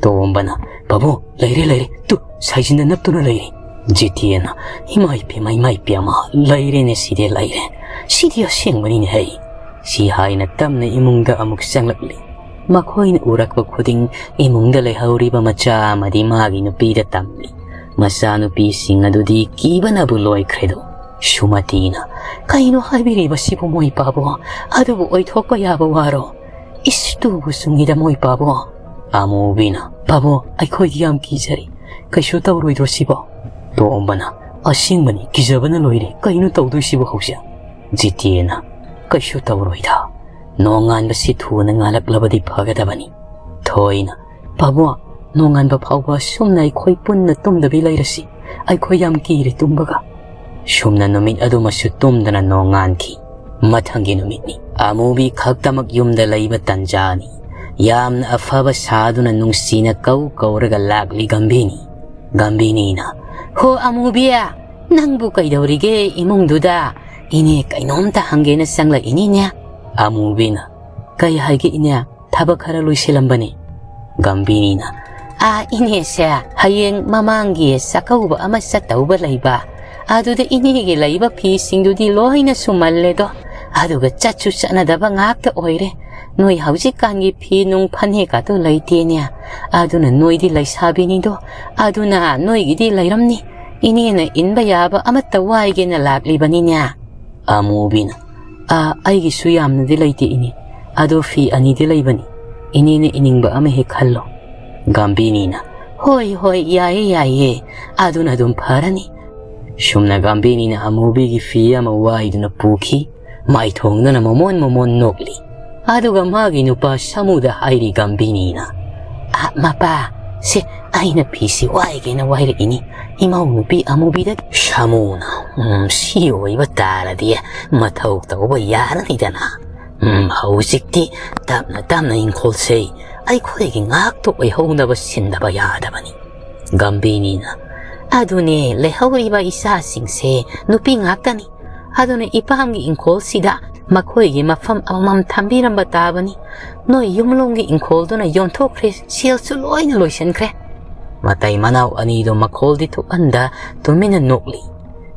ꯇꯣꯝꯕꯅ, "ꯄꯥꯕꯨꯡ, ꯂꯩꯔꯦ, ꯂꯩꯔꯦ, ꯇꯨ, ꯁꯥꯏꯖꯤꯟꯗ ꯅꯞꯇꯨꯅ ꯂꯩꯔꯦ꯫" ꯖꯤꯇꯦꯟꯅ, "ꯏꯃꯥꯏ ꯄꯦꯝꯃ, ꯏꯃꯥꯏ ꯄꯦꯝꯃ, ꯂꯩꯔꯦꯅꯦ, ꯁꯤꯗꯤ ꯂꯩꯔꯦ꯫ ꯁꯤꯗꯤ ꯑꯁꯦꯡꯕꯅꯤꯅꯦ ꯍꯩ꯫" ꯁꯤ ꯍꯥꯏꯅ ꯇꯞꯅ ꯏꯃꯨꯡꯗ ꯑꯃꯨꯛ ꯆꯪꯂꯛꯂꯤ꯫ ꯃꯈꯣꯏꯅ ꯎꯔꯛꯄ ꯈꯨꯗꯤꯡ ꯏꯃꯨꯡꯗ ꯂꯩꯍꯧꯔꯤꯕ ꯃꯆꯥ ꯑꯃꯗꯤ ꯃꯥꯒꯤ ꯅꯨꯄꯤꯗ ꯇꯝꯂꯤ꯫ ꯃꯆꯥꯅꯨꯄꯤꯁꯤꯡ ꯑꯗꯨꯗꯤ ꯀꯤꯕꯅꯕꯨ ꯂꯣꯏꯈ꯭ꯔꯦꯗꯣ꯫ ꯁꯨꯃꯇꯤꯅ, "ꯀꯩꯅꯣ ꯍꯥꯏꯕꯤꯔꯤꯕꯁꯤꯕꯨ ꯃꯣꯏ ꯄꯥꯕꯨꯡ? ꯑꯗꯨꯕꯨ ꯑꯣꯏꯊꯣꯛꯄ ꯌꯥꯕ ꯋꯥꯔꯣ? ꯏꯁ, ꯇꯨꯕꯨ ꯆꯨꯡꯉꯤꯗ ꯃꯣꯏ ꯄꯥꯕꯨꯡ꯫" ꯑꯃꯨꯕꯤꯅ, "ꯄꯥꯕꯨꯡ, ꯑꯩꯈꯣꯏꯗꯤ ꯌꯥꯝ ꯀꯤꯖꯔꯤ꯫ ꯀꯩꯁꯨ ꯇꯧꯔꯣꯏꯗ꯭ꯔꯣ ꯁꯤꯕꯣ?" ꯇꯣꯝꯕꯅ, "ꯑꯁꯦꯡꯕꯅꯤ, ꯀꯤꯖꯕꯅ ꯂꯣꯏꯔꯦ꯫ ꯀꯩꯅꯣ ꯇꯧꯗꯣꯏꯁꯤꯕꯣ ꯍꯧꯖꯤꯛ?" ꯖꯤꯇꯦꯅ, "ꯀꯩꯁꯨ ꯇꯧꯔꯣꯏꯗ꯫ ꯅꯣꯡꯉꯥꯟꯕꯁꯤ ꯊꯨꯅ ꯉꯥꯜꯂꯛꯂꯕꯗꯤ ꯐꯒꯗꯕꯅꯤ꯫" ꯊꯣꯏꯅ, "ꯄꯥꯕꯨꯡ, ꯅꯣꯡꯉꯥꯟꯕ ꯐꯥꯎꯕ ꯁꯨꯝꯅ ꯑꯩꯈꯣꯏ ꯄꯨꯟꯅ ꯇꯨꯝꯗꯕꯤ ꯂꯩꯔꯁꯤ꯫ ꯑꯩꯈꯣꯏ ꯌꯥꯝ ꯀꯤꯔꯦ ꯇꯨꯝꯕꯒ꯫" ꯁꯨꯝꯅ ꯅꯨꯃꯤꯠ ꯑꯗꯨꯃꯁꯨ ꯇꯨꯝꯗꯅ ꯅꯣꯡꯉꯥꯟꯈꯤ꯫ ꯃꯊꯪꯒꯤ ꯅꯨꯃꯤꯠꯅꯤ꯫ ꯑꯃꯨꯕꯤ ꯈꯛꯇꯃꯛ ꯌꯨꯝꯗ ꯂꯩꯕ ꯇꯟꯖꯥꯅꯤ꯫ ꯌꯥꯝꯅ ꯑꯐꯕ ꯁꯥꯗꯨꯅ ꯅꯨꯡꯁꯤꯅ ꯀꯧ ꯀꯧꯔꯒ ꯂꯥꯛꯂꯤ ꯒꯝꯚꯤꯅꯤ꯫ ꯒꯝꯚꯤꯅꯤꯅ, "ꯍꯣ ꯑꯃꯨꯕꯤ, ꯅꯪꯕꯨ ꯀꯩꯗꯧꯔꯤꯒꯦ ꯏꯃꯨꯡꯗꯨꯗ? ꯏꯅꯦ ꯀꯩꯅꯣꯝꯇ ꯍꯪꯒꯦꯅ ꯆꯪꯂꯛꯏꯅꯤꯅꯦ꯫" ꯑꯃꯨꯕꯤꯅ, "ꯀꯩ ꯍꯥꯏꯒꯦ ꯏꯅꯦ? ꯊꯕꯛ ꯈꯔ ꯂꯣꯏꯁꯤꯜꯂꯝꯕꯅꯤ꯫" ꯒꯝꯚꯤꯅꯤꯅ, "ꯑꯥ, ꯏꯅꯦꯁꯦ ꯍꯌꯦꯡ ꯃꯃꯥꯡꯒꯤ ꯆꯥꯛꯀꯧꯕ ꯑꯃ ꯆꯠꯇꯧꯕ ꯂꯩꯕ, ꯑꯗꯨꯗ ꯏꯅꯦꯒꯤ ꯂꯩꯕ ꯐꯤꯁꯤꯡꯗꯨꯗꯤ ꯂꯣꯏꯅ ꯁꯨꯃꯜꯂꯦꯗꯣ, ꯑꯗꯨꯒ ꯆꯠꯁꯨ ꯆꯠꯅꯗꯕ ꯉꯥꯛꯇ ꯑꯣꯏꯔꯦ꯫ ꯅꯣꯏ ꯍꯧꯖꯤꯛꯀꯥꯟꯒꯤ ꯐꯤ ꯅꯨꯡ ꯐꯅꯦꯛꯀꯥꯗꯣ ꯂꯩꯇꯦꯅꯦ꯫ ꯑꯗꯨꯅ ꯅꯣꯏꯗꯤ ꯂꯩꯁꯥꯕꯤꯅꯤꯗꯣ, ꯑꯗꯨꯅ ꯅꯣꯏꯒꯤꯗꯤ ꯂꯩꯔꯝꯅꯤ꯫ ꯏꯅꯦꯅ ꯏꯟꯕ ꯌꯥꯕ ꯑꯃꯠꯇ ꯋꯥꯏꯒꯦꯅ ꯂꯥꯛꯂꯤꯕꯅꯤꯅꯦ꯫" ꯑꯃꯨꯕꯤꯅ, "ꯑꯥ, ꯑꯩꯒꯤꯁꯨ ꯌꯥꯝꯅꯗꯤ ꯂꯩꯇꯦ ꯏꯅꯦ, ꯑꯗꯣ ꯐꯤ ꯑꯅꯤꯗꯤ ꯂꯩꯕꯅꯤ, ꯏꯅꯦꯅ ꯏꯅꯤꯡꯕ ꯑꯃ ꯍꯦꯛ ꯈꯜꯂꯣ꯫" ꯒꯝꯚꯤꯅꯤꯅ, "ꯍꯣꯏ ꯍꯣꯏ, ꯌꯥꯏꯌꯦ ꯌꯥꯏꯌꯦ, ꯑꯗꯨꯅ ꯑꯗꯨꯝ ꯐꯔꯅꯤ꯫" ꯁꯨꯝꯅ ꯒꯝꯚꯤꯅꯤꯅ ꯑꯃꯨꯕꯤꯒꯤ ꯐꯤ ꯑꯃ ꯋꯥꯏꯗꯨꯅ ꯄꯨꯈꯤ꯫ ꯃꯥꯏꯊꯣꯡꯗꯨꯅ ꯃꯃꯣꯟ ꯃꯃꯣꯟ ꯅꯣꯛꯂꯤ꯫ ꯑꯗꯨꯒ ꯃꯥꯒꯤ ꯅꯨꯄꯥ ꯁꯥꯃꯨꯗ ꯍꯥꯏꯔꯤ ꯒꯝꯚꯤꯅꯤꯅ, "ꯑ, ꯃꯄꯥ, ꯁꯦ, ꯑꯩꯅ ꯐꯤꯁꯤ ꯋꯥꯏꯒꯦꯅ ꯋꯥꯏꯔꯛꯏꯅꯤ, ꯏꯃꯧ ꯅꯨꯄꯤ ꯑꯃꯨꯕꯤꯗ꯫" ꯁꯥꯃꯨꯅ, "ꯎꯝ, ꯁꯤ ꯑꯣꯏꯕ ꯇꯥꯔꯗꯤ ꯃꯊꯧ ꯇꯧꯕ ꯌꯥꯔꯅꯤꯗꯅ꯫ ꯎꯝ, ꯍꯧꯖꯤꯛꯇꯤ ꯇꯞꯅ ꯇꯞꯅ ꯏꯪꯈꯣꯜꯁꯦ ꯑꯩꯈꯣꯏꯒꯤ ꯉꯥꯛꯇ ꯑꯣꯏꯍꯧꯅꯕ ꯁꯤꯟꯗꯕ ꯌꯥꯗꯕꯅꯤ꯫" ꯒꯝꯚꯤꯅꯤꯅ, "ꯑꯗꯨꯅꯦ, ꯂꯩꯍꯧꯔꯤꯕ ꯏꯆꯥꯁꯤꯡꯁꯦ ꯅꯨꯄꯤ ꯉꯥꯛꯇꯅꯤ꯫ ꯑꯗꯨꯅ ꯏꯄꯥꯝꯒꯤ ꯏꯪꯈꯣꯜꯁꯤꯗ ꯃꯈꯣꯏꯒꯤ ꯃꯐꯝ ꯑꯃꯃꯝ ꯊꯝꯕꯤꯔꯝꯕ ꯇꯥꯕꯅꯤ꯫ ꯅꯣꯏ ꯌꯨꯝꯂꯣꯝꯒꯤ ꯏꯪꯈꯣꯜꯗꯨꯅ ꯌꯣꯟꯊꯣꯛꯈ꯭ꯔꯦ, ꯁꯦꯜꯁꯨ ꯂꯣꯏꯅ ꯂꯣꯏꯁꯤꯟꯈ꯭ꯔꯦ꯫" ꯃꯇꯩ ꯃꯅꯥꯎ ꯑꯅꯤꯗꯨ ꯃꯈꯣꯜꯗꯤ ꯊꯣꯛꯍꯟꯗ ꯇꯨꯃꯤꯟꯅ ꯅꯣꯛꯂꯤ꯫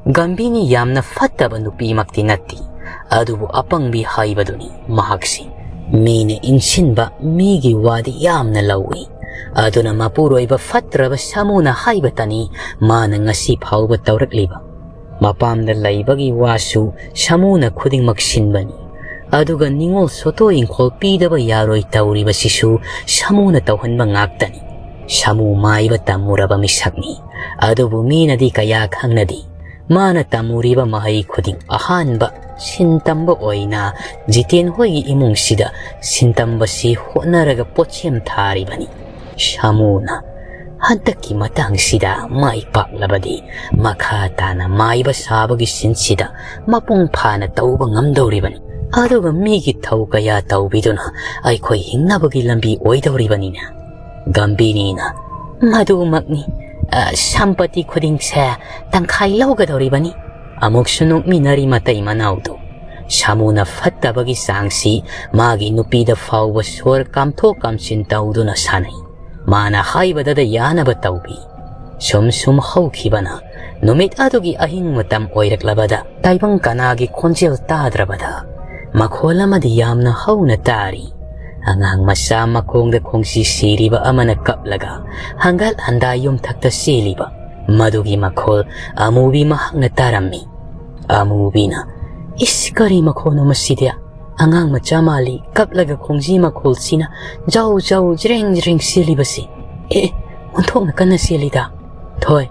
ꯒꯝꯚꯤꯅꯤ ꯌꯥꯝꯅ ꯐꯠꯇꯕ ꯅꯨꯄꯤꯃꯛꯇꯤ ꯅꯠꯇꯦ, ꯑꯗꯨꯕꯨ ꯑꯄꯪꯕꯤ ꯍꯥꯏꯕꯗꯨꯅꯤ ꯃꯍꯥꯛꯁꯤ꯫ ꯃꯤꯅ ꯏꯟꯁꯤꯟꯕ ꯃꯤꯒꯤ ꯋꯥꯗꯤ ꯌꯥꯝꯅ ꯂꯧꯏ꯫ ꯑꯗꯨꯅ ꯃꯄꯨꯔꯣꯏꯕ ꯐꯠꯇ꯭ꯔꯕ ꯁꯥꯃꯨꯅ ꯍꯥꯏꯕꯇꯅꯤ ꯃꯥꯅ ꯉꯁꯤ ꯐꯥꯎꯕ ꯇꯧꯔꯛꯂꯤꯕ꯫ ꯃꯄꯥꯝꯗ ꯂꯩꯕꯒꯤ ꯋꯥꯁꯨ ꯁꯥꯃꯨꯅ ꯈꯨꯗꯤꯡꯃꯛ ꯁꯤꯟꯕꯅꯤ꯫ ꯑꯗꯨꯒ ꯅꯤꯉꯣꯜ ꯁꯣꯇꯣ ꯏꯪꯈꯣꯜ ꯄꯤꯗꯕ ꯌꯥꯔꯣꯏ ꯇꯧꯔꯤꯕꯁꯤꯁꯨ ꯁꯥꯃꯨꯅ ꯇꯧꯍꯟꯕ ꯉꯥꯛꯇꯅꯤ꯫ ꯁꯥꯃꯨ ꯃꯥꯏꯕ ꯇꯝꯃꯨꯔꯕ ꯃꯤꯁꯛꯅꯤ꯫ ꯑꯗꯨꯕꯨ ꯃꯤꯅꯗꯤ ꯀꯌꯥ ꯈꯪꯅꯗꯦ꯫ ꯃꯥꯅ ꯇꯝꯃꯨꯔꯤꯕ ꯃꯍꯩ ꯈꯨꯗꯤꯡ ꯑꯍꯥꯟꯕ ꯁꯤꯟ ꯇꯝꯕ ꯑꯣꯏꯅ ꯖꯤꯇꯦꯟ ꯍꯣꯏꯒꯤ ꯏꯃꯨꯡꯁꯤꯗ ꯁꯤꯟ ꯇꯝꯕꯁꯤ ꯍꯣꯠꯅꯔꯒ ꯄꯣꯠꯁꯦꯝ ꯊꯥꯔꯤꯕꯅꯤ꯫ ꯁꯥꯃꯨꯅ ꯍꯟꯗꯛꯀꯤ ꯃꯇꯥꯡꯁꯤꯗ ꯃꯥꯏ ꯄꯥꯛꯂꯕꯗꯤ ꯃꯈꯥ ꯇꯥꯅ ꯃꯥꯏꯕ ꯁꯥꯕꯒꯤ ꯁꯤꯟꯁꯤꯗ ꯃꯄꯨꯡ ꯐꯥꯅ ꯇꯧꯕ ꯉꯝꯗꯧꯔꯤꯕꯅꯤ꯫ ꯑꯗꯨꯒ ꯃꯤꯒꯤ ꯊꯧ ꯀꯌꯥ ꯇꯧꯕꯤꯗꯨꯅ ꯑꯩꯈꯣꯏ ꯍꯤꯡꯅꯕꯒꯤ ꯂꯝꯕꯤ ꯑꯣꯏꯗꯧꯔꯤꯕꯅꯤꯅꯦ꯫ ꯒꯝꯚꯤꯅꯤꯅ, "ꯃꯗꯨꯃꯛꯅꯤ, ꯑ, ꯁꯝꯄꯇꯤ ꯈꯨꯗꯤꯡꯁꯦ ꯇꯪꯈꯥꯏ ꯂꯧꯒꯗꯧꯔꯤꯕꯅꯤ"꯫ ꯑꯃꯨꯛꯁꯨ ꯅꯣꯛꯃꯤꯟꯅꯔꯤ ꯃꯇꯩ ꯃꯅꯥꯎꯗꯨ꯫ ꯁꯥꯃꯨꯅ ꯐꯠꯇꯕꯒꯤ ꯆꯥꯡꯁꯤ ꯃꯥꯒꯤ ꯅꯨꯄꯤꯗ ꯐꯥꯎꯕ ꯁꯣꯔ ꯀꯥꯝꯊꯣꯛ ꯀꯥꯝꯁꯤꯟ ꯇꯧꯗꯨꯅ ꯁꯥꯟꯅꯩ꯫ ꯃꯥꯅ ꯍꯥꯏꯕꯗꯗ ꯌꯥꯅꯕ ꯇꯧꯕꯤ꯫ ꯁꯨꯝ ꯁꯨꯝ ꯍꯧꯈꯤꯕꯅ ꯅꯨꯃꯤꯠ ꯑꯗꯨꯒꯤ ꯑꯍꯤꯡ ꯃꯇꯝ ꯑꯣꯏꯔꯛꯂꯕꯗ ꯇꯥꯏꯕꯪ ꯀꯅꯥꯒꯤ ꯈꯣꯟꯖꯦꯜ ꯇꯥꯗ꯭ꯔꯕꯗ ꯃꯈꯣꯜ ꯑꯃꯗꯤ ꯌꯥꯝꯅ ꯍꯧꯅ ꯇꯥꯔꯤ꯫ ꯑꯉꯥꯡ ꯃꯆꯥ ꯃꯈꯣꯡꯗ ꯈꯣꯡꯖꯤ ꯁꯤꯔꯤꯕ ꯑꯃꯅ ꯀꯞꯂꯒ ꯍꯪꯒꯠ ꯍꯟꯗꯥ ꯌꯨꯝꯊꯛꯇ ꯆꯦꯜꯂꯤꯕ ꯃꯗꯨꯒꯤ ꯃꯈꯣꯜ ꯑꯃꯨꯕꯤ ꯃꯍꯥꯛꯅ ꯇꯥꯔꯝꯃꯤ꯫ ꯑꯃꯨꯕꯤꯅ, "ꯏꯁ, ꯀꯔꯤ ꯃꯈꯣꯜꯅꯣ ꯃꯁꯤꯗꯤ? ꯑꯉꯥꯡ ꯃꯆꯥ ꯃꯥꯜꯂꯤ, ꯀꯞꯂꯒ ꯈꯣꯡꯖꯤ ꯃꯈꯣꯜꯁꯤꯅ ꯖꯧ ꯖꯧ ꯖ꯭ꯔꯦꯡ ꯖ꯭ꯔꯦꯡ ꯆꯦꯜꯂꯤꯕꯁꯤ꯫ ꯑꯦ, ꯑꯣꯟꯊꯣꯛꯅ ꯀꯟꯅ ꯆꯦꯜꯂꯤꯗ꯫ ꯊꯣꯏ,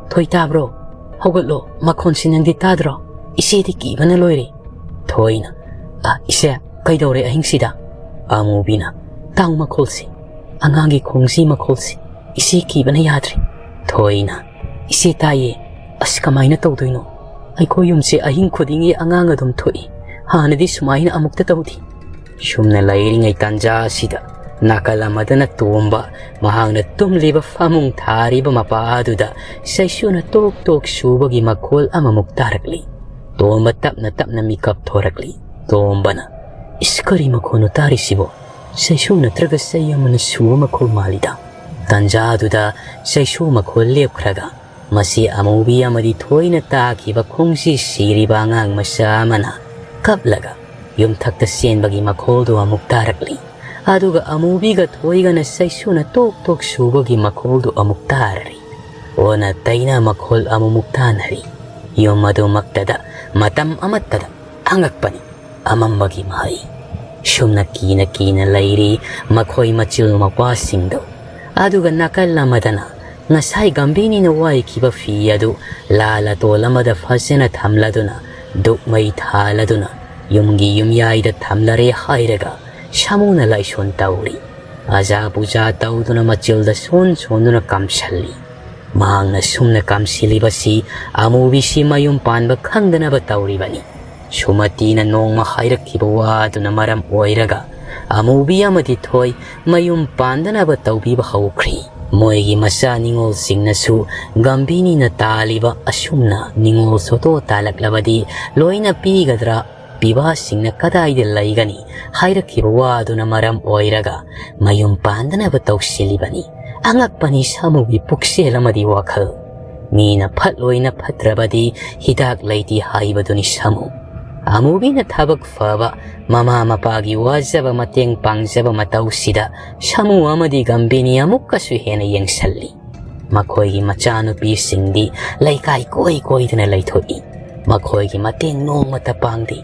ꯊꯣꯏ ꯇꯥꯕ꯭ꯔꯣ? ꯍꯧꯒꯠꯂꯣ, ꯃꯈꯣꯟꯁꯤ ꯅꯪꯗꯤ ꯇꯥꯗ꯭ꯔꯣ? ꯏꯆꯦꯗꯤ ꯀꯤꯕꯅ ꯂꯣꯏꯔꯦ"꯫ ꯊꯣꯏꯅ, "ꯑ, ꯏꯆꯦ, ꯀꯩꯗꯧꯔꯦ ꯑꯍꯤꯡꯁꯤꯗ?" ꯑꯃꯨꯕꯤꯅ, "ꯇꯥꯎ ꯃꯈꯣꯜꯁꯤ, ꯑꯉꯥꯡꯒꯤ ꯈꯣꯡꯖꯤ ꯃꯈꯣꯜꯁꯤ, ꯏꯆꯦ ꯀꯤꯕꯅ ꯌꯥꯗ꯭ꯔꯦ"꯫ ꯊꯣꯏꯅ, "ꯏꯆꯦ ꯇꯥꯏꯌꯦ, ꯑꯁ ꯀꯃꯥꯏꯅ ꯇꯧꯗꯣꯏꯅꯣ? ꯑꯩꯈꯣꯏ ꯌꯨꯝꯁꯦ ꯑꯍꯤꯡ ꯈꯨꯗꯤꯡꯒꯤ ꯑꯉꯥꯡ ꯑꯗꯨꯝ ꯊꯣꯛꯏ, ꯍꯥꯟꯅꯗꯤ ꯁꯨꯃꯥꯏꯅ ꯑꯃꯨꯛꯇ ꯇꯧꯗꯦ"꯫ ꯁꯨꯝꯅ ꯂꯩꯔꯤꯉꯩ ꯇꯥꯟꯖꯥ ꯑꯁꯤꯗ ꯅꯥꯀꯜ ꯑꯃꯗꯅ ꯇꯣꯝꯕ ꯃꯍꯥꯛꯅ ꯇꯨꯝꯂꯤꯕ ꯐꯃꯨꯡ ꯊꯥꯔꯤꯕ ꯃꯄꯥ ꯑꯗꯨꯗ ꯆꯩꯁꯨꯅ ꯇꯣꯛ ꯇꯣꯛ ꯁꯨꯕꯒꯤ ꯃꯈꯣꯜ ꯑꯃꯃꯨꯛ ꯇꯥꯔꯛꯂꯤ꯫ ꯇꯣꯝꯕ ꯇꯞꯅ ꯇꯞꯅ ꯃꯤꯀꯞ ꯊꯣꯔꯛꯂꯤ꯫ ꯇꯣꯝꯕꯅ, "ꯏꯁ, ꯀꯔꯤ ꯃꯈꯣꯜꯅꯣ ꯇꯥꯔꯤꯁꯤꯕꯣ? ꯆꯩꯁꯨ ꯅꯠꯇ꯭ꯔꯒ ꯆꯩ ꯑꯃꯅ ꯁꯨꯕ ꯃꯈꯣꯜ ꯃꯥꯜꯂꯤꯗ"꯫ ꯇꯥꯟꯖꯥꯗꯨꯗ ꯆꯩꯁꯨ ꯃꯈꯣꯜ ꯂꯦꯞꯈ꯭ꯔꯒ ꯃꯁꯤ ꯑꯃꯨꯕꯤ ꯑꯃꯗꯤ ꯊꯣꯏꯅ ꯇꯥꯈꯤꯕ ꯈꯣꯡꯖꯤ ꯁꯤꯔꯤꯕ ꯑꯉꯥꯡ ꯃꯆꯥ ꯑꯃꯅ ꯀꯞꯂꯒ ꯌꯨꯝꯊꯛꯇ ꯆꯦꯟꯕꯒꯤ ꯃꯈꯣꯜꯗꯨ ꯑꯃꯨꯛ ꯇꯥꯔꯛꯂꯤ꯫ ꯑꯗꯨꯒ ꯑꯃꯨꯕꯤꯒ ꯊꯣꯏꯒꯅ ꯆꯩꯁꯨꯅ ꯇꯣꯛ ꯇꯣꯛ ꯁꯨꯕꯒꯤ ꯃꯈꯣꯜꯗꯨ ꯑꯃꯨꯛ ꯇꯥꯔꯔꯤ꯫ ꯑꯣꯟꯅ ꯇꯩꯅ ꯃꯈꯣꯜ ꯑꯃꯨꯃꯨꯛ ꯇꯥꯅꯔꯤ꯫ ꯌꯨꯝ ꯑꯗꯨꯃꯛꯇꯗ ꯃꯇꯝ ꯑꯃꯠꯇꯗ ꯑꯉꯛꯄꯅꯤ꯫ ꯑꯃꯝꯕꯒꯤ ꯃꯍꯩ꯫ ꯁꯨꯝꯅ ꯀꯤꯅ ꯀꯤꯅ ꯂꯩꯔꯤ ꯃꯈꯣꯏ ꯃꯆꯤꯜ ꯃꯧꯄ꯭ꯋꯥꯁꯤꯡꯗꯨ꯫ ꯑꯗꯨꯒ ꯅꯥꯀꯜ ꯑꯃꯗꯅ ꯉꯁꯥꯏ ꯒꯝꯚꯤꯅꯤꯅ ꯋꯥꯏꯈꯤꯕ ꯐꯤ ꯑꯗꯨ ꯂꯥ ꯂꯇꯣꯜ ꯑꯃꯗ ꯐꯖꯅ ꯊꯝꯂꯗꯨꯅ, ꯗꯨꯛ ꯃꯩ ꯊꯥꯜꯂꯗꯨꯅ, ꯌꯨꯝꯒꯤ ꯌꯨꯝꯌꯥꯏꯗ ꯊꯝꯂꯔꯦ ꯍꯥꯏꯔꯒ ꯁꯥꯃꯨꯅ ꯂꯥꯏꯁꯣꯟ ꯇꯧꯔꯤ꯫ ꯑꯖꯥ ꯄꯨꯖꯥ ꯇꯧꯗꯨꯅ ꯃꯆꯤꯜꯗ ꯁꯣꯟ ꯁꯣꯟꯗꯨꯅ ꯀꯥꯝꯁꯜꯂꯤ꯫ ꯃꯍꯥꯛꯅ ꯁꯨꯝꯅ ꯀꯥꯝꯁꯤꯜꯂꯤꯕꯁꯤ ꯑꯃꯨꯕꯤꯁꯤ ꯃꯌꯨꯝ ꯄꯥꯟꯕ ꯈꯪꯗꯅꯕ ꯇꯧꯔꯤꯕꯅꯤ꯫ ꯁꯨꯃꯇꯤꯅ ꯅꯣꯡꯃ ꯍꯥꯏꯔꯛꯈꯤꯕ ꯋꯥꯗꯨꯅ ꯃꯔꯝ ꯑꯣꯏꯔꯒ ꯑꯃꯨꯕꯤ ꯑꯃꯗꯤ ꯊꯣꯏ ꯃꯌꯨꯝ ꯄꯥꯟꯗꯅꯕ ꯇꯧꯕꯤꯕ ꯍꯧꯈ꯭ꯔꯤ꯫ ꯃꯣꯏꯒꯤ ꯃꯆꯥ ꯅꯤꯉꯣꯜꯁꯤꯡꯅꯁꯨ ꯒꯝꯚꯤꯅꯤꯅ ꯇꯥꯜꯂꯤꯕ ꯑꯁꯨꯝꯅ ꯅꯤꯉꯣꯜ ꯁꯣꯇꯣ ꯇꯥꯜꯂꯛꯂꯕꯗꯤ ꯂꯣꯏꯅ ꯄꯤꯒꯗ꯭ꯔꯥ, ꯄꯤꯕꯥꯁꯤꯡꯅ ꯀꯗꯥꯏꯗ ꯂꯩꯒꯅꯤ ꯍꯥꯏꯔꯛꯈꯤꯕ ꯋꯥꯗꯨꯅ ꯃꯔꯝ ꯑꯣꯏꯔꯒ ꯃꯌꯨꯝ ꯄꯥꯟꯗꯅꯕ ꯇꯧꯁꯤꯜꯂꯤꯕꯅꯤ꯫ ꯑꯉꯛꯄꯅꯤ ꯁꯥꯃꯨꯒꯤ ꯄꯨꯛꯆꯦꯜ ꯑꯃꯗꯤ ꯋꯥꯈꯜ꯫ ꯃꯤꯅ ꯐꯠꯂꯣꯏꯅ ꯐꯠꯇ꯭ꯔꯕꯗꯤ ꯍꯤꯗꯥꯛ ꯂꯩꯇꯦ ꯍꯥꯏꯕꯗꯨꯅꯤ ꯁꯥꯃꯨ꯫ ꯑꯃꯨꯕꯤꯅ ꯊꯕꯛ ꯐꯕ, ꯃꯃꯥ ꯃꯄꯥꯒꯤ ꯋꯥꯖꯕ ꯃꯇꯦꯡ ꯄꯥꯡꯖꯕ ꯃꯇꯧꯁꯤꯗ ꯁꯥꯃꯨ ꯑꯃꯗꯤ ꯒꯝꯚꯤꯅꯤ ꯑꯃꯨꯛꯀꯁꯨ ꯍꯦꯟꯅ ꯌꯦꯡꯁꯤꯜꯂꯤ꯫ ꯃꯈꯣꯏꯒꯤ ꯃꯆꯥꯅꯨꯄꯤꯁꯤꯡꯗꯤ ꯂꯩꯀꯥꯏ ꯀꯣꯏ ꯀꯣꯏꯗꯅ ꯂꯩꯊꯣꯛꯏ꯫ ꯃꯈꯣꯏꯒꯤ ꯃꯇꯦꯡ ꯅꯣꯡꯃꯇ ꯄꯥꯡꯗꯦ꯫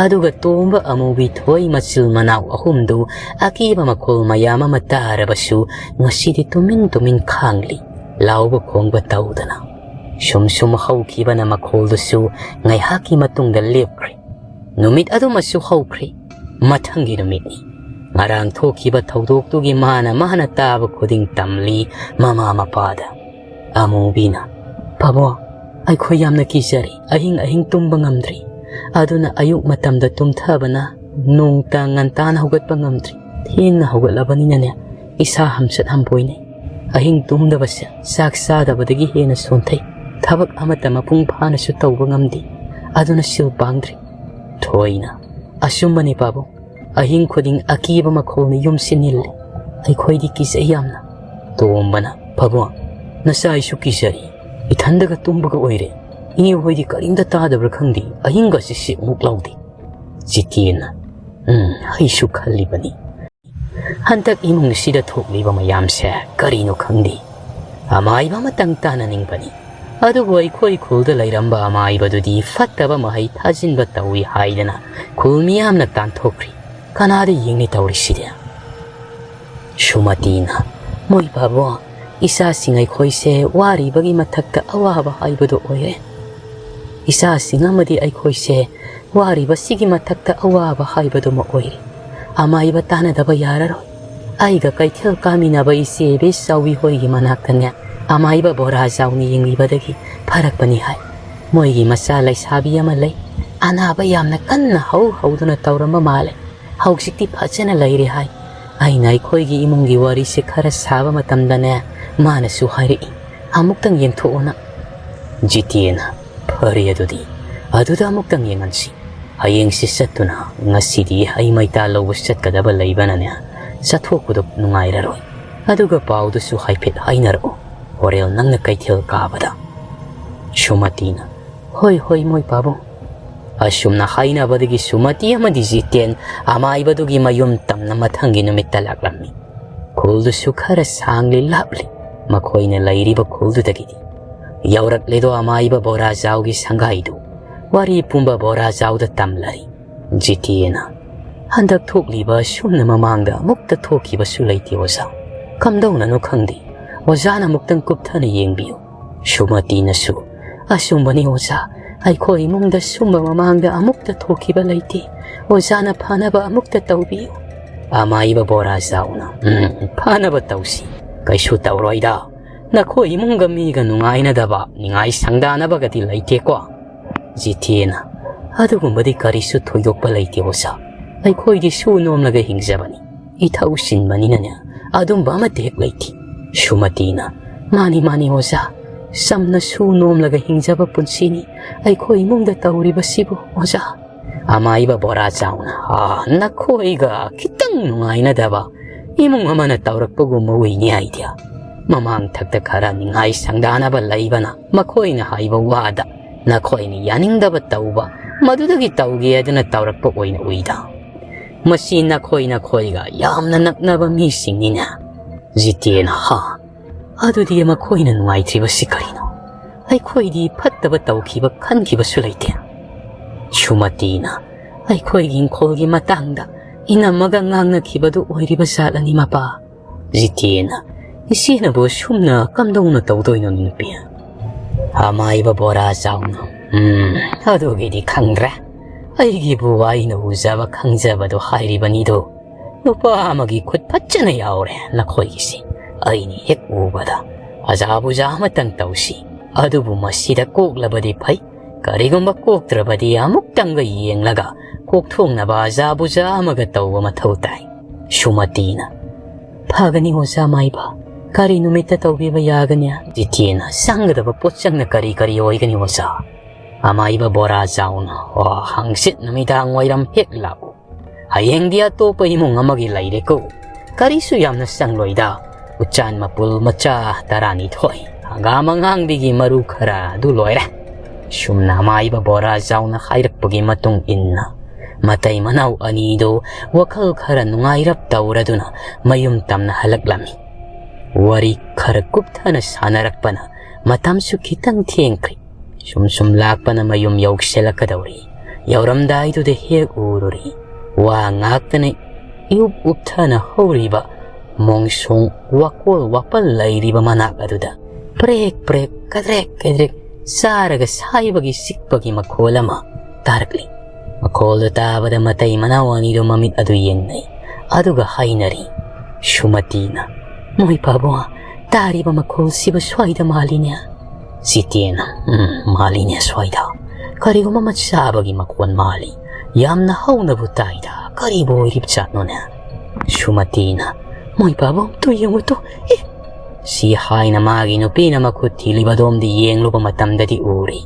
ꯑꯗꯨꯒ ꯇꯣꯝꯕ ꯑꯃꯨꯕꯤ ꯊꯣꯏ ꯃꯆꯤꯜ ꯃꯅꯥꯎ ꯑꯍꯨꯝꯗꯨ ꯑꯀꯤꯕ ꯃꯈꯣꯜ ꯃꯌꯥꯝ ꯑꯃ ꯇꯥꯔꯕꯁꯨ ꯉꯁꯤꯗꯤ ꯇꯨꯃꯤꯟ ꯇꯨꯃꯤꯟ ꯈꯥꯡꯂꯤ, ꯂꯥꯎꯕ ꯈꯣꯡꯕ ꯇꯧꯗꯅ꯫ ꯁꯨꯝ ꯁꯨꯝ ꯍꯧꯈꯤꯕꯅ ꯃꯈꯣꯜꯗꯨꯁꯨ ꯉꯥꯏꯍꯥꯛꯀꯤ ꯃꯇꯨꯡꯗ ꯂꯦꯞꯈ꯭ꯔꯦ꯫ ꯅꯨꯃꯤꯠ ꯑꯗꯨꯃꯁꯨ ꯍꯧꯈ꯭ꯔꯦ꯫ ꯃꯊꯪꯒꯤ ꯅꯨꯃꯤꯠꯅꯤ꯫ ꯉꯔꯥꯡ ꯊꯣꯛꯈꯤꯕ ꯊꯧꯗꯣꯛꯇꯨꯒꯤ ꯃꯥꯅ ꯃꯥꯅ ꯇꯥꯕ ꯈꯨꯗꯤꯡ ꯇꯝꯂꯤ ꯃꯃꯥ ꯃꯄꯥꯗ꯫ ꯑꯃꯨꯕꯤꯅ, "ꯄꯥꯕꯨꯡ, ꯑꯩꯈꯣꯏ ꯌꯥꯝꯅ ꯀꯤꯖꯔꯦ꯫ ꯑꯍꯤꯡ ꯑꯍꯤꯡ ꯇꯨꯝꯕ ꯉꯝꯗ꯭ꯔꯦ꯫ ꯑꯗꯨꯅ ꯑꯌꯨꯛ ꯃꯇꯝꯗ ꯇꯨꯝꯊꯕꯅ ꯅꯣꯡꯇ ꯉꯟꯇꯥꯅ ꯍꯧꯒꯠꯄ ꯉꯝꯗ꯭ꯔꯦ꯫ ꯊꯦꯡꯅ ꯍꯧꯒꯠꯂꯕꯅꯤꯅꯅꯦ, ꯏꯁꯥ ꯍꯝꯆꯠ ꯍꯝꯕꯣꯏꯅꯩ꯫ ꯑꯍꯤꯡ ꯇꯨꯝꯗꯕꯁꯦ ꯆꯥꯛ ꯆꯥꯗꯕꯗꯒꯤ ꯍꯦꯟꯅ ꯁꯣꯟꯊꯩ꯫ ꯊꯕꯛ ꯑꯃꯠꯇ ꯃꯄꯨꯡ ꯐꯥꯅꯁꯨ ꯇꯧꯕ ꯉꯝꯗꯦ꯫ ꯑꯗꯨꯅ ꯁꯤꯜ ꯄꯥꯡꯗ꯭ꯔꯦ꯫" ꯊꯣꯏꯅ, "ꯑꯆꯨꯝꯕꯅꯤ ꯄꯥꯕꯨꯡ꯫ ꯑꯍꯤꯡ ꯈꯨꯗꯤꯡ ꯑꯀꯤꯕ ꯃꯈꯣꯜꯅ ꯌꯨꯝꯁꯤ ꯅꯤꯜꯂꯤ꯫ ꯑꯩꯈꯣꯏꯗꯤ ꯀꯤꯖꯩ ꯌꯥꯝꯅ꯫" ꯇꯣꯝꯕꯅ, "ꯄꯥꯕꯨꯡ, ꯅꯆꯥ ꯑꯩꯁꯨ ꯀꯤꯖꯔꯤ꯫ ꯏꯊꯟꯗꯒ ꯇꯨꯝꯕꯒ ꯑꯣꯏꯔꯦ꯫ ꯏꯅꯦ ꯍꯣꯏꯗꯤ ꯀꯔꯤꯝꯇ ꯇꯥꯗꯕ꯭ꯔꯥ ꯈꯪꯗꯦ꯫ ꯑꯍꯤꯡꯒꯁꯤ ꯁꯤꯛ ꯑꯃꯨꯛ ꯂꯥꯎꯗꯦ꯫" ꯖꯤꯇꯦꯟꯅ, "ꯎꯝ, ꯑꯩꯁꯨ ꯈꯜꯂꯤꯕꯅꯤ꯫" ꯍꯟꯗꯛ ꯏꯃꯨꯡꯁꯤꯗ ꯊꯣꯛꯂꯤꯕ ꯃꯌꯥꯝꯁꯦ ꯀꯔꯤꯅꯣ ꯈꯪꯗꯦ꯫ ꯑꯃꯥꯏꯕ ꯑꯃꯇꯪ ꯇꯥꯟꯅꯅꯤꯡꯕꯅꯤ꯫ ꯑꯗꯨꯕꯨ ꯑꯩꯈꯣꯏ ꯈꯨꯜꯗ ꯂꯩꯔꯝꯕ ꯑꯃꯥꯏꯕꯗꯨꯗꯤ ꯐꯠꯇꯕ ꯃꯍꯩ ꯊꯥꯖꯤꯟꯕ ꯇꯧꯏ ꯍꯥꯏꯗꯅ ꯈꯨꯜ ꯃꯤꯌꯥꯝꯅ ꯇꯥꯟꯊꯣꯛꯈ꯭ꯔꯤ꯫ ꯀꯅꯥꯗ ꯌꯦꯡꯅꯤ ꯇꯧꯔꯤꯁꯤꯗꯤ? ꯁꯨꯃꯇꯤꯅ, "ꯃꯣꯏ ꯄꯥꯕꯨꯡ, ꯏꯆꯥꯁꯤꯡ ꯑꯩꯈꯣꯏꯁꯦ ꯋꯥꯔꯤꯕꯒꯤ ꯃꯊꯛꯇ ꯑꯋꯥꯕ ꯍꯥꯏꯕꯗꯨ ꯑꯣꯏꯔꯦ꯫ ꯏꯆꯥꯁꯤꯡ ꯑꯃꯗꯤ ꯑꯩꯈꯣꯏꯁꯦ ꯋꯥꯔꯤꯕꯁꯤꯒꯤ ꯃꯊꯛꯇ ꯑꯋꯥꯕ ꯍꯥꯏꯕꯗꯨꯃ ꯑꯣꯏꯔꯦ꯫ ꯑꯃꯥꯏꯕ ꯇꯥꯟꯅꯗꯕ ꯌꯥꯔꯔꯣꯏ꯫ ꯑꯩꯒ ꯀꯩꯊꯦꯜ ꯀꯥꯃꯤꯟꯅꯕ ꯏꯆꯦ ꯏꯕꯦ ꯆꯥꯎꯕꯤ ꯍꯣꯏꯒꯤ ꯃꯅꯥꯛꯇꯅꯦ, ꯑꯃꯥꯏꯕ ꯕꯣꯔꯥ ꯆꯥꯎꯅ ꯌꯦꯡꯕꯤꯕꯗꯒꯤ ꯐꯔꯛꯄꯅꯤ ꯍꯥꯏ꯫ ꯃꯣꯏꯒꯤ ꯃꯆꯥ ꯂꯩꯁꯥꯕꯤ ꯑꯃ ꯂꯩ꯫ ꯑꯅꯥꯕ ꯌꯥꯝꯅ ꯀꯟꯅ ꯍꯧ ꯍꯧꯗꯨꯅ ꯇꯧꯔꯝꯕ ꯃꯥꯜꯂꯦ꯫ ꯍꯧꯖꯤꯛꯇꯤ ꯐꯖꯅ ꯂꯩꯔꯦ ꯍꯥꯏ꯫ ꯑꯩꯅ ꯑꯩꯈꯣꯏꯒꯤ ꯏꯃꯨꯡꯒꯤ ꯋꯥꯔꯤꯁꯦ ꯈꯔ ꯁꯥꯕ ꯃꯇꯝꯗꯅꯦ, ꯃꯥꯅꯁꯨ ꯍꯥꯏꯔꯛꯏ, "ꯑꯃꯨꯛꯇꯪ ꯌꯦꯡꯊꯣꯛꯑꯣꯅ"꯫ ꯖꯤꯇꯦꯟꯅ, "ꯐꯔꯦ ꯑꯗꯨꯗꯤ, ꯑꯗꯨꯗ ꯑꯃꯨꯛꯇꯪ ꯌꯦꯡꯍꯟꯁꯤ꯫ ꯍꯌꯦꯡꯁꯤ ꯆꯠꯇꯨꯅ ꯉꯁꯤꯗꯤ ꯍꯩ ꯃꯩꯇꯥ ꯂꯧꯕ ꯆꯠꯀꯗꯕ ꯂꯩꯕꯅꯅꯦ, ꯆꯠꯊꯣꯛꯄꯗꯣ ꯅꯨꯡꯉꯥꯏꯔꯔꯣꯏ꯫ ꯑꯗꯨꯒ ꯄꯥꯎꯗꯨꯁꯨ ꯍꯥꯏꯐꯦꯠ ꯍꯥꯏꯅꯔꯛꯑꯣ, ꯍꯣꯔꯦꯟ ꯅꯪꯅ ꯀꯩꯊꯦꯜ ꯀꯥꯕꯗ"꯫ ꯁꯨꯃꯇꯤꯅ, "ꯍꯣꯏ, ꯍꯣꯏ, ꯃꯣꯏ ꯄꯥꯕꯨꯡ"꯫ ꯑꯁꯨꯝꯅ ꯍꯥꯏꯅꯕꯗꯒꯤ ꯁꯨꯃꯇꯤ ꯑꯃꯗꯤ ꯖꯤꯇꯦꯟ ꯑꯃꯥꯏꯕꯗꯨꯒꯤ ꯃꯌꯨꯝ ꯇꯝꯅ ꯃꯊꯪꯒꯤ ꯅꯨꯃꯤꯠꯇ ꯂꯥꯛꯂꯝꯃꯤ꯫ ꯈꯨꯜꯗꯨꯁꯨ ꯈꯔ ꯁꯥꯡꯂꯤ ꯂꯥꯞꯂꯤ꯫ ꯃꯈꯣꯏꯅ ꯂꯩꯔꯤꯕ ꯈꯨꯜꯗꯨꯗꯒꯤꯗꯤ꯫ ꯌꯧꯔꯛꯂꯦꯗꯣ ꯑꯃꯥꯏꯕ ꯕꯣꯔꯥꯖꯥꯎꯒꯤ ꯁꯪꯒꯥꯏꯗꯨ꯫ ꯋꯥꯔꯤ ꯄꯨꯝꯕ ꯕꯣꯔꯥꯖꯥꯎꯗ ꯇꯝꯂꯔꯤ꯫ ꯖꯤꯇꯦꯟꯅ, "ꯍꯟꯗꯛ ꯊꯣꯛꯂꯤꯕ ꯑꯁꯨꯝꯅ ꯃꯃꯥꯡꯗ ꯑꯃꯨꯛꯇ ꯊꯣꯛꯈꯤꯕꯁꯨ ꯂꯩꯇꯦ ꯑꯣꯖꯥ꯫ ꯀꯝꯗꯧꯅꯅꯣ ꯈꯪꯗꯦ꯫ ꯑꯣꯖꯥꯅ ꯑꯃꯨꯛꯇꯪ ꯀꯨꯞꯊꯅ ꯌꯦꯡꯕꯤꯌꯨ"꯫ ꯁꯨꯃꯇꯤꯅꯁꯨ, "ꯑꯆꯨꯝꯕꯅꯤ ꯑꯣꯖꯥ, ꯑꯩꯈꯣꯏ ꯏꯃꯨꯡꯗ ꯁꯨꯝꯕ ꯃꯃꯥꯡꯗ ꯑꯃꯨꯛꯇ ꯊꯣꯛꯈꯤꯕ ꯂꯩꯇꯦ꯫ ꯑꯣꯖꯥꯅ ꯐꯅꯕ ꯑꯃꯨꯛꯇ ꯇꯧꯕꯤꯌꯨ"꯫ ꯑꯃꯥꯏꯕ ꯕꯣꯔꯥꯖꯥꯎꯅ, "ꯎꯝ, ꯐꯅꯕ ꯇꯧꯁꯤ꯫ ꯀꯩꯁꯨ ꯇꯧꯔꯣꯏꯗ꯫ ꯅꯈꯣꯏ ꯏꯃꯨꯡꯒ ꯃꯤꯒ ꯅꯨꯡꯉꯥꯏꯅꯗꯕ, ꯅꯤꯡꯉꯥꯏ ꯁꯪꯗꯥꯅꯕꯒꯗꯤ ꯂꯩꯇꯦꯀꯣ"꯫ ꯖꯤꯇꯦꯟꯅ, "ꯑꯗꯨꯒꯨꯝꯕꯗꯤ ꯀꯔꯤꯁꯨ ꯊꯣꯏꯗꯣꯛꯄ ꯂꯩꯇꯦ ꯑꯣꯖꯥ꯫ ꯑꯩꯈꯣꯏꯗꯤ ꯁꯨ ꯅꯣꯝꯂꯒ ꯍꯤꯡꯖꯕꯅꯤ꯫ ꯏꯊꯧ ꯆꯤꯟꯕꯅꯤꯅꯅꯦ, ꯑꯗꯨꯝꯕ ꯑꯃꯠꯇ ꯍꯦꯛ ꯂꯩꯇꯦ"꯫ ꯁꯨꯃꯇꯤꯅ, "ꯃꯥꯅꯤ, ꯃꯥꯅꯤ ꯑꯣꯖꯥ, ꯆꯝꯅ ꯁꯨ ꯅꯣꯝꯂꯒ ꯍꯤꯡꯖꯕ ꯄꯨꯟꯁꯤꯅꯤ ꯑꯩꯈꯣꯏ ꯏꯃꯨꯡꯗ ꯇꯧꯔꯤꯕꯁꯤꯕꯨ ꯑꯣꯖꯥ"꯫ ꯑꯃꯥꯏꯕ ꯕꯣꯔꯥꯖꯥꯎꯅ, "ꯑꯥ, ꯅꯈꯣꯏꯒ ꯈꯤꯇꯪ ꯅꯨꯡꯉꯥꯏꯅꯗꯕ ꯏꯃꯨꯡ ꯑꯃꯅ ꯇꯧꯔꯛꯄꯒꯨꯝꯕ ꯎꯏꯅꯦ ꯑꯩꯗꯤ꯫ ꯃꯃꯥꯡ ꯊꯛꯇ ꯈꯔ ꯅꯤꯡꯉꯥꯏ ꯁꯪꯗꯥꯅꯕ ꯂꯩꯕꯅ ꯃꯈꯣꯏꯅ ꯍꯥꯏꯕ ꯋꯥꯗ ꯅꯈꯣꯏꯅ ꯌꯥꯅꯤꯡꯗꯕ ꯇꯧꯕ, ꯃꯗꯨꯗꯒꯤ ꯇꯧꯒꯦ ꯍꯥꯏꯗꯨꯅ ꯇꯧꯔꯛꯄ ꯑꯣꯏꯅ ꯎꯏꯗ꯫ ꯃꯁꯤ ꯅꯈꯣꯏ ꯅꯈꯣꯏꯒ ꯌꯥꯝꯅ ꯅꯛꯅꯕ ꯃꯤꯁꯤꯡꯅꯤꯅꯦ"꯫ ꯖꯤꯇꯦꯟ, "ꯍꯥ? ꯑꯗꯨꯗꯤ ꯃꯈꯣꯏꯅ ꯅꯨꯡꯉꯥꯏꯇ꯭ꯔꯤꯕꯁꯤ ꯀꯔꯤꯅꯣ? ꯑꯩꯈꯣꯏꯗꯤ ꯐꯠꯇꯕ ꯇꯧꯈꯤꯕ ꯈꯟꯈꯤꯕꯁꯨ ꯂꯩꯇꯦ"꯫ ꯁꯨꯃꯇꯤꯅ, "ꯑꯩꯈꯣꯏꯒꯤ ꯏꯪꯈꯣꯜꯒꯤ ꯃꯇꯥꯡꯗ ꯏꯅꯝꯃꯒ ꯉꯥꯡꯅꯈꯤꯕꯗꯨ ꯑꯣꯏꯔꯤꯕ ꯖꯥꯠꯂꯅꯤ ꯃꯄꯥ"꯫ ꯖꯤꯇꯦꯟꯅ, "ꯏꯆꯦꯅꯕꯨ ꯑꯁꯨꯝꯅ ꯀꯝꯗꯧꯅ ꯇꯧꯗꯣꯏꯅꯣ ꯅꯨꯄꯤ"꯫ ꯑꯃꯥꯏꯕ ꯕꯣꯔꯥꯖꯥꯎꯅ, "ꯎꯝ, ꯑꯗꯨꯒꯤꯗꯤ ꯈꯪꯗ꯭ꯔꯦ꯫ ꯑꯩꯒꯤꯕꯨ ꯑꯩꯅ ꯎꯖꯕ ꯈꯪꯖꯕꯗꯣ ꯍꯥꯏꯔꯤꯕꯅꯤꯗꯣ꯫ ꯅꯨꯄꯥ ꯑꯃꯒꯤ ꯈꯨꯠ ꯐꯖꯅ ꯌꯥꯎꯔꯦ ꯅꯈꯣꯏꯒꯤꯁꯤ꯫ ꯑꯩꯅ ꯍꯦꯛ ꯎꯕꯗ ꯑꯖꯥ ꯕꯨꯖꯥ ꯑꯃꯇꯪ ꯇꯧꯁꯤ꯫ ꯑꯗꯨꯕꯨ ꯃꯁꯤꯗ ꯀꯣꯛꯂꯕꯗꯤ ꯐꯩ, ꯀꯔꯤꯒꯨꯝꯕ ꯀꯣꯛꯇ꯭ꯔꯕꯗꯤ ꯑꯃꯨꯛꯇꯪꯒ ꯌꯦꯡꯂꯒ ꯀꯣꯛꯊꯣꯛꯅꯕ ꯑꯖꯥ ꯕꯨꯖꯥ ꯑꯃꯒ ꯇꯧꯕ ꯃꯊꯧ ꯇꯥꯏ꯫ ꯁꯨꯃꯇꯤꯅ, "ꯐꯒꯅꯤ ꯑꯣꯖꯥ ꯃꯥꯏꯕ, ꯀꯔꯤ ꯅꯨꯃꯤꯠꯇ ꯇꯧꯕꯤꯕ ꯌꯥꯒꯅꯤ?" ꯖꯤꯇꯦꯟꯅ, "ꯆꯪꯒꯗꯕ ꯄꯣꯠꯆꯪꯅ ꯀꯔꯤ ꯀꯔꯤ ꯑꯣꯏꯒꯅꯤ ꯑꯣꯖꯥ?" ꯑꯃꯥꯏꯕ ꯕꯣꯔꯥ ꯆꯥꯎꯅ, "ꯑꯣ, ꯍꯪꯆꯤꯠ ꯅꯨꯃꯤꯗꯥꯡ ꯋꯥꯏꯔꯝ ꯍꯦꯛ ꯂꯥꯛꯎ꯫ ꯍꯌꯦꯡꯗꯤ ꯑꯇꯣꯞꯄ ꯏꯃꯨꯡ ꯑꯃꯒꯤ ꯂꯩꯔꯦꯀꯣ꯫ ꯀꯔꯤꯁꯨ ꯌꯥꯝꯅ ꯆꯪꯂꯣꯏꯗ꯫ ꯎꯆꯥꯟ ꯃꯄꯨꯜ ꯃꯆꯥ ꯇꯔꯥꯅꯤꯊꯣꯏ, ꯍꯪꯒꯥꯝ ꯑꯉꯥꯡꯕꯤꯒꯤ ꯃꯔꯨ ꯈꯔ ꯑꯗꯨ ꯂꯣꯏꯔꯦ꯫" ꯁꯨꯝꯅ ꯑꯃꯥꯏꯕ ꯕꯣꯔꯥ ꯆꯥꯎꯅ ꯍꯥꯏꯔꯛꯄꯒꯤ ꯃꯇꯨꯡ ꯏꯟꯅ ꯃꯇꯩ ꯃꯅꯥꯎ ꯑꯅꯤꯗꯨ ꯋꯥꯈꯜ ꯈꯔ ꯅꯨꯡꯉꯥꯏꯔꯞ ꯇꯧꯔꯗꯨꯅ ꯃꯌꯨꯝ ꯇꯝꯅ ꯍꯜꯂꯛꯂꯝꯃꯤ꯫ ꯋꯥꯔꯤ ꯈꯔ ꯀꯨꯞꯊꯅ ꯁꯥꯟꯅꯔꯛꯄꯅ ꯃꯇꯝꯁꯨ ꯈꯤꯇꯪ ꯊꯦꯡꯈ꯭ꯔꯦ꯫ ꯁꯨꯝ ꯁꯨꯝ ꯂꯥꯛꯄꯅ ꯃꯌꯨꯝ ꯌꯧꯁꯤꯜꯂꯛꯀꯗꯧꯔꯤ꯫ ꯌꯧꯔꯝꯗꯥꯏꯗꯨꯗ ꯍꯦꯛ ꯎꯔꯨꯔꯤ, ꯋꯥ ꯉꯥꯛꯇꯅ ꯏꯎꯞ ꯎꯞꯊꯅ ꯍꯧꯔꯤꯕ ꯃꯣꯡꯁꯣꯡ ꯋꯥꯀꯣꯜ ꯋꯥꯄꯜ ꯂꯩꯔꯤꯕ ꯃꯅꯥꯛ ꯑꯗꯨꯗ ꯄ꯭ꯔꯦꯛ ꯄ꯭ꯔꯦꯛ, ꯀꯗ꯭ꯔꯦꯛ ꯀꯗ꯭ꯔꯦꯛ ꯆꯥꯔꯒ ꯁꯥꯏꯕꯒꯤ ꯁꯤꯛꯄꯒꯤ ꯃꯈꯣꯜ ꯑꯃ ꯇꯥꯔꯛꯂꯤ꯫ ꯃꯈꯣꯜꯗꯨ ꯇꯥꯕꯗ ꯃꯇꯩ ꯃꯅꯥꯎ ꯑꯅꯤꯗꯨ ꯃꯃꯤꯠ ꯑꯗꯨ ꯌꯦꯡꯅꯩ, ꯑꯗꯨꯒ ꯍꯥꯏꯅꯔꯤ꯫ ꯁꯨꯃꯇꯤꯅ, "ꯃꯣꯏ ꯄꯥꯕꯨꯡ, ꯇꯥꯔꯤꯕ ꯃꯈꯣꯜꯁꯤꯕꯨ ꯁ꯭ꯋꯥꯏꯗ ꯃꯥꯜꯂꯤꯅꯦ꯫" ꯖꯤꯇꯦꯟꯅ, "ꯎꯝ, ꯃꯥꯜꯂꯤꯅꯦ ꯁ꯭ꯋꯥꯏꯗ꯫ ꯀꯔꯤꯒꯨꯝꯕ ꯑꯃ ꯆꯥꯕꯒꯤ ꯃꯈꯣꯜ ꯃꯥꯜꯂꯤ꯫ ꯌꯥꯝꯅ ꯍꯧꯅꯕꯨ ꯇꯥꯏꯗ꯫ ꯀꯔꯤꯕꯨ ꯑꯣꯏꯔꯤꯕ ꯖꯥꯠꯅꯣꯅꯦ?" ꯁꯨꯃꯇꯤꯅ, "ꯃꯣꯏ ꯄꯥꯕꯨꯡ, ꯇꯨ ꯌꯦꯡꯉꯨ ꯇꯨ, ꯑꯦ!" ꯁꯤ ꯍꯥꯏꯅ ꯃꯥꯒꯤ ꯅꯨꯄꯤꯅ ꯃꯈꯨꯠ ꯊꯤꯜꯂꯤꯕ ꯑꯗꯣꯝꯗ ꯌꯦꯡꯂꯨꯕ ꯃꯇꯝꯗꯗꯤ ꯎꯔꯤ꯫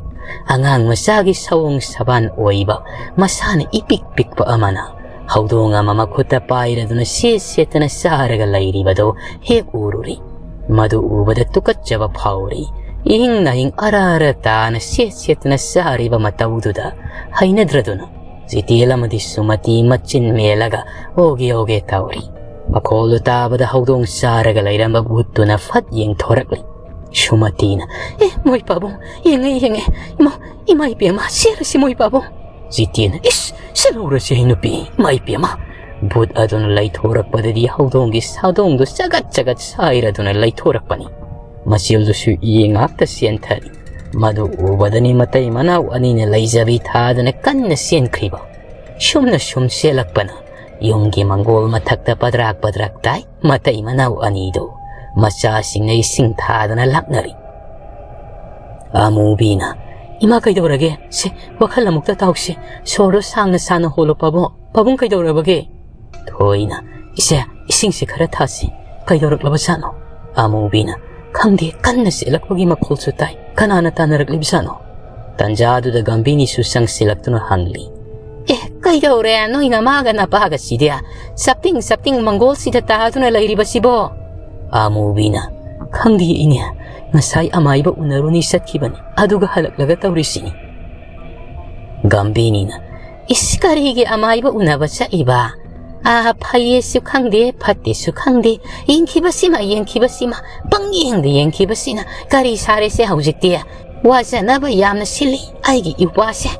ꯑꯉꯥꯡ ꯃꯆꯥꯒꯤ ꯁꯑꯣꯡ ꯁꯕꯥꯟ ꯑꯣꯏꯕ, ꯃꯁꯥꯅ ꯏꯄꯤꯛ ꯄꯤꯛꯄ ꯑꯃꯅ ꯍꯧꯗꯣꯡ ꯑꯃ ꯃꯈꯨꯠꯇ ꯄꯥꯏꯔꯗꯨꯅ ꯁꯦꯠ ꯁꯦꯠꯇꯅ ꯆꯥꯔꯒ ꯂꯩꯔꯤꯕꯗꯨ ꯍꯦꯛ ꯎꯔꯨꯔꯤ꯫ ꯃꯗꯨ ꯎꯕꯗ ꯇꯨꯀꯠꯆꯕ ꯐꯥꯎꯔꯤ꯫ ꯏꯍꯤꯡ ꯅꯥꯍꯤꯡ ꯑꯔ ꯑꯔ ꯇꯥꯅ ꯁꯦꯠ ꯁꯦꯠꯇꯅ ꯆꯥꯔꯤꯕ ꯃꯇꯧꯗꯨꯗ ꯍꯩꯅꯗ꯭ꯔꯗꯨꯅ ꯖꯤꯇꯦꯟ ꯑꯃꯗꯤ ꯁꯨꯃꯇꯤ ꯃꯆꯤꯟ ꯃꯦꯜꯂꯒ ꯑꯣꯒꯦ ꯑꯣꯒꯦ ꯇꯧꯔꯤ꯫ ꯃꯈꯣꯜꯗꯨ ꯇꯥꯕꯗ ꯍꯧꯗꯣꯡ ꯆꯥꯔꯒ ꯂꯩꯔꯝꯕ ꯚꯨꯠꯇꯨꯅ ꯐꯠ ꯌꯦꯡꯊꯣꯔꯛꯂꯤ꯫ ꯁꯨꯃꯇꯤꯅ, "ꯑꯦ, ꯃꯣꯏ ꯄꯥꯕꯨꯡ, ꯌꯦꯡꯉꯦ, ꯌꯦꯡꯉꯦ꯫ ꯏꯃꯥ, ꯏꯃꯥ ꯏꯕꯦꯝꯃ, ꯁꯦꯔꯁꯤ ꯃꯣꯏ ꯄꯥꯕꯨꯡ꯫" ꯖꯤꯇꯦꯟꯅ, "ꯏꯁ, ꯁꯤꯜꯍꯧꯔꯁꯤ ꯑꯩ ꯅꯨꯄꯤ, ꯏꯃꯥ ꯏꯕꯦꯝꯃ꯫" ꯚꯨꯠ ꯑꯗꯨꯅ ꯂꯩꯊꯣꯔꯛꯄꯗꯗꯤ ꯍꯧꯗꯣꯡꯒꯤ ꯁꯥꯗꯣꯡꯗꯨ ꯆꯒꯠ ꯆꯒꯠ ꯁꯥꯏꯔꯗꯨꯅ ꯂꯩꯊꯣꯔꯛꯄꯅꯤ꯫ ꯃꯆꯤꯜꯗꯨꯁꯨ ꯏ ꯉꯥꯛꯇ ꯆꯦꯟꯊꯔꯤ꯫ ꯃꯗꯨ ꯎꯕꯗꯅꯤ ꯃꯇꯩ ꯃꯅꯥꯎ ꯑꯅꯤꯅ ꯂꯩꯖꯕꯤ ꯊꯥꯗꯅ ꯀꯟꯅ ꯆꯦꯟꯈ꯭ꯔꯤꯕ꯫ ꯁꯨꯝꯅ ꯁꯨꯝ ꯆꯦꯜꯂꯛꯄꯅ ꯌꯨꯝꯒꯤ ꯃꯪꯒꯣꯜ ꯃꯊꯛꯇ ꯄꯗ꯭ꯔꯥꯛ ꯄꯗ꯭ꯔꯥꯛ ꯇꯥꯏ꯫ ꯃꯇꯩ ꯃꯅꯥꯎ ꯑꯅꯤꯗꯨ ꯃꯆꯥꯁꯤꯡꯅ ꯏꯁꯤꯡ ꯊꯥꯗꯅ ꯂꯥꯛꯅꯔꯤ꯫ ꯑꯃꯨꯕꯤꯅ, "ꯏꯃꯥ, ꯀꯩꯗꯧꯔꯒꯦ? ꯁꯦ, ꯋꯥꯈꯜ ꯑꯃꯨꯛꯇ ꯇꯥꯎꯁꯤ꯫ ꯁꯣꯔꯗꯣ ꯁꯥꯡꯅ ꯁꯥꯡꯅ ꯍꯣꯜꯂꯣ, ꯄꯥꯕꯨꯡ꯫ ꯄꯥꯕꯨꯡ ꯀꯩꯗꯧꯔꯕꯒꯦ?" "ꯊꯣꯏꯅ, ꯏꯆꯦ, ꯏꯁꯤꯡꯁꯤ ꯈꯔ ꯊꯛꯁꯤ꯫ ꯀꯩꯗꯧꯔꯛꯂꯕꯖꯥꯠꯅꯣ?" ꯑꯃꯨꯕꯤꯅ, "ꯈꯪꯗꯦ, ꯀꯟꯅ ꯆꯦꯜꯂꯛꯄꯒꯤ ꯃꯈꯣꯜꯁꯨ ꯇꯥꯏ꯫ ꯀꯅꯥꯅ ꯇꯥꯟꯅꯔꯛꯂꯤꯕꯖꯥꯠꯅꯣ?" ꯇꯟꯖꯥꯗꯨꯗ ꯒꯝꯚꯤꯅꯤꯁꯨ ꯆꯪꯁꯤꯜꯂꯛꯇꯨꯅ ꯍꯪꯂꯤ꯫ "ꯑꯦ, ꯀꯩꯗꯧꯔꯦ? ꯅꯣꯏ ꯅꯃꯥꯒ ꯅꯄꯥꯒꯁꯤꯗꯤ ꯆꯞꯇꯤꯡ ꯆꯞꯇꯤꯡ ꯃꯪꯒꯣꯜꯁꯤꯗ ꯇꯥꯗꯨꯅ ꯂꯩꯔꯤꯕꯁꯤꯕꯣ?" ꯑꯃꯨꯕꯤꯅ, "ꯈꯪꯗꯦ ꯏꯅꯦ, ꯉꯁꯥꯏ ꯑꯃꯥꯏꯕ ꯎꯅꯔꯨꯅꯤ ꯆꯠꯈꯤꯕꯅꯤ, ꯑꯗꯨꯒ ꯍꯜꯂꯛꯂꯒ ꯇꯧꯔꯤꯁꯤꯅꯤ꯫" ꯒꯝꯚꯤꯅꯤꯅ, "ꯏꯁ, ꯀꯔꯤꯒꯤ ꯑꯃꯥꯏꯕ ꯎꯅꯕ ꯆꯠꯂꯤꯕ? ꯑꯥ, ꯐꯩꯌꯦꯁꯨ ꯈꯪꯗꯦ, ꯐꯠꯇꯦꯁꯨ ꯈꯪꯗꯦ, ꯌꯦꯡꯈꯤꯕꯁꯤꯃ, ꯌꯦꯡꯈꯤꯕꯁꯤꯃ, ꯄꯪꯌꯦꯡꯗ ꯌꯦꯡꯈꯤꯕꯁꯤꯅ ꯀꯔꯤ ꯁꯥꯔꯦꯁꯦ ꯍꯧꯖꯤꯛꯇꯤ? ꯋꯥꯖꯅꯕ ꯌꯥꯝꯅ ꯁꯤꯜꯂꯤ ꯑꯩꯒꯤ ꯏꯋꯥꯁꯦ꯫"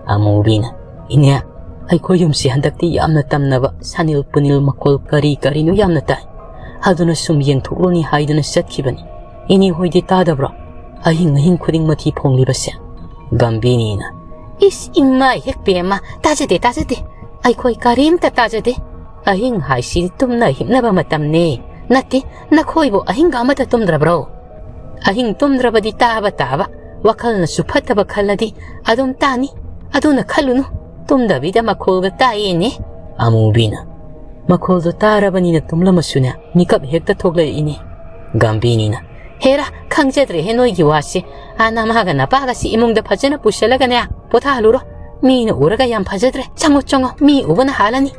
ꯑꯃꯨꯕꯤꯅ, "ꯏꯅꯦ, ꯑꯩꯈꯣꯏ ꯌꯨꯝꯁꯤ ꯍꯟꯗꯛꯇꯤ ꯌꯥꯝꯅ ꯇꯝꯅꯕ ꯁꯅꯤꯜ ꯄꯨꯅꯤꯜ ꯃꯈꯣꯜ ꯀꯔꯤ ꯀꯔꯤꯅꯣ ꯌꯥꯝꯅ ꯇꯥꯏ꯫ ꯑꯗꯨꯅ ꯁꯨꯝ ꯌꯦꯡꯊꯣꯛꯂꯨꯅꯤ ꯍꯥꯏꯗꯨꯅ ꯆꯠꯈꯤꯕꯅꯤ꯫ ꯏꯅꯦ ꯍꯣꯏꯗꯤ ꯇꯥꯗꯕ꯭ꯔꯣ? ꯑꯍꯤꯡ ꯑꯍꯤꯡ ꯈꯨꯗꯤꯡ ꯃꯊꯤ ꯐꯣꯡꯂꯤꯕꯁꯦ꯫" ꯒꯝꯚꯤꯅꯤꯅ, "ꯏꯁ, ꯏꯃꯥ ꯍꯦꯛ ꯄꯦꯝꯃ, ꯇꯥꯖꯗꯦ, ꯇꯥꯖꯗꯦ꯫ ꯑꯩꯈꯣꯏ ꯀꯔꯤꯝꯇ ꯇꯥꯖꯗꯦ꯫ ꯑꯍꯤꯡ ꯍꯥꯏꯁꯤꯗꯤ ꯇꯨꯝꯅ ꯍꯤꯞꯅꯕ ꯃꯇꯝꯅꯤ꯫ ꯅꯠꯇꯦ, ꯅꯈꯣꯏꯕꯨ ꯑꯍꯤꯡꯒ ꯑꯃꯇ ꯇꯨꯝꯗ꯭ꯔꯕ꯭ꯔꯣ? ꯑꯍꯤꯡ ꯇꯨꯝꯗ꯭ꯔꯕꯗꯤ ꯇꯥꯕ ꯇꯥꯕ, ꯋꯥꯈꯜꯅꯁꯨ ꯐꯠꯇꯕ ꯈꯜꯂꯗꯤ ꯑꯗꯨꯝ ꯇꯥꯅꯤ꯫ ꯑꯗꯨꯅ ꯈꯜꯂꯨꯅꯨ, ꯇꯨꯝꯗꯕꯤꯗ ꯃꯈꯣꯜꯒ ꯇꯥꯏꯌꯦꯅꯦ꯫" ꯑꯃꯨꯕꯤꯅ, "ꯃꯈꯣꯜꯗꯣ ꯇꯥꯔꯕꯅꯤꯅ ꯇꯨꯝꯂꯝꯃꯁꯨꯅꯦ, ꯃꯤꯀꯞ ꯍꯦꯛꯇ ꯊꯣꯛꯂꯛꯏꯅꯦ꯫" ꯒꯝꯚꯤꯅꯤꯅ, "ꯍꯦꯔꯥ, ꯈꯪꯖꯗ꯭ꯔꯦꯍꯦ ꯅꯣꯏꯒꯤ ꯋꯥꯁꯦ꯫ ꯑꯥ, ꯅꯃꯥꯒ ꯅꯄꯥꯒꯁꯤ ꯏꯃꯨꯡꯗ ꯐꯖꯅ ꯄꯨꯁꯜꯂꯒꯅꯦ, ꯄꯣꯊꯥꯍꯜꯂꯨꯔꯣ꯫ ꯃꯤꯅ ꯎꯔꯒ ꯌꯥꯝ ꯐꯖꯗ꯭ꯔꯦ꯫ ꯆꯪꯉꯣ, ꯆꯪꯉꯣ, ꯃꯤ ꯎꯕꯅ ꯍꯥꯜꯂꯅꯤ꯫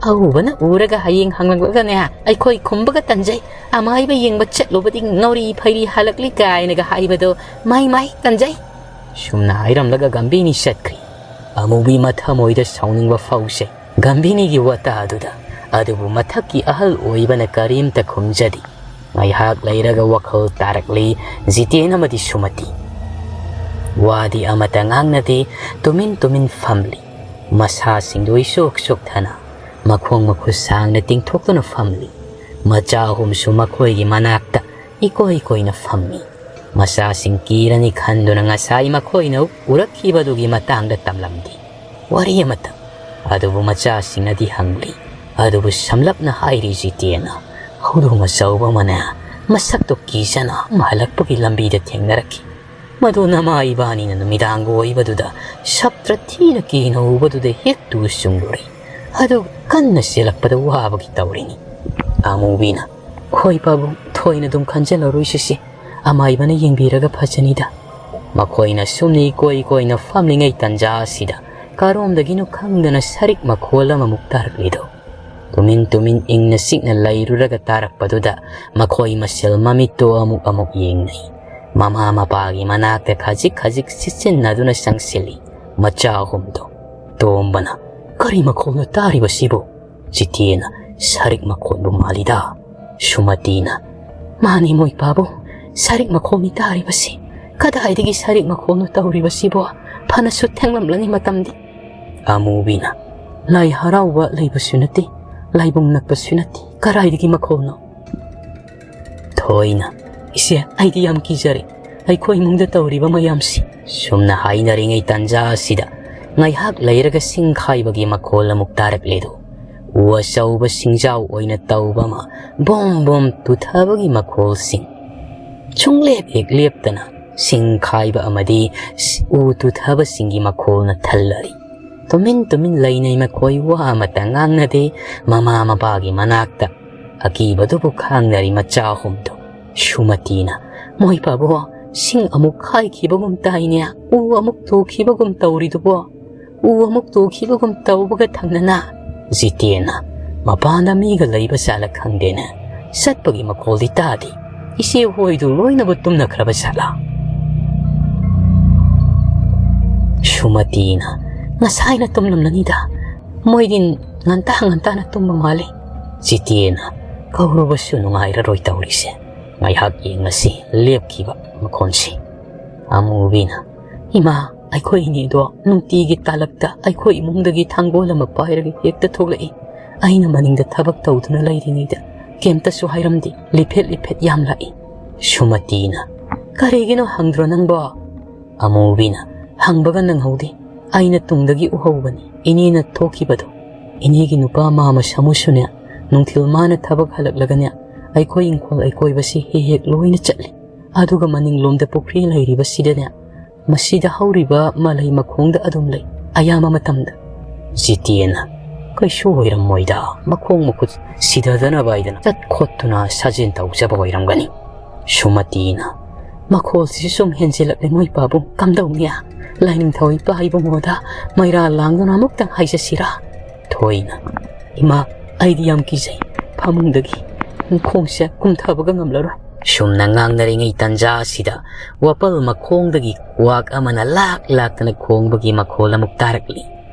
ꯑꯎꯕꯅ ꯎꯔꯒ ꯍꯌꯦꯡ ꯍꯪꯂꯛꯂꯒꯅꯦ, ꯑꯩꯈꯣꯏ ꯈꯨꯝꯕꯒ ꯇꯟꯖꯩ꯫ ꯑꯃꯥꯏꯕ ꯌꯦꯡꯕ ꯆꯠꯂꯨꯕꯗꯤ ꯉꯧꯔꯤ ꯐꯩꯔꯤ ꯍꯜꯂꯛꯂꯤ ꯀꯥꯏꯅꯒ ꯍꯥꯏꯕꯗꯣ, ꯃꯥꯏ ꯃꯥꯏ, ꯇꯟꯖꯩ꯫" ꯁꯨꯝꯅ ꯍꯥꯏꯔꯝꯂꯒ ꯒꯝꯚꯤꯅꯤ ꯆꯠꯈ꯭ꯔꯤ꯫ ꯑꯃꯨꯕꯤ ꯃꯊꯃꯣꯏꯗ ꯁꯥꯎꯅꯤꯡꯕ ꯐꯥꯎꯖꯩ꯫ ꯒꯝꯚꯤꯅꯤꯒꯤ ꯋꯥꯇꯥꯗꯨꯗ꯫ ꯑꯗꯨꯕꯨ ꯃꯊꯛꯀꯤ ꯑꯍꯜ ꯑꯣꯏꯕꯅ ꯀꯔꯤꯝꯇ ꯈꯨꯝꯖꯗꯦ꯫ ꯉꯥꯏꯍꯥꯛ ꯂꯩꯔꯒ ꯋꯥꯈꯜ ꯇꯥꯔꯛꯂꯤ ꯖꯤꯇꯦꯟ ꯑꯃꯗꯤ ꯁꯨꯃꯇꯤ꯫ ꯋꯥꯗꯤ ꯑꯃꯠꯇ ꯉꯥꯡꯅꯗꯦ, ꯇꯨꯃꯤꯟ ꯇꯨꯃꯤꯟ ꯐꯝꯂꯤ꯫ ꯃꯁꯥꯁꯤꯡꯗꯨ ꯏꯁꯣꯛ ꯁꯣꯛꯊꯅ, ꯃꯈꯣꯡ ꯃꯈꯨꯠ ꯁꯥꯡꯅ ꯇꯤꯡꯊꯣꯛꯇꯨꯅ ꯐꯝꯂꯤ꯫ ꯃꯆꯥ ꯑꯍꯨꯝꯁꯨ ꯃꯈꯣꯏꯒꯤ ꯃꯅꯥꯛꯇ ꯏꯀꯣꯏ ꯀꯣꯏꯅ ꯐꯝꯃꯤ꯫ ꯃꯆꯥꯁꯤꯡ ꯀꯤꯔꯅꯤ ꯈꯟꯗꯨꯅ ꯉꯁꯥꯏ ꯃꯈꯣꯏꯅ ꯎꯔꯛꯈꯤꯕꯗꯨꯒꯤ ꯃꯇꯥꯡꯗ ꯇꯝꯂꯝꯗꯦ꯫ ꯋꯥꯔꯤ ꯑꯃꯇꯪ꯫ ꯑꯗꯨꯕꯨ ꯃꯆꯥꯁꯤꯡꯅꯗꯤ ꯍꯪꯂꯤ꯫ ꯑꯗꯨꯕꯨ ꯁꯝꯂꯞꯅ ꯍꯥꯏꯔꯤ ꯖꯤꯇꯦꯟꯅ, ꯍꯧꯗꯣꯡ ꯑꯆꯧꯕ ꯑꯃꯅ ꯃꯁꯛꯇꯨ ꯀꯤꯖꯅ ꯍꯜꯂꯛꯄꯒꯤ ꯂꯝꯕꯤꯗ ꯊꯦꯡꯅꯔꯛꯈꯤ꯫ ꯃꯗꯨ ꯅꯃꯥ ꯏꯕꯥꯅꯤꯅ ꯅꯨꯃꯤꯗꯥꯡꯒ ꯑꯣꯏꯕꯗꯨꯗ ꯁꯞꯇ꯭ꯔ ꯊꯤꯅ ꯀꯤꯅ ꯎꯕꯗꯨꯗ ꯍꯦꯛ ꯇꯨ ꯆꯨꯡꯂꯨꯔꯦ꯫ ꯑꯗꯨ ꯀꯟꯅ ꯆꯦꯜꯂꯛꯄꯗ ꯋꯥꯕꯒꯤ ꯇꯧꯔꯤꯅꯤ꯫ ꯑꯃꯨꯕꯤꯅ, "ꯍꯣꯏ ꯄꯥꯕꯨꯡ, ꯊꯣꯏꯅ ꯑꯗꯨꯝ ꯈꯟꯖꯤꯜꯂꯔꯣꯏꯁꯤꯁꯦ, ꯑꯃꯥꯏꯕꯅ ꯌꯦꯡꯕꯤꯔꯒ ꯐꯖꯅꯤꯗ"꯫ ꯃꯈꯣꯏꯅ ꯁꯨꯝꯅ ꯏꯀꯣꯏ ꯀꯣꯏꯅ ꯐꯝꯂꯤꯉꯩ ꯇꯟꯖꯥ ꯑꯁꯤꯗ ꯀꯔꯣꯝꯗꯒꯤꯅꯣ ꯈꯪꯗꯅ ꯁꯔꯤꯛ ꯃꯈꯣꯜ ꯑꯃꯃꯨꯛ ꯇꯥꯔꯛꯂꯤꯗꯣ꯫ ꯇꯨꯃꯤꯟ ꯇꯨꯃꯤꯟ ꯏꯪꯅ ꯆꯤꯛꯅ ꯂꯩꯔꯨꯔꯒ ꯇꯥꯔꯛꯄꯗꯨꯗ ꯃꯈꯣꯏ ꯃꯁꯦꯜ ꯃꯃꯤꯠꯇꯣ ꯑꯃꯨꯛ ꯑꯃꯨꯛ ꯌꯦꯡꯅꯩ꯫ ꯃꯃꯥ ꯃꯄꯥꯒꯤ ꯃꯅꯥꯛꯇ ꯈꯖꯤꯛ ꯈꯖꯤꯛ ꯆꯤꯠꯁꯤꯟꯅꯗꯨꯅ ꯆꯪꯁꯤꯜꯂꯤ ꯃꯆꯥ ꯑꯍꯨꯝꯗꯣ꯫ ꯇꯣꯝꯕꯅ, "ꯀꯔꯤ ꯃꯈꯣꯜꯅꯣ ꯇꯥꯔꯤꯕꯁꯤꯕꯨ?" ꯖꯤꯇꯦꯅ, "ꯁꯔꯤꯛ ꯃꯈꯣꯜꯕꯨ ꯃꯥꯜꯂꯤꯗ"꯫ ꯁꯨꯃꯇꯤꯅ, "ꯃꯥꯅꯤ ꯃꯣꯏ ꯄꯥꯕꯨꯡ, ꯁꯔꯤꯛ ꯃꯈꯣꯜꯅꯤ ꯇꯥꯔꯤꯕꯁꯤ꯫ ꯀꯗꯥꯏꯗꯒꯤ ꯁꯔꯤꯛ ꯃꯈꯣꯜꯅꯣ ꯇꯧꯔꯤꯕꯁꯤꯕꯣ? ꯐꯅꯁꯨ ꯊꯦꯡꯂꯝꯂꯅꯤ ꯃꯇꯝꯗꯤ"꯫ ꯑꯃꯨꯕꯤꯅ, "ꯂꯥꯏ ꯍꯔꯥꯎꯕ ꯂꯩꯕꯁꯨ ꯅꯠꯇꯦ, ꯂꯥꯏꯕꯨꯡ ꯅꯛꯄꯁꯨ ꯅꯠꯇꯦ, ꯀꯗꯥꯏꯗꯒꯤ ꯃꯈꯣꯜꯅꯣ?" ꯊꯣꯏꯅ, "ꯏꯆꯦ, ꯑꯩꯗꯤ ꯌꯥꯝ ꯀꯤꯖꯔꯦ꯫ ꯑꯩꯈꯣꯏ ꯏꯃꯨꯡꯗ ꯇꯧꯔꯤꯕ ꯃꯌꯥꯝꯁꯤ"꯫ ꯁꯨꯝꯅ ꯍꯥꯏꯅꯔꯤꯉꯩ ꯇꯥꯟꯖꯥ ꯑꯁꯤꯗ ꯉꯥꯏꯍꯥꯛ ꯂꯩꯔꯒ ꯁꯤꯡ ꯈꯥꯏꯕꯒꯤ ꯃꯈꯣꯜ ꯑꯃꯨꯛ ꯇꯥꯔꯛꯂꯦꯗꯣ꯫ ꯎ ꯑꯆꯧꯕ ꯁꯤꯡꯖꯥꯎ ꯑꯣꯏꯅ ꯇꯧꯕ ꯑꯃ ꯕꯣꯝ ꯕꯣꯝ ꯇꯨꯊꯕꯒꯤ ꯃꯈꯣꯜꯁꯤꯡ꯫ ꯁꯨꯡꯂꯦꯞ ꯍꯦꯛ ꯂꯦꯞꯇꯅ ꯁꯤꯡ ꯈꯥꯏꯕ ꯑꯃꯗꯤ ꯎ ꯇꯨꯊꯕꯁꯤꯡꯒꯤ ꯃꯈꯣꯜꯅ ꯊꯜꯂꯔꯤ꯫ ꯇꯨꯃꯤꯟ ꯇꯨꯃꯤꯟ ꯂꯩꯅꯩ ꯃꯈꯣꯏ, ꯋꯥ ꯑꯃꯇ ꯉꯥꯡꯅꯗꯦ꯫ ꯃꯃꯥ ꯃꯄꯥꯒꯤ ꯃꯅꯥꯛꯇ ꯑꯀꯤꯕꯗꯨꯕꯨ ꯈꯥꯡꯅꯔꯤ ꯃꯆꯥ ꯑꯍꯨꯝꯗꯨ꯫ ꯁꯨꯃꯇꯤꯅ, "ꯃꯣꯏ ꯄꯥꯕꯣ, ꯁꯤꯡ ꯑꯃꯨꯛ ꯈꯥꯏꯈꯤꯕꯒꯨꯝ ꯇꯥꯏꯅꯦ, ꯎ ꯑꯃꯨꯛ ꯇꯨꯈꯤꯕꯒꯨꯝ ꯇꯧꯔꯤꯗꯨꯕꯣ, ꯎ ꯑꯃꯨꯛ ꯇꯨꯈꯤꯕꯒꯨꯝ ꯇꯧꯕꯒ ꯊꯪꯅꯅ"꯫ ꯖꯤꯇꯦꯟꯅ, "ꯃꯄꯥꯟꯗ ꯃꯤꯒ ꯂꯩꯕ ꯖꯥꯠꯂ ꯈꯪꯗꯦꯅꯦ, ꯆꯠꯄꯒꯤ ꯃꯈꯣꯜꯗꯤ ꯇꯥꯗꯦ꯫ ꯏꯆꯦ ꯍꯣꯏꯗꯨ ꯂꯣꯏꯅꯕꯨ ꯇꯨꯝꯅꯈ꯭ꯔꯕ ꯖꯥꯠꯂꯥ?" ꯁꯨꯃꯇꯤꯅ, "ꯉꯁꯥꯏꯅ ꯇꯨꯝꯂꯝꯂꯅꯤꯗ, ꯃꯣꯏꯗꯤ ꯉꯟꯇꯥ ꯉꯟꯇꯥꯅ ꯇꯨꯝꯕ ꯃꯥꯜꯂꯤ"꯫ ꯖꯤꯇꯦꯟꯅ, "ꯀꯧꯔꯨꯕꯁꯨ ꯅꯨꯡꯉꯥꯏꯔꯔꯣꯏ ꯇꯧꯔꯤꯁꯦ, ꯉꯥꯏꯍꯥꯛ ꯌꯦꯡꯉꯁꯤ ꯂꯦꯞꯈꯤꯕ ꯃꯈꯣꯟꯁꯤ"꯫ ꯑꯃꯨꯕꯤꯅ, "ꯏꯃꯥ, ꯑꯩꯈꯣꯏ ꯏꯅꯦꯗꯣ ꯅꯨꯡꯇꯤꯒꯤ ꯇꯥꯂꯛꯇ ꯑꯩꯈꯣꯏ ꯏꯃꯨꯡꯗꯒꯤ ꯊꯥꯡꯒꯣꯜ ꯑꯃ ꯄꯥꯏꯔꯒ ꯍꯦꯛꯇ ꯊꯣꯛꯂꯛꯏ꯫ ꯑꯩꯅ ꯃꯅꯤꯡꯗ ꯊꯕꯛ ꯇꯧꯗꯨꯅ ꯂꯩꯔꯤꯉꯩꯗ ꯀꯩꯝꯇꯁꯨ ꯍꯥꯏꯔꯝꯗꯦ, ꯂꯤꯐꯦꯠ ꯂꯤꯐꯦꯠ ꯌꯥꯝ ꯂꯥꯛꯏ"꯫ ꯁꯨꯃꯇꯤꯅ, "ꯀꯔꯤꯒꯤꯅꯣ ꯍꯪꯗ꯭ꯔꯣ ꯅꯪꯕꯣ?" ꯑꯃꯨꯕꯤꯅ, "ꯍꯪꯕꯒ ꯅꯪꯍꯧꯗꯦ, ꯑꯩꯅ ꯇꯨꯡꯗꯒꯤ ꯎꯍꯧꯕꯅꯤ, ꯏꯅꯦꯅ ꯊꯣꯛꯈꯤꯕꯗꯣ꯫ ꯏꯅꯦꯒꯤ ꯅꯨꯄꯥ ꯃꯥꯃ ꯁꯥꯃꯨꯁꯨꯅꯦ, ꯅꯨꯡꯊꯤꯜ ꯃꯥꯅ ꯊꯕꯛ ꯍꯜꯂꯛꯂꯒꯅꯦ, ꯑꯩꯈꯣꯏ ꯏꯪꯈꯣꯜ ꯑꯀꯣꯏꯕꯁꯤ ꯍꯦꯛ ꯍꯦꯛ ꯂꯣꯏꯅ ꯆꯠꯂꯤ꯫ ꯑꯗꯨꯒ ꯃꯅꯤꯡꯂꯣꯝꯗ ꯄꯨꯈ꯭ꯔꯤ ꯂꯩꯔꯤꯕꯁꯤꯗꯅꯦ, ꯃꯁꯤꯗ ꯍꯧꯔꯤꯕ ꯃꯂꯩ ꯃꯈꯣꯡꯗ ꯑꯗꯨꯝ ꯂꯩ ꯑꯌꯥꯝꯕ ꯃꯇꯝꯗ꯫ ꯖꯤꯇꯦꯟꯅ, "ꯀꯩꯁꯨ ꯑꯣꯏꯔꯝꯃꯣꯏꯗ, ꯃꯈꯣꯡ ꯃꯈꯨꯠ ꯁꯤꯊꯗꯅꯕ ꯍꯥꯏꯗꯅ ꯆꯠ ꯈꯣꯠꯇꯨꯅ ꯁꯥꯖꯦꯜ ꯇꯧꯖꯕ ꯑꯣꯏꯔꯝꯒꯅꯤ"꯫ ꯁꯨꯃꯇꯤꯅ, "ꯃꯈꯣꯜꯁꯤꯁꯨ ꯁꯨꯝ ꯍꯦꯟꯖꯤꯜꯂꯛꯂꯦ ꯃꯣꯏ ꯄꯥꯕꯨꯡ, ꯀꯝꯗꯧꯅꯤ? ꯂꯥꯏꯅꯤꯡꯊꯧ ꯏꯄꯥ ꯏꯕꯨꯡꯉꯣꯗ ꯃꯩꯔꯥ ꯂꯥꯡꯗꯨꯅ ꯑꯃꯨꯛꯇꯪ ꯍꯥꯏꯖꯁꯤꯔꯥ?" ꯊꯣꯏꯅ, "ꯏꯃꯥ, ꯑꯩꯗꯤ ꯌꯥꯝ ꯀꯤꯖꯩ, ꯐꯃꯨꯡꯗꯒꯤ ꯈꯣꯡꯁꯦ ꯀꯨꯝꯊꯕꯒ ꯉꯝꯂꯔꯣꯏ"꯫ ꯁꯨꯝꯅ ꯉꯥꯡꯅꯔꯤꯉꯩ ꯇꯟꯖꯥ ꯑꯁꯤꯗ ꯋꯥꯄꯜ ꯃꯈꯣꯡꯗꯒꯤ ꯀ꯭ꯋꯥꯛ ꯑꯃꯅ ꯂꯥꯛ ꯂꯥꯛꯇꯅ ꯈꯣꯡꯕꯒꯤ ꯃꯈꯣꯜ ꯑꯃꯨꯛ ꯇꯥꯔꯛꯂꯤ꯫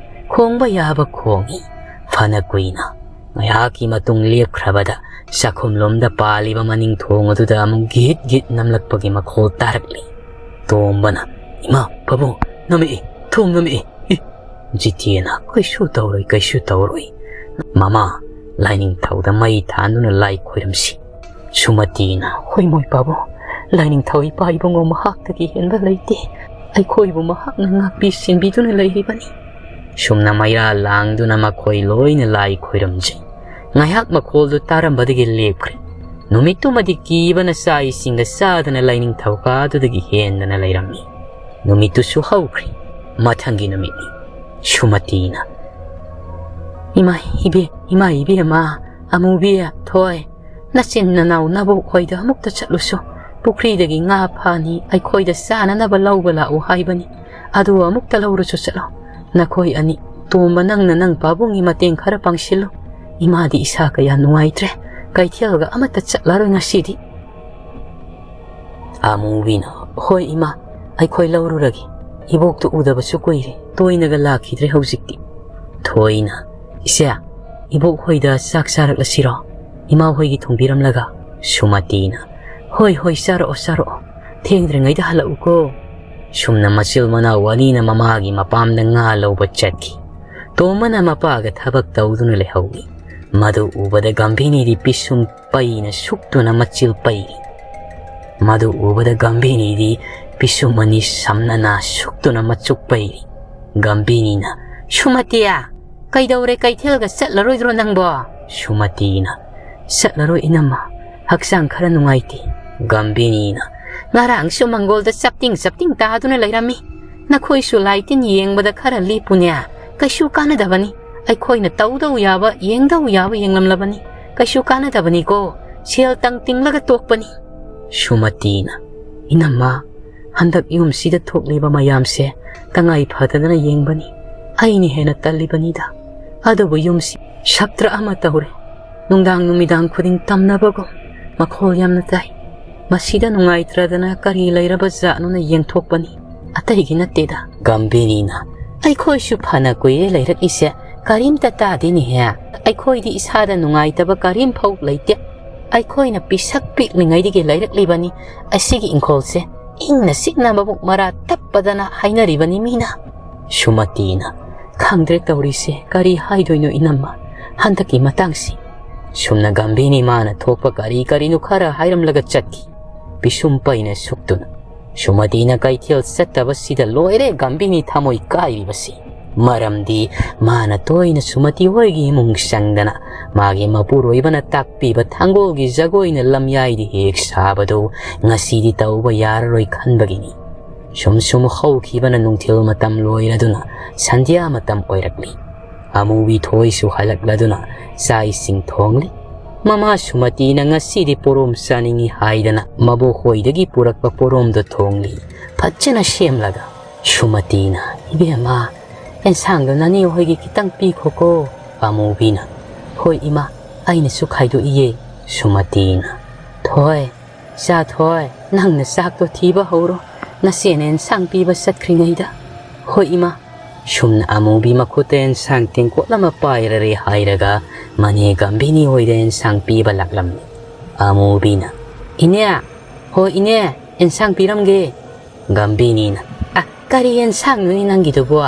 ꯈꯣꯡꯕ ꯌꯥꯕ ꯈꯣꯡꯏ꯫ ꯐꯅ ꯀꯨꯏꯅ ꯉꯥꯏꯍꯥꯛꯀꯤ ꯃꯇꯨꯡ ꯂꯦꯞꯈ꯭ꯔꯕꯗ ꯆꯥꯛꯈꯨꯝꯂꯣꯝꯗ ꯄꯥꯜꯂꯤꯕ ꯃꯅꯤꯡ ꯊꯣꯡ ꯑꯗꯨꯗ ꯑꯃꯨꯛ ꯒꯤꯠ ꯒꯤꯠ ꯅꯝꯂꯛꯄꯒꯤ ꯃꯈꯣꯜ ꯇꯥꯔꯛꯂꯤ꯫ ꯇꯣꯝꯕꯅ, "ꯏꯃꯥ, ꯄꯥꯕꯨꯡ, ꯅꯝꯃꯛꯏ, ꯊꯣꯡ ꯅꯝꯃꯛꯏ꯫ ꯏ!" ꯖꯤꯇꯦꯟꯅ, "ꯀꯩꯁꯨ ꯇꯧꯔꯣꯏ, ꯀꯩꯁꯨ ꯇꯧꯔꯣꯏ꯫ ꯃꯃꯥ, ꯂꯥꯏꯅꯤꯡꯊꯧꯗ ꯃꯩ ꯊꯥꯟꯗꯨꯅ ꯂꯥꯏ ꯈꯣꯏꯔꯝꯁꯤ"꯫ ꯁꯨꯃꯇꯤꯅ, "ꯍꯣꯏ ꯃꯣꯏ ꯄꯥꯕꯨꯡ, ꯂꯥꯏꯅꯤꯡꯊꯧ ꯏꯄꯥ ꯏꯕꯨꯡꯉꯣ ꯃꯍꯥꯛꯇꯒꯤ ꯍꯦꯟꯕ ꯂꯩꯇꯦ꯫ ꯑꯩꯈꯣꯏꯕꯨ ꯃꯍꯥꯛꯅ ꯉꯥꯛꯄꯤ ꯁꯦꯟꯕꯤꯗꯨꯅ ꯂꯩꯔꯤꯕꯅꯤ"꯫ ꯁꯨꯝꯅ ꯃꯩꯔꯥ ꯂꯥꯡꯗꯨꯅ ꯃꯈꯣꯏ ꯂꯣꯏꯅ ꯂꯥꯏ ꯈꯣꯏꯔꯝꯖꯩ꯫ ꯉꯥꯏꯍꯥꯛ ꯃꯈꯣꯜꯗꯨ ꯇꯥꯔꯝꯕꯗꯒꯤ ꯂꯦꯞꯈ꯭ꯔꯦ꯫ ꯅꯨꯃꯤꯠꯇꯨꯃꯗꯤ ꯀꯤꯕꯅ ꯆꯥꯛ ꯏꯁꯤꯡꯒ ꯆꯥꯗꯅ ꯂꯥꯏꯅꯤꯡꯊꯧ ꯀꯥꯗꯨꯗꯒꯤ ꯍꯦꯟꯗꯅ ꯂꯩꯔꯝꯃꯤ꯫ ꯅꯨꯃꯤꯠꯇꯨꯁꯨ ꯍꯧꯈ꯭ꯔꯦ꯫ ꯃꯊꯪꯒꯤ ꯅꯨꯃꯤꯠꯅꯤ꯫ ꯁꯨꯃꯇꯤꯅ, "ꯏꯃꯥ, ꯏꯕꯦ-, ꯏꯃꯥ ꯏꯕꯦꯝꯃ, ꯑꯃꯨꯕꯤ, ꯊꯣꯏ, ꯅꯆꯤꯟ ꯅꯅꯥꯎ ꯅꯕꯣꯛ ꯍꯣꯏꯗ ꯑꯃꯨꯛꯇ ꯆꯠꯂꯨꯁꯨ꯫ ꯄꯨꯈ꯭ꯔꯤꯗꯒꯤ ꯉꯥ ꯐꯥꯅꯤ, ꯑꯩꯈꯣꯏꯗ ꯆꯥꯅꯅꯕ ꯂꯧꯕ ꯂꯥꯛꯎ ꯍꯥꯏꯕꯅꯤ꯫ ꯑꯗꯨ ꯑꯃꯨꯛꯇ ꯂꯧꯔꯨꯁꯨ ꯆꯠꯂꯣ꯫ ꯅꯈꯣꯏ ꯑꯅꯤ, ꯇꯣꯝꯕ, ꯅꯪꯅ ꯅꯪ ꯄꯥꯕꯨꯡꯒꯤ ꯃꯇꯦꯡ ꯈꯔ ꯄꯥꯡꯁꯤꯜꯂꯨ꯫ ꯏꯃꯥꯗꯤ ꯏꯁꯥ ꯀꯌꯥ ꯅꯨꯡꯉꯥꯏꯇ꯭ꯔꯦ꯫ ꯀꯩꯊꯦꯜꯒ ꯑꯃꯠꯇ ꯆꯠꯂꯔꯣꯏ ꯉꯁꯤꯗꯤ"꯫ ꯑꯃꯨꯕꯤꯅ, "ꯍꯣꯏ ꯏꯃꯥ, ꯑꯩꯈꯣꯏ ꯂꯧꯔꯨꯔꯒꯦ꯫ ꯏꯕꯣꯛꯇꯨ ꯎꯗꯕꯁꯨ ꯀꯨꯏꯔꯦ, ꯇꯣꯏꯅꯒ ꯂꯥꯛꯈꯤꯗ꯭ꯔꯦ ꯍꯧꯖꯤꯛꯇꯤ"꯫ ꯊꯣꯏꯅ, "ꯏꯆꯦ, ꯏꯕꯣꯛ ꯍꯣꯏꯗ ꯆꯥꯛ ꯆꯥꯔꯛꯂꯁꯤꯔꯣ? ꯏꯃꯥ ꯍꯣꯏꯒꯤ ꯊꯣꯡꯕꯤꯔꯝꯂꯒ"꯫ ꯁꯨꯃꯇꯤꯅ, "ꯍꯣꯏ, ꯍꯣꯏ, ꯆꯥꯔꯛꯑꯣ, ꯆꯥꯔꯛꯑꯣ꯫ ꯊꯦꯡꯗ꯭ꯔꯤꯉꯩꯗ ꯍꯜꯂꯛꯎꯀꯣ"꯫ ꯁꯨꯝꯅ ꯃꯆꯤꯜ ꯃꯅꯥꯎ ꯑꯅꯤꯅ ꯃꯃꯥꯒꯤ ꯃꯄꯥꯝꯗ ꯉꯥ ꯂꯧꯕ ꯆꯠꯈꯤ꯫ ꯇꯣꯝꯕꯅ ꯃꯄꯥꯒ ꯊꯕꯛ ꯇꯧꯗꯨꯅ ꯂꯩꯍꯧꯏ꯫ ꯃꯗꯨ ꯎꯕꯗ ꯒꯝꯚꯤꯅꯤꯗꯤ ꯄꯤꯁꯨꯝ ꯄꯩꯅ ꯁꯨꯛꯇꯨꯅ ꯃꯆꯤꯜ ꯄꯩꯔꯤ꯫ ꯃꯗꯨ ꯎꯕꯗ ꯒꯝꯚꯤꯅꯤꯗꯤ ꯄꯤꯁꯨꯝ ꯑꯅꯤ ꯁꯝꯅꯅ ꯁꯨꯛꯇꯨꯅ ꯃꯆꯨꯛ ꯄꯩꯔꯤ꯫ ꯒꯝꯚꯤꯅꯤꯅ, "ꯁꯨꯃꯇꯤꯌꯥ, ꯀꯩꯗꯧꯔꯦ, ꯀꯩꯊꯦꯜꯒ ꯆꯠꯂꯔꯣꯏꯗ꯭ꯔꯣ ꯅꯪꯕꯣ?" ꯁꯨꯃꯇꯤꯅ, "ꯆꯠꯂꯔꯣꯏ ꯏꯅꯝꯃ, ꯍꯛꯆꯥꯡ ꯈꯔ ꯅꯨꯡꯉꯥꯏꯇꯦ"꯫ ꯒꯝꯚꯤꯅꯤꯅ, ꯉꯔꯥꯡꯁꯨ ꯃꯪꯒꯣꯜꯗ ꯆꯞꯇꯤꯡ ꯆꯞꯇꯤꯡ ꯇꯥꯗꯨꯅ ꯂꯩꯔꯝꯃꯤ꯫ ꯅꯈꯣꯏꯁꯨ ꯂꯥꯏ ꯇꯤꯟ ꯌꯦꯡꯕꯗ ꯈꯔ ꯂꯦꯞꯄꯨꯅꯦ꯫ ꯀꯩꯁꯨ ꯀꯥꯟꯅꯗꯕꯅꯤ꯫ ꯑꯩꯈꯣꯏꯅ ꯇꯧꯗꯧ ꯌꯥꯕ, ꯌꯦꯡꯗꯧ ꯌꯥꯕ ꯌꯦꯡꯂꯝꯂꯕꯅꯤ꯫ ꯀꯩꯁꯨ ꯀꯥꯟꯅꯗꯕꯅꯤꯀꯣ꯫ ꯁꯦꯜ ꯇꯪ ꯇꯤꯡꯂꯒ ꯇꯣꯛꯄꯅꯤ꯫ ꯁꯨꯃꯇꯤꯅ, "ꯏꯅꯝꯃ, ꯍꯟꯗꯛ ꯌꯨꯝꯁꯤꯗ ꯊꯣꯛꯂꯤꯕ ꯃꯌꯥꯝꯁꯦ ꯇꯉꯥꯏ ꯐꯗꯗꯅ ꯌꯦꯡꯕꯅꯤ꯫ ꯑꯩꯅ ꯍꯦꯟꯅ ꯇꯜꯂꯤꯕꯅꯤꯗ꯫ ꯑꯗꯨꯕꯨ ꯌꯨꯝꯁꯤ ꯁꯞꯇ꯭ꯔ ꯑꯃ ꯇꯧꯔꯦ꯫ ꯅꯨꯡꯗꯥꯡ ꯅꯨꯃꯤꯗꯥꯡ ꯈꯨꯗꯤꯡ ꯇꯝꯅꯕꯒꯨꯝ ꯃꯈꯣꯜ ꯌꯥꯝꯅ ꯇꯥꯏ꯫ ꯃꯁꯤꯗ ꯅꯨꯡꯉꯥꯏꯇ꯭ꯔꯗꯅ ꯀꯔꯤ ꯂꯩꯔꯕ ꯖꯥꯠꯅꯣꯅ ꯌꯦꯡꯊꯣꯛꯄꯅꯤ꯫ ꯑꯇꯩꯒꯤ ꯅꯠꯇꯦꯗ꯫" ꯒꯝꯚꯤꯅꯤꯅ, "ꯑꯩꯈꯣꯏꯁꯨ ꯐꯅ ꯀꯨꯏꯔꯦ ꯂꯩꯔꯛꯏꯁꯦ, ꯀꯔꯤꯝꯇ ꯇꯥꯗꯦꯅꯦꯍꯦ꯫ ꯑꯩꯈꯣꯏꯗꯤ ꯏꯁꯥꯗ ꯅꯨꯡꯉꯥꯏꯇꯕ ꯀꯔꯤꯝ ꯐꯥꯎ ꯂꯩꯇꯦ꯫ ꯑꯩꯈꯣꯏꯅ ꯄꯤꯁꯛ ꯄꯤꯛꯂꯤꯉꯩꯗꯒꯤ ꯂꯩꯔꯛꯂꯤꯕꯅꯤ꯫ ꯑꯁꯤꯒꯤ ꯏꯪꯈꯣꯜꯁꯦ ꯏꯪꯅ ꯆꯤꯛꯅ ꯃꯕꯨꯛ ꯃꯔꯥ ꯇꯞꯄꯗꯅ ꯍꯥꯏꯅꯔꯤꯕꯅꯤ ꯃꯤꯅ꯫" ꯁꯨꯃꯇꯤꯅ, "ꯈꯪꯗ꯭ꯔꯦ ꯇꯧꯔꯤꯁꯦ, ꯀꯔꯤ ꯍꯥꯏꯗꯣꯏꯅꯣ ꯏꯅꯝꯃ, ꯍꯟꯗꯛꯀꯤ ꯃꯇꯥꯡꯁꯤ꯫" ꯁꯨꯝꯅ ꯒꯝꯚꯤꯅꯤ ꯃꯥꯅ ꯊꯣꯛꯄ ꯀꯔꯤ ꯀꯔꯤꯅꯣ ꯈꯔ ꯍꯥꯏꯔꯝꯂꯒ ꯆꯠꯈꯤ꯫ ꯄꯤꯁꯨꯝ ꯄꯩꯅ ꯁꯨꯛꯇꯨꯅ꯫ ꯁꯨꯃꯇꯤꯅ ꯀꯩꯊꯦꯜ ꯆꯠꯇꯕꯁꯤꯗ ꯂꯣꯏꯔꯦ ꯒꯝꯚꯤꯅꯤ ꯊꯃꯣꯏ ꯀꯥꯏꯔꯤꯕꯁꯤ꯫ ꯃꯔꯝꯗꯤ ꯃꯥꯅ ꯇꯣꯏꯅ ꯁꯨꯃꯇꯤ ꯍꯣꯏꯒꯤ ꯏꯃꯨꯡ ꯆꯪꯗꯅ ꯃꯥꯒꯤ ꯃꯄꯨꯔꯣꯏꯕꯅ ꯇꯥꯛꯄꯤꯕ ꯊꯥꯡꯒꯣꯜꯒꯤ ꯖꯒꯣꯏꯅ ꯂꯝꯌꯥꯏꯗꯤ ꯍꯦꯛ ꯁꯥꯕꯗꯨ ꯉꯁꯤꯗꯤ ꯇꯧꯕ ꯌꯥꯔꯔꯣꯏ ꯈꯟꯕꯒꯤꯅꯤ꯫ ꯁꯨꯝ ꯁꯨꯝ ꯍꯧꯈꯤꯕꯅ ꯅꯨꯡꯊꯤꯜ ꯃꯇꯝ ꯂꯣꯏꯔꯗꯨꯅ ꯁꯟꯙ꯭ꯌꯥ ꯃꯇꯝ ꯑꯣꯏꯔꯛꯂꯤ꯫ ꯑꯃꯨꯕꯤ ꯊꯣꯏꯁꯨ ꯍꯜꯂꯛꯂꯗꯨꯅ ꯆꯥꯛ ꯏꯁꯤꯡ ꯊꯣꯡꯂꯤ꯫ ꯃꯃꯥ ꯁꯨꯃꯇꯤꯅ ꯉꯁꯤꯗꯤ ꯄꯣꯔꯣꯝ ꯆꯥꯅꯤꯡꯏ ꯍꯥꯏꯗꯅ ꯃꯕꯣꯛꯍꯣꯏꯗꯒꯤ ꯄꯨꯔꯛꯄ ꯄꯣꯔꯣꯝꯗꯣ ꯊꯣꯡꯂꯤ꯫ ꯐꯖꯅ ꯁꯦꯝꯂꯒ꯫ ꯁꯨꯃꯇꯤꯅ, "ꯏꯕꯦꯝꯃ, ꯑꯦꯟꯁꯥꯡꯗꯣ ꯅꯅꯦ ꯍꯣꯏꯒꯤ ꯈꯤꯇꯪ ꯄꯤꯈꯣꯀꯣ꯫" ꯑꯃꯨꯕꯤꯅ, "ꯍꯣꯏ ꯏꯃꯥ, ꯑꯩꯅꯁꯨ ꯈꯥꯏꯗꯣꯛꯏꯌꯦ꯫" ꯁꯨꯃꯇꯤꯅ, "ꯊꯣꯏ, ꯆꯥ ꯊꯣꯏ, ꯅꯪꯅ ꯆꯥꯛꯇꯣ ꯊꯤꯕ ꯍꯧꯔꯣ, ꯅꯆꯦꯅ ꯑꯦꯟꯁꯥꯡ ꯄꯤꯕ ꯆꯠꯈ꯭ꯔꯤꯉꯩꯗ꯫" "ꯍꯣꯏ ꯏꯃꯥ꯫" ꯁꯨꯝꯅ ꯑꯃꯨꯕꯤ ꯃꯈꯨꯠꯇ ꯑꯦꯟꯁꯥꯡ ꯇꯦꯡꯀꯣꯠ ꯑꯃ ꯄꯥꯏꯔꯔꯦ ꯍꯥꯏꯔꯒ ꯃꯅꯦ ꯒꯝꯚꯤꯅꯤ ꯍꯣꯏꯗ ꯑꯦꯟꯁꯥꯡ ꯄꯤꯕ ꯂꯥꯛꯂꯝꯃꯤ꯫ ꯑꯃꯨꯕꯤꯅ, "ꯏꯅꯦ, ꯍꯣ ꯏꯅꯦ, ꯑꯦꯟꯁꯥꯡ ꯄꯤꯔꯝꯒꯦ꯫" ꯒꯝꯚꯤꯅꯤꯅ, "ꯑ, ꯀꯔꯤ ꯑꯦꯟꯁꯥꯡꯅꯣꯅꯦ ꯅꯪꯒꯤꯗꯨꯕꯣ?"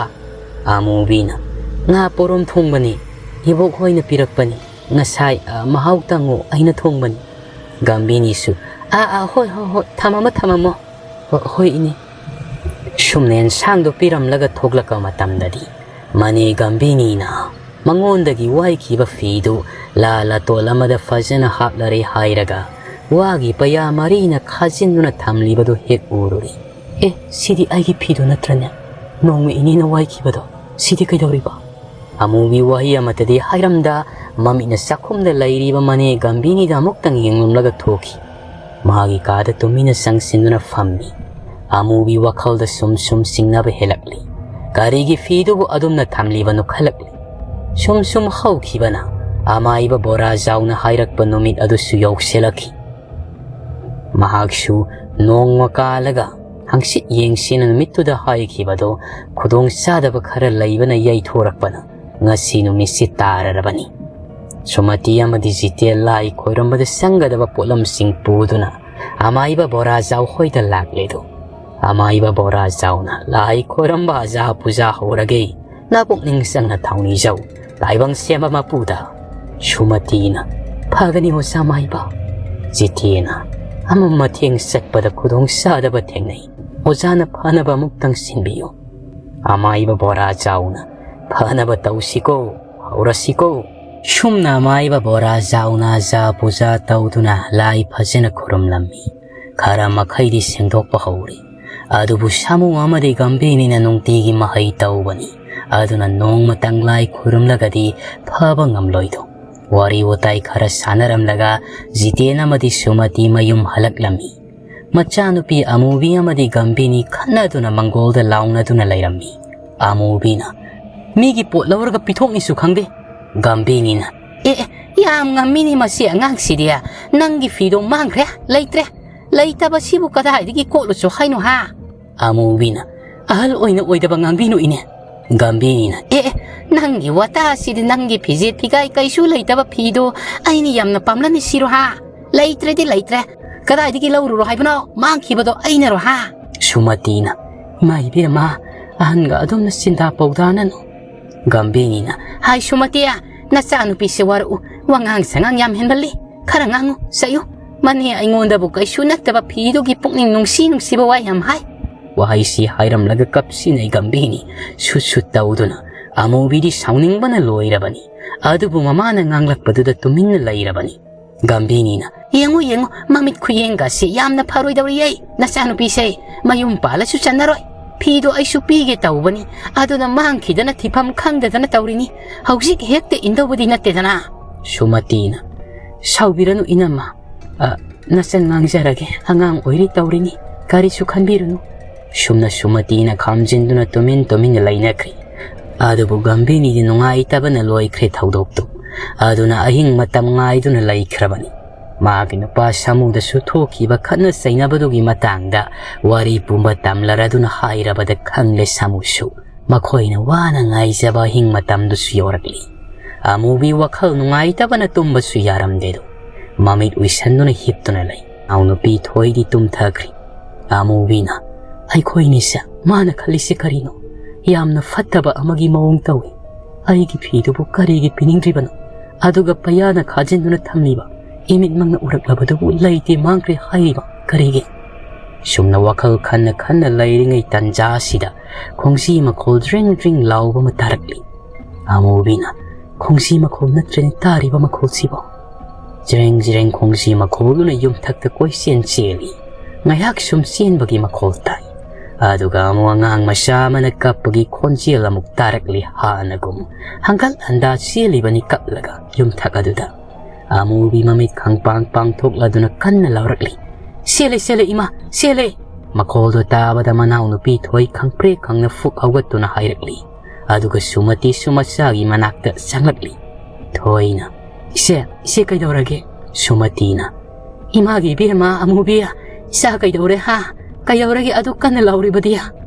ꯑꯃꯨꯕꯤꯅ, "ꯉꯥ ꯄꯣꯔꯣꯝ ꯊꯣꯡꯕꯅꯤ, ꯏꯕꯣꯛ ꯍꯣꯏꯅ ꯄꯤꯔꯛꯄꯅꯤ ꯉꯁꯥꯏ, ꯑ, ꯃꯍꯥꯎ ꯇꯪꯉꯨ, ꯑꯩꯅ ꯊꯣꯡꯕꯅꯤ꯫" ꯒꯝꯚꯤꯅꯤꯁꯨ, "ꯑꯥ, ꯑꯥ, ꯍꯣꯏ, ꯍꯣꯏ, ꯍꯣꯏ, ꯊꯝꯃꯝꯃꯣ, ꯊꯝꯃꯝꯃꯣ꯫ ꯍꯣ-, ꯍꯣꯏ, ꯏꯅꯦ꯫" ꯁꯨꯝꯅ ꯑꯦꯟꯁꯥꯡꯗꯣ ꯄꯤꯔꯝꯂꯒ ꯊꯣꯛꯂꯛꯄ ꯃꯇꯝꯗꯗꯤ ꯃꯅꯦ ꯒꯝꯚꯤꯅꯤꯅ ꯃꯉꯣꯟꯗꯒꯤ ꯋꯥꯏꯈꯤꯕ ꯐꯤꯗꯨ ꯂꯥ ꯂꯥꯇꯣꯜ ꯑꯃꯗ ꯐꯖꯅ ꯍꯥꯞꯂꯔꯦ ꯍꯥꯏꯔꯒ ꯋꯥꯒꯤ ꯄꯩꯌꯥ ꯃꯔꯤꯅ ꯈꯥꯖꯤꯟꯗꯨꯅ ꯊꯝꯂꯤꯕꯗꯨ ꯍꯦꯛ ꯎꯔꯨꯔꯦ꯫ "ꯑꯦ, ꯁꯤꯗꯤ ꯑꯩꯒꯤ ꯐꯤꯗꯨ ꯅꯠꯇ꯭ꯔꯅꯦ? ꯅꯣꯡꯃ ꯏꯅꯦꯅ ꯋꯥꯏꯈꯤꯕꯗꯣ꯫ ꯁꯤꯗꯤ ꯀꯩꯗꯧꯔꯤꯕ?" ꯑꯃꯨꯕꯤ ꯋꯥꯍꯩ ꯑꯃꯠꯇꯗꯤ ꯍꯥꯏꯔꯝꯗ ꯃꯃꯤꯠꯅ ꯆꯥꯛꯈꯨꯝꯗ ꯂꯩꯔꯤꯕ ꯃꯅꯦ ꯒꯝꯚꯤꯅꯤꯗ ꯑꯃꯨꯛꯇꯪ ꯌꯦꯡꯂꯝꯂꯒ ꯊꯣꯛꯈꯤ꯫ ꯃꯍꯥꯛꯀꯤ ꯀꯥꯗ ꯇꯨꯃꯤꯟꯅ ꯆꯪꯁꯤꯟꯗꯨꯅ ꯐꯝꯃꯤ꯫ ꯑꯃꯨꯕꯤ ꯋꯥꯈꯜꯗ ꯁꯨꯝ ꯁꯨꯝ ꯆꯤꯡꯅꯕ ꯍꯦꯜꯂꯛꯂꯤ꯫ ꯀꯔꯤꯒꯤ ꯐꯤꯗꯨꯕꯨ ꯑꯗꯨꯝꯅ ꯊꯝꯂꯤꯕꯅꯣ ꯈꯜꯂꯛꯂꯤ꯫ ꯁꯨꯝ ꯁꯨꯝ ꯍꯧꯈꯤꯕꯅ ꯑꯃꯥꯏꯕ ꯕꯣꯔꯥ ꯖꯥꯎꯅ ꯍꯥꯏꯔꯛꯄ ꯅꯨꯃꯤꯠ ꯑꯗꯨꯁꯨ ꯌꯧꯁꯤꯜꯂꯛꯈꯤ꯫ ꯃꯍꯥꯛꯁꯨ ꯅꯣꯡꯃ ꯀꯥꯜꯂꯒ ꯍꯪꯆꯤꯠ ꯌꯦꯡꯁꯦꯅ ꯅꯨꯃꯤꯠꯇꯨꯗ ꯍꯥꯏꯈꯤꯕꯗꯣ ꯈꯨꯗꯣꯡ ꯆꯥꯗꯕ ꯈꯔ ꯂꯩꯕꯅ ꯌꯩꯊꯣꯔꯛꯄꯅ ꯉꯁꯤ ꯅꯨꯃꯤꯠꯁꯤ ꯇꯥꯔꯔꯕꯅꯤ꯫ ꯁꯨꯃꯇꯤ ꯑꯃꯗꯤ ꯖꯤꯇꯦ ꯂꯥꯏ ꯈꯣꯏꯔꯝꯕꯗ ꯆꯪꯒꯗꯕ ꯄꯣꯠꯂꯝꯁꯤꯡ ꯄꯨꯗꯨꯅ ꯑꯃꯥꯏꯕ ꯕꯣꯔꯥ ꯖꯥꯎ ꯍꯣꯏꯗ ꯂꯥꯛꯂꯦꯗꯣ꯫ ꯑꯃꯥꯏꯕ ꯕꯣꯔꯥ ꯖꯥꯎꯅ ꯂꯥꯏ ꯈꯣꯏꯔꯝꯕ ꯑꯖꯥ ꯄꯨꯖꯥ ꯍꯧꯔꯒꯦ꯫ ꯅꯄꯨꯛꯅꯤꯡ ꯆꯪꯅ ꯊꯧꯅꯤꯖꯧ꯫ ꯇꯥꯏꯕꯪ ꯁꯦꯝꯕ ꯃꯄꯨꯗ꯫ ꯁꯨꯃꯇꯤꯅ, "ꯐꯒꯅꯤ ꯑꯣꯖꯥ ꯃꯥꯏꯕ꯫" ꯖꯤꯇꯦꯅ, "ꯑꯃ ꯃꯇꯦꯡ ꯆꯠꯄꯗ ꯈꯨꯗꯣꯡ ꯆꯥꯗꯕ ꯊꯦꯡꯅꯩ꯫ ꯑꯣꯖꯥꯅ ꯐꯅꯕ ꯑꯃꯨꯛꯇꯪ ꯁꯤꯟꯕꯤꯌꯨ꯫" ꯑꯃꯥꯏꯕ ꯕꯣꯔꯥ ꯖꯥꯎꯅ, "ꯐꯅꯕ ꯇꯧꯁꯤꯀꯣ, ꯍꯧꯔꯁꯤꯀꯣ꯫" ꯁꯨꯝꯅ ꯑꯃꯥꯏꯕ ꯕꯣꯔꯥ ꯖꯥꯎꯅ ꯑꯖꯥ ꯄꯨꯖꯥ ꯇꯧꯗꯨꯅ ꯂꯥꯏ ꯐꯖꯅ ꯈꯨꯔꯨꯝꯂꯝꯃꯤ꯫ ꯈꯔ ꯃꯈꯩꯗꯤ ꯁꯦꯡꯗꯣꯛꯄ ꯍꯧꯔꯤ꯫ ꯑꯗꯨꯕꯨ ꯁꯥꯃꯨ ꯑꯃꯗꯤ ꯒꯝꯚꯤꯅꯤꯅ ꯅꯨꯡꯇꯤꯒꯤ ꯃꯍꯩ ꯇꯧꯕꯅꯤ꯫ ꯑꯗꯨꯅ ꯅꯣꯡꯃꯇꯪ ꯂꯥꯏ ꯈꯨꯔꯨꯝꯂꯒꯗꯤ ꯐꯕ ꯉꯝꯂꯣꯏꯗꯣ꯫ ꯋꯥꯔꯤ ꯋꯥꯇꯥꯏ ꯈꯔ ꯁꯥꯟꯅꯔꯝꯂꯒ ꯖꯤꯇꯦꯟ ꯑꯃꯗꯤ ꯁꯨꯃꯇꯤ ꯃꯌꯨꯝ ꯍꯜꯂꯛꯂꯝꯃꯤ꯫ ꯃꯆꯥꯅꯨꯄꯤ ꯑꯃꯨꯕꯤ ꯑꯃꯗꯤ ꯒꯝꯚꯤꯅꯤ ꯈꯠꯅꯗꯨꯅ ꯃꯪꯒꯣꯜꯗ ꯂꯥꯎꯅꯗꯨꯅ ꯂꯩꯔꯝꯃꯤ꯫ ꯑꯃꯨꯕꯤꯅ, "ꯃꯤꯒꯤ ꯄꯣꯠ ꯂꯧꯔꯒ ꯄꯤꯊꯣꯛꯅꯤꯁꯨ ꯈꯪꯗꯦ꯫" ꯒꯝꯚꯤꯅꯤꯅ, "ꯑꯦ, ꯑꯦ, ꯌꯥꯝ ꯉꯝꯃꯤꯅꯦ ꯃꯁꯤ ꯑꯉꯥꯡꯁꯤꯗꯤ꯫ ꯅꯪꯒꯤ ꯐꯤꯗꯣ ꯃꯥꯡꯈ꯭ꯔꯦ, ꯂꯩꯇ꯭ꯔꯦ꯫ ꯂꯩꯇꯕꯁꯤꯕꯨ ꯀꯗꯥꯏꯗꯒꯤ ꯀꯣꯠꯂꯨꯁꯨ ꯍꯥꯏꯅꯣ ꯍꯥ?" ꯑꯃꯨꯕꯤꯅ, "ꯑꯍꯜ ꯑꯣꯏꯅ ꯑꯣꯏꯗꯕ ꯉꯥꯡꯕꯤꯅꯨ ꯏꯅꯦ꯫" ꯒꯝꯚꯤꯅꯤꯅ, "ꯑꯦ, ꯑꯦ, ꯅꯪꯒꯤ ꯋꯥꯇꯥꯁꯤꯗꯤ, ꯅꯪꯒꯤ ꯐꯤꯖꯦꯠ ꯐꯤꯒꯥꯏ ꯀꯩꯁꯨ ꯂꯩꯇꯕ ꯐꯤꯗꯣ ꯑꯩꯅ ꯌꯥꯝꯅ ꯄꯥꯝꯂꯝꯃꯤ ꯁꯤꯔꯣ ꯍꯥ? ꯂꯩꯇ꯭ꯔꯗꯤ ꯂꯩꯇ꯭ꯔꯦ꯫ ꯀꯗꯥꯏꯗꯒꯤ ꯂꯧꯔꯨꯔꯣ ꯍꯥꯏꯕꯅꯣ? ꯃꯥꯡꯈꯤꯕꯗꯣ ꯑꯩꯅꯔꯣ ꯍꯥ?" ꯁꯨꯃꯇꯤꯅ, "ꯏꯃꯥ ꯏꯕꯦꯝꯃ, ꯑꯍꯟꯒ ꯑꯗꯨꯝꯅ ꯆꯤꯟꯗꯥ ꯄꯧꯗꯥꯅꯅꯨ꯫" ꯒꯝꯚꯤꯅꯤꯅ, "ꯍꯥꯏ ꯁꯨꯃꯇꯤ, ꯅꯆꯥꯅꯨꯄꯤꯁꯦ ꯋꯥꯔꯛꯎ, ꯋꯥꯉꯥꯡ ꯁꯉꯥꯡ ꯌꯥꯝ ꯍꯦꯟꯃꯜꯂꯤ꯫ ꯈꯔ ꯉꯥꯡꯉꯨ, ꯆꯩꯌꯨ꯫ ꯃꯅꯦ ꯑꯩꯉꯣꯟꯗꯕꯨ ꯀꯩꯁꯨ ꯅꯠꯇꯕ ꯐꯤꯗꯨꯒꯤ ꯄꯨꯛꯅꯤꯡ ꯅꯨꯡꯁꯤ ꯅꯨꯡꯁꯤꯕ ꯋꯥ ꯌꯥꯝ ꯍꯥꯏ꯫" ꯋꯥꯍꯩꯁꯤ ꯍꯥꯏꯔꯝꯂꯒ ꯀꯞꯁꯤꯟꯅꯩ ꯒꯝꯚꯤꯅꯤ꯫ ꯁꯨꯠ ꯁꯨꯠ ꯇꯧꯗꯨꯅ ꯑꯃꯨꯕꯤꯗꯤ ꯁꯥꯎꯅꯤꯡꯕꯅ ꯂꯣꯏꯔꯕꯅꯤ꯫ ꯑꯗꯨꯕꯨ ꯃꯃꯥꯅ ꯉꯥꯡꯂꯛꯄꯗꯨꯗ ꯇꯨꯃꯤꯟꯅ ꯂꯩꯔꯕꯅꯤ꯫ ꯒꯝꯚꯤꯅꯤꯅ, "ꯌꯦꯡꯉꯨ, ꯌꯦꯡꯉꯨ, ꯃꯃꯤꯠ ꯈꯨꯌꯦꯡꯒꯁꯦ ꯌꯥꯝꯅ ꯐꯔꯣꯏꯗꯧꯔꯤꯌꯦ꯫ ꯅꯆꯥꯅꯨꯄꯤꯁꯦ ꯃꯌꯨꯝ ꯄꯥꯜꯂꯁꯨ ꯆꯟꯅꯔꯣꯏ꯫ ꯐꯤꯗꯣ ꯑꯩꯁꯨ ꯄꯤꯒꯦ ꯇꯧꯕꯅꯤ, ꯑꯗꯨꯅ ꯃꯥꯡꯈꯤꯗꯅ ꯊꯤꯐꯝ ꯈꯪꯗꯗꯅ ꯇꯧꯔꯤꯅꯤ꯫ ꯍꯧꯖꯤꯛ ꯍꯦꯛꯇ ꯏꯟꯗꯧꯕꯗꯤ ꯅꯠꯇꯦꯗꯅ꯫" ꯁꯨꯃꯇꯤꯅ, "ꯁꯥꯎꯕꯤꯔꯅꯨ ꯏꯅꯝꯃ, ꯑ, ꯅꯆꯟ ꯉꯥꯡꯖꯔꯒꯦ, ꯑꯉꯥꯡ ꯑꯣꯏꯔꯤ ꯇꯧꯔꯤꯅꯤ, ꯀꯔꯤꯁꯨ ꯈꯟꯕꯤꯔꯨꯅꯨ꯫" ꯁꯨꯝꯅ ꯁꯨꯃꯇꯤꯅ ꯈꯥꯝꯖꯤꯟꯗꯨꯅ ꯇꯨꯃꯤꯟ ꯇꯨꯃꯤꯟꯅ ꯂꯩꯅꯈ꯭ꯔꯤ꯫ ꯑꯗꯨꯕꯨ ꯒꯝꯚꯤꯅꯤꯗꯤ ꯅꯨꯡꯉꯥꯏꯇꯕꯅ ꯂꯣꯏꯈ꯭ꯔꯦ ꯊꯧꯗꯣꯛꯇꯨ꯫ ꯑꯗꯨꯅ ꯑꯍꯤꯡ ꯃꯇꯝ ꯉꯥꯏꯗꯨꯅ ꯂꯩꯈ꯭ꯔꯕꯅꯤ꯫ ꯃꯥꯒꯤ ꯅꯨꯄꯥ ꯁꯥꯃꯨꯗꯁꯨ ꯊꯣꯛꯈꯤꯕ ꯈꯠꯅ ꯆꯩꯅꯕꯗꯨꯒꯤ ꯃꯇꯥꯡꯗ ꯋꯥꯔꯤ ꯄꯨꯝꯕ ꯇꯝꯂꯔꯗꯨꯅ ꯍꯥꯏꯔꯕꯗ ꯈꯪꯂꯦ ꯁꯥꯃꯨꯁꯨ꯫ ꯃꯈꯣꯏꯅ ꯋꯥꯅ ꯉꯥꯏꯖꯕ ꯑꯍꯤꯡ ꯃꯇꯝꯗꯨꯁꯨ ꯌꯧꯔꯛꯂꯤ꯫ ꯑꯃꯨꯕꯤ ꯋꯥꯈꯜ ꯅꯨꯡꯉꯥꯏꯇꯕꯅ ꯇꯨꯝꯕꯁꯨ ꯌꯥꯔꯝꯗꯦꯗꯣ꯫ ꯃꯃꯤꯠ ꯎꯏꯁꯟꯗꯨꯅ ꯍꯤꯞꯇꯨꯅ ꯂꯩ꯫ ꯅꯥꯎꯅꯨꯄꯤ ꯊꯣꯏꯗꯤ ꯇꯨꯝꯊꯈ꯭ꯔꯤ꯫ ꯑꯃꯨꯕꯤꯅ, "ꯑꯩꯈꯣꯏꯅꯤꯁꯦ ꯃꯥꯅ ꯈꯜꯂꯤꯁꯦ ꯀꯔꯤꯅꯣ? ꯌꯥꯝꯅ ꯐꯠꯇꯕ ꯑꯃꯒꯤ ꯃꯑꯣꯡ ꯇꯧꯏ꯫ ꯑꯩꯒꯤ ꯐꯤꯗꯨꯕꯨ ꯀꯔꯤꯒꯤ ꯄꯤꯅꯤꯡꯗ꯭ꯔꯤꯕꯅꯣ? ꯑꯗꯨꯒ ꯄꯩꯌꯥꯅ ꯈꯥꯖꯤꯟꯗꯨꯅ ꯊꯝꯂꯤꯕ ꯏꯃꯤꯠꯃꯛꯅ ꯎꯔꯛꯂꯕꯗꯨꯕꯨ ꯂꯩꯇꯦ ꯃꯥꯡꯈ꯭ꯔꯦ ꯍꯥꯏꯔꯤꯕ ꯀꯔꯤꯒꯤ?" ꯁꯨꯝꯅ ꯋꯥꯈꯜ ꯈꯟꯅ ꯈꯟꯅ ꯂꯩꯔꯤꯉꯩ ꯇꯟꯖꯥ ꯑꯁꯤꯗ ꯈꯣꯡꯖꯤ ꯃꯈꯣꯜ ꯗ꯭ꯔꯤꯡ ꯗ꯭ꯔꯤꯡ ꯂꯥꯎꯕ ꯑꯃ ꯇꯥꯔꯛꯂꯤ꯫ ꯑꯃꯨꯕꯤꯅ, "ꯈꯣꯡꯖꯤ ꯃꯈꯣꯜ ꯅꯠꯇ꯭ꯔꯦꯅꯦ ꯇꯥꯔꯤꯕ ꯃꯈꯣꯜꯁꯤꯕꯣ?" ꯖ꯭ꯔꯦꯡ ꯖ꯭ꯔꯦꯡ ꯈꯣꯡꯖꯤ ꯃꯈꯣꯜꯗꯨꯅ ꯌꯨꯝꯊꯛꯇ ꯀꯣꯏꯆꯦꯟ ꯆꯦꯜꯂꯤ꯫ ꯉꯥꯏꯍꯥꯛ ꯁꯨꯝ ꯆꯦꯟꯕꯒꯤ ꯃꯈꯣꯜ ꯇꯥꯏ꯫ ꯑꯗꯨꯒ ꯑꯃꯨꯛ ꯑꯉꯥꯡ ꯃꯆꯥ ꯑꯃꯅ ꯀꯞꯄꯒꯤ ꯈꯣꯟꯖꯦꯜ ꯑꯃꯨꯛ ꯇꯥꯔꯛꯂꯤ ꯍꯥꯟꯅꯒꯨꯝ꯫ ꯍꯪꯒꯠ ꯍꯟꯗꯥ ꯆꯦꯜꯂꯤꯕꯅꯤ ꯀꯞꯂꯒ ꯌꯨꯝꯊꯛ ꯑꯗꯨꯗ꯫ ꯑꯃꯨꯕꯤ ꯃꯃꯤꯠ ꯈꯪꯄꯥꯡ ꯄꯥꯡꯊꯣꯛꯂꯗꯨꯅ ꯀꯟꯅ ꯂꯥꯎꯔꯛꯂꯤ, "ꯁꯦꯜꯂꯦ, ꯁꯦꯜꯂꯦ, ꯏꯃꯥ, ꯁꯦꯜꯂꯦ!" ꯃꯈꯣꯜꯗꯣ ꯇꯥꯕꯗ ꯃꯅꯥꯎꯅꯨꯄꯤ ꯊꯣꯏ ꯈꯪꯄ꯭ꯔꯦꯛ ꯈꯪꯅ ꯐꯨꯛ ꯍꯧꯒꯠꯇꯨꯅ ꯍꯥꯏꯔꯛꯂꯤ꯫ ꯑꯗꯨꯒ ꯁꯨꯃꯇꯤꯁꯨ ꯃꯆꯥꯒꯤ ꯃꯅꯥꯛꯇ ꯆꯪꯂꯛꯂꯤ꯫ ꯊꯣꯏꯅ, "ꯏꯆꯦ, ꯏꯆꯦ ꯀꯩꯗꯧꯔꯒꯦ?" ꯁꯨꯃꯇꯤꯅ, "ꯏꯃꯥꯒꯤ ꯏꯕꯦꯝꯃ ꯑꯃꯨꯕꯤ, ꯏꯆꯥ ꯀꯩꯗꯧꯔꯦ ꯍꯥ? ꯀꯩꯗꯧꯔꯒꯦ ꯑꯗꯨ ꯀꯟꯅ ꯂꯥꯎꯔꯤꯕꯗꯤ?"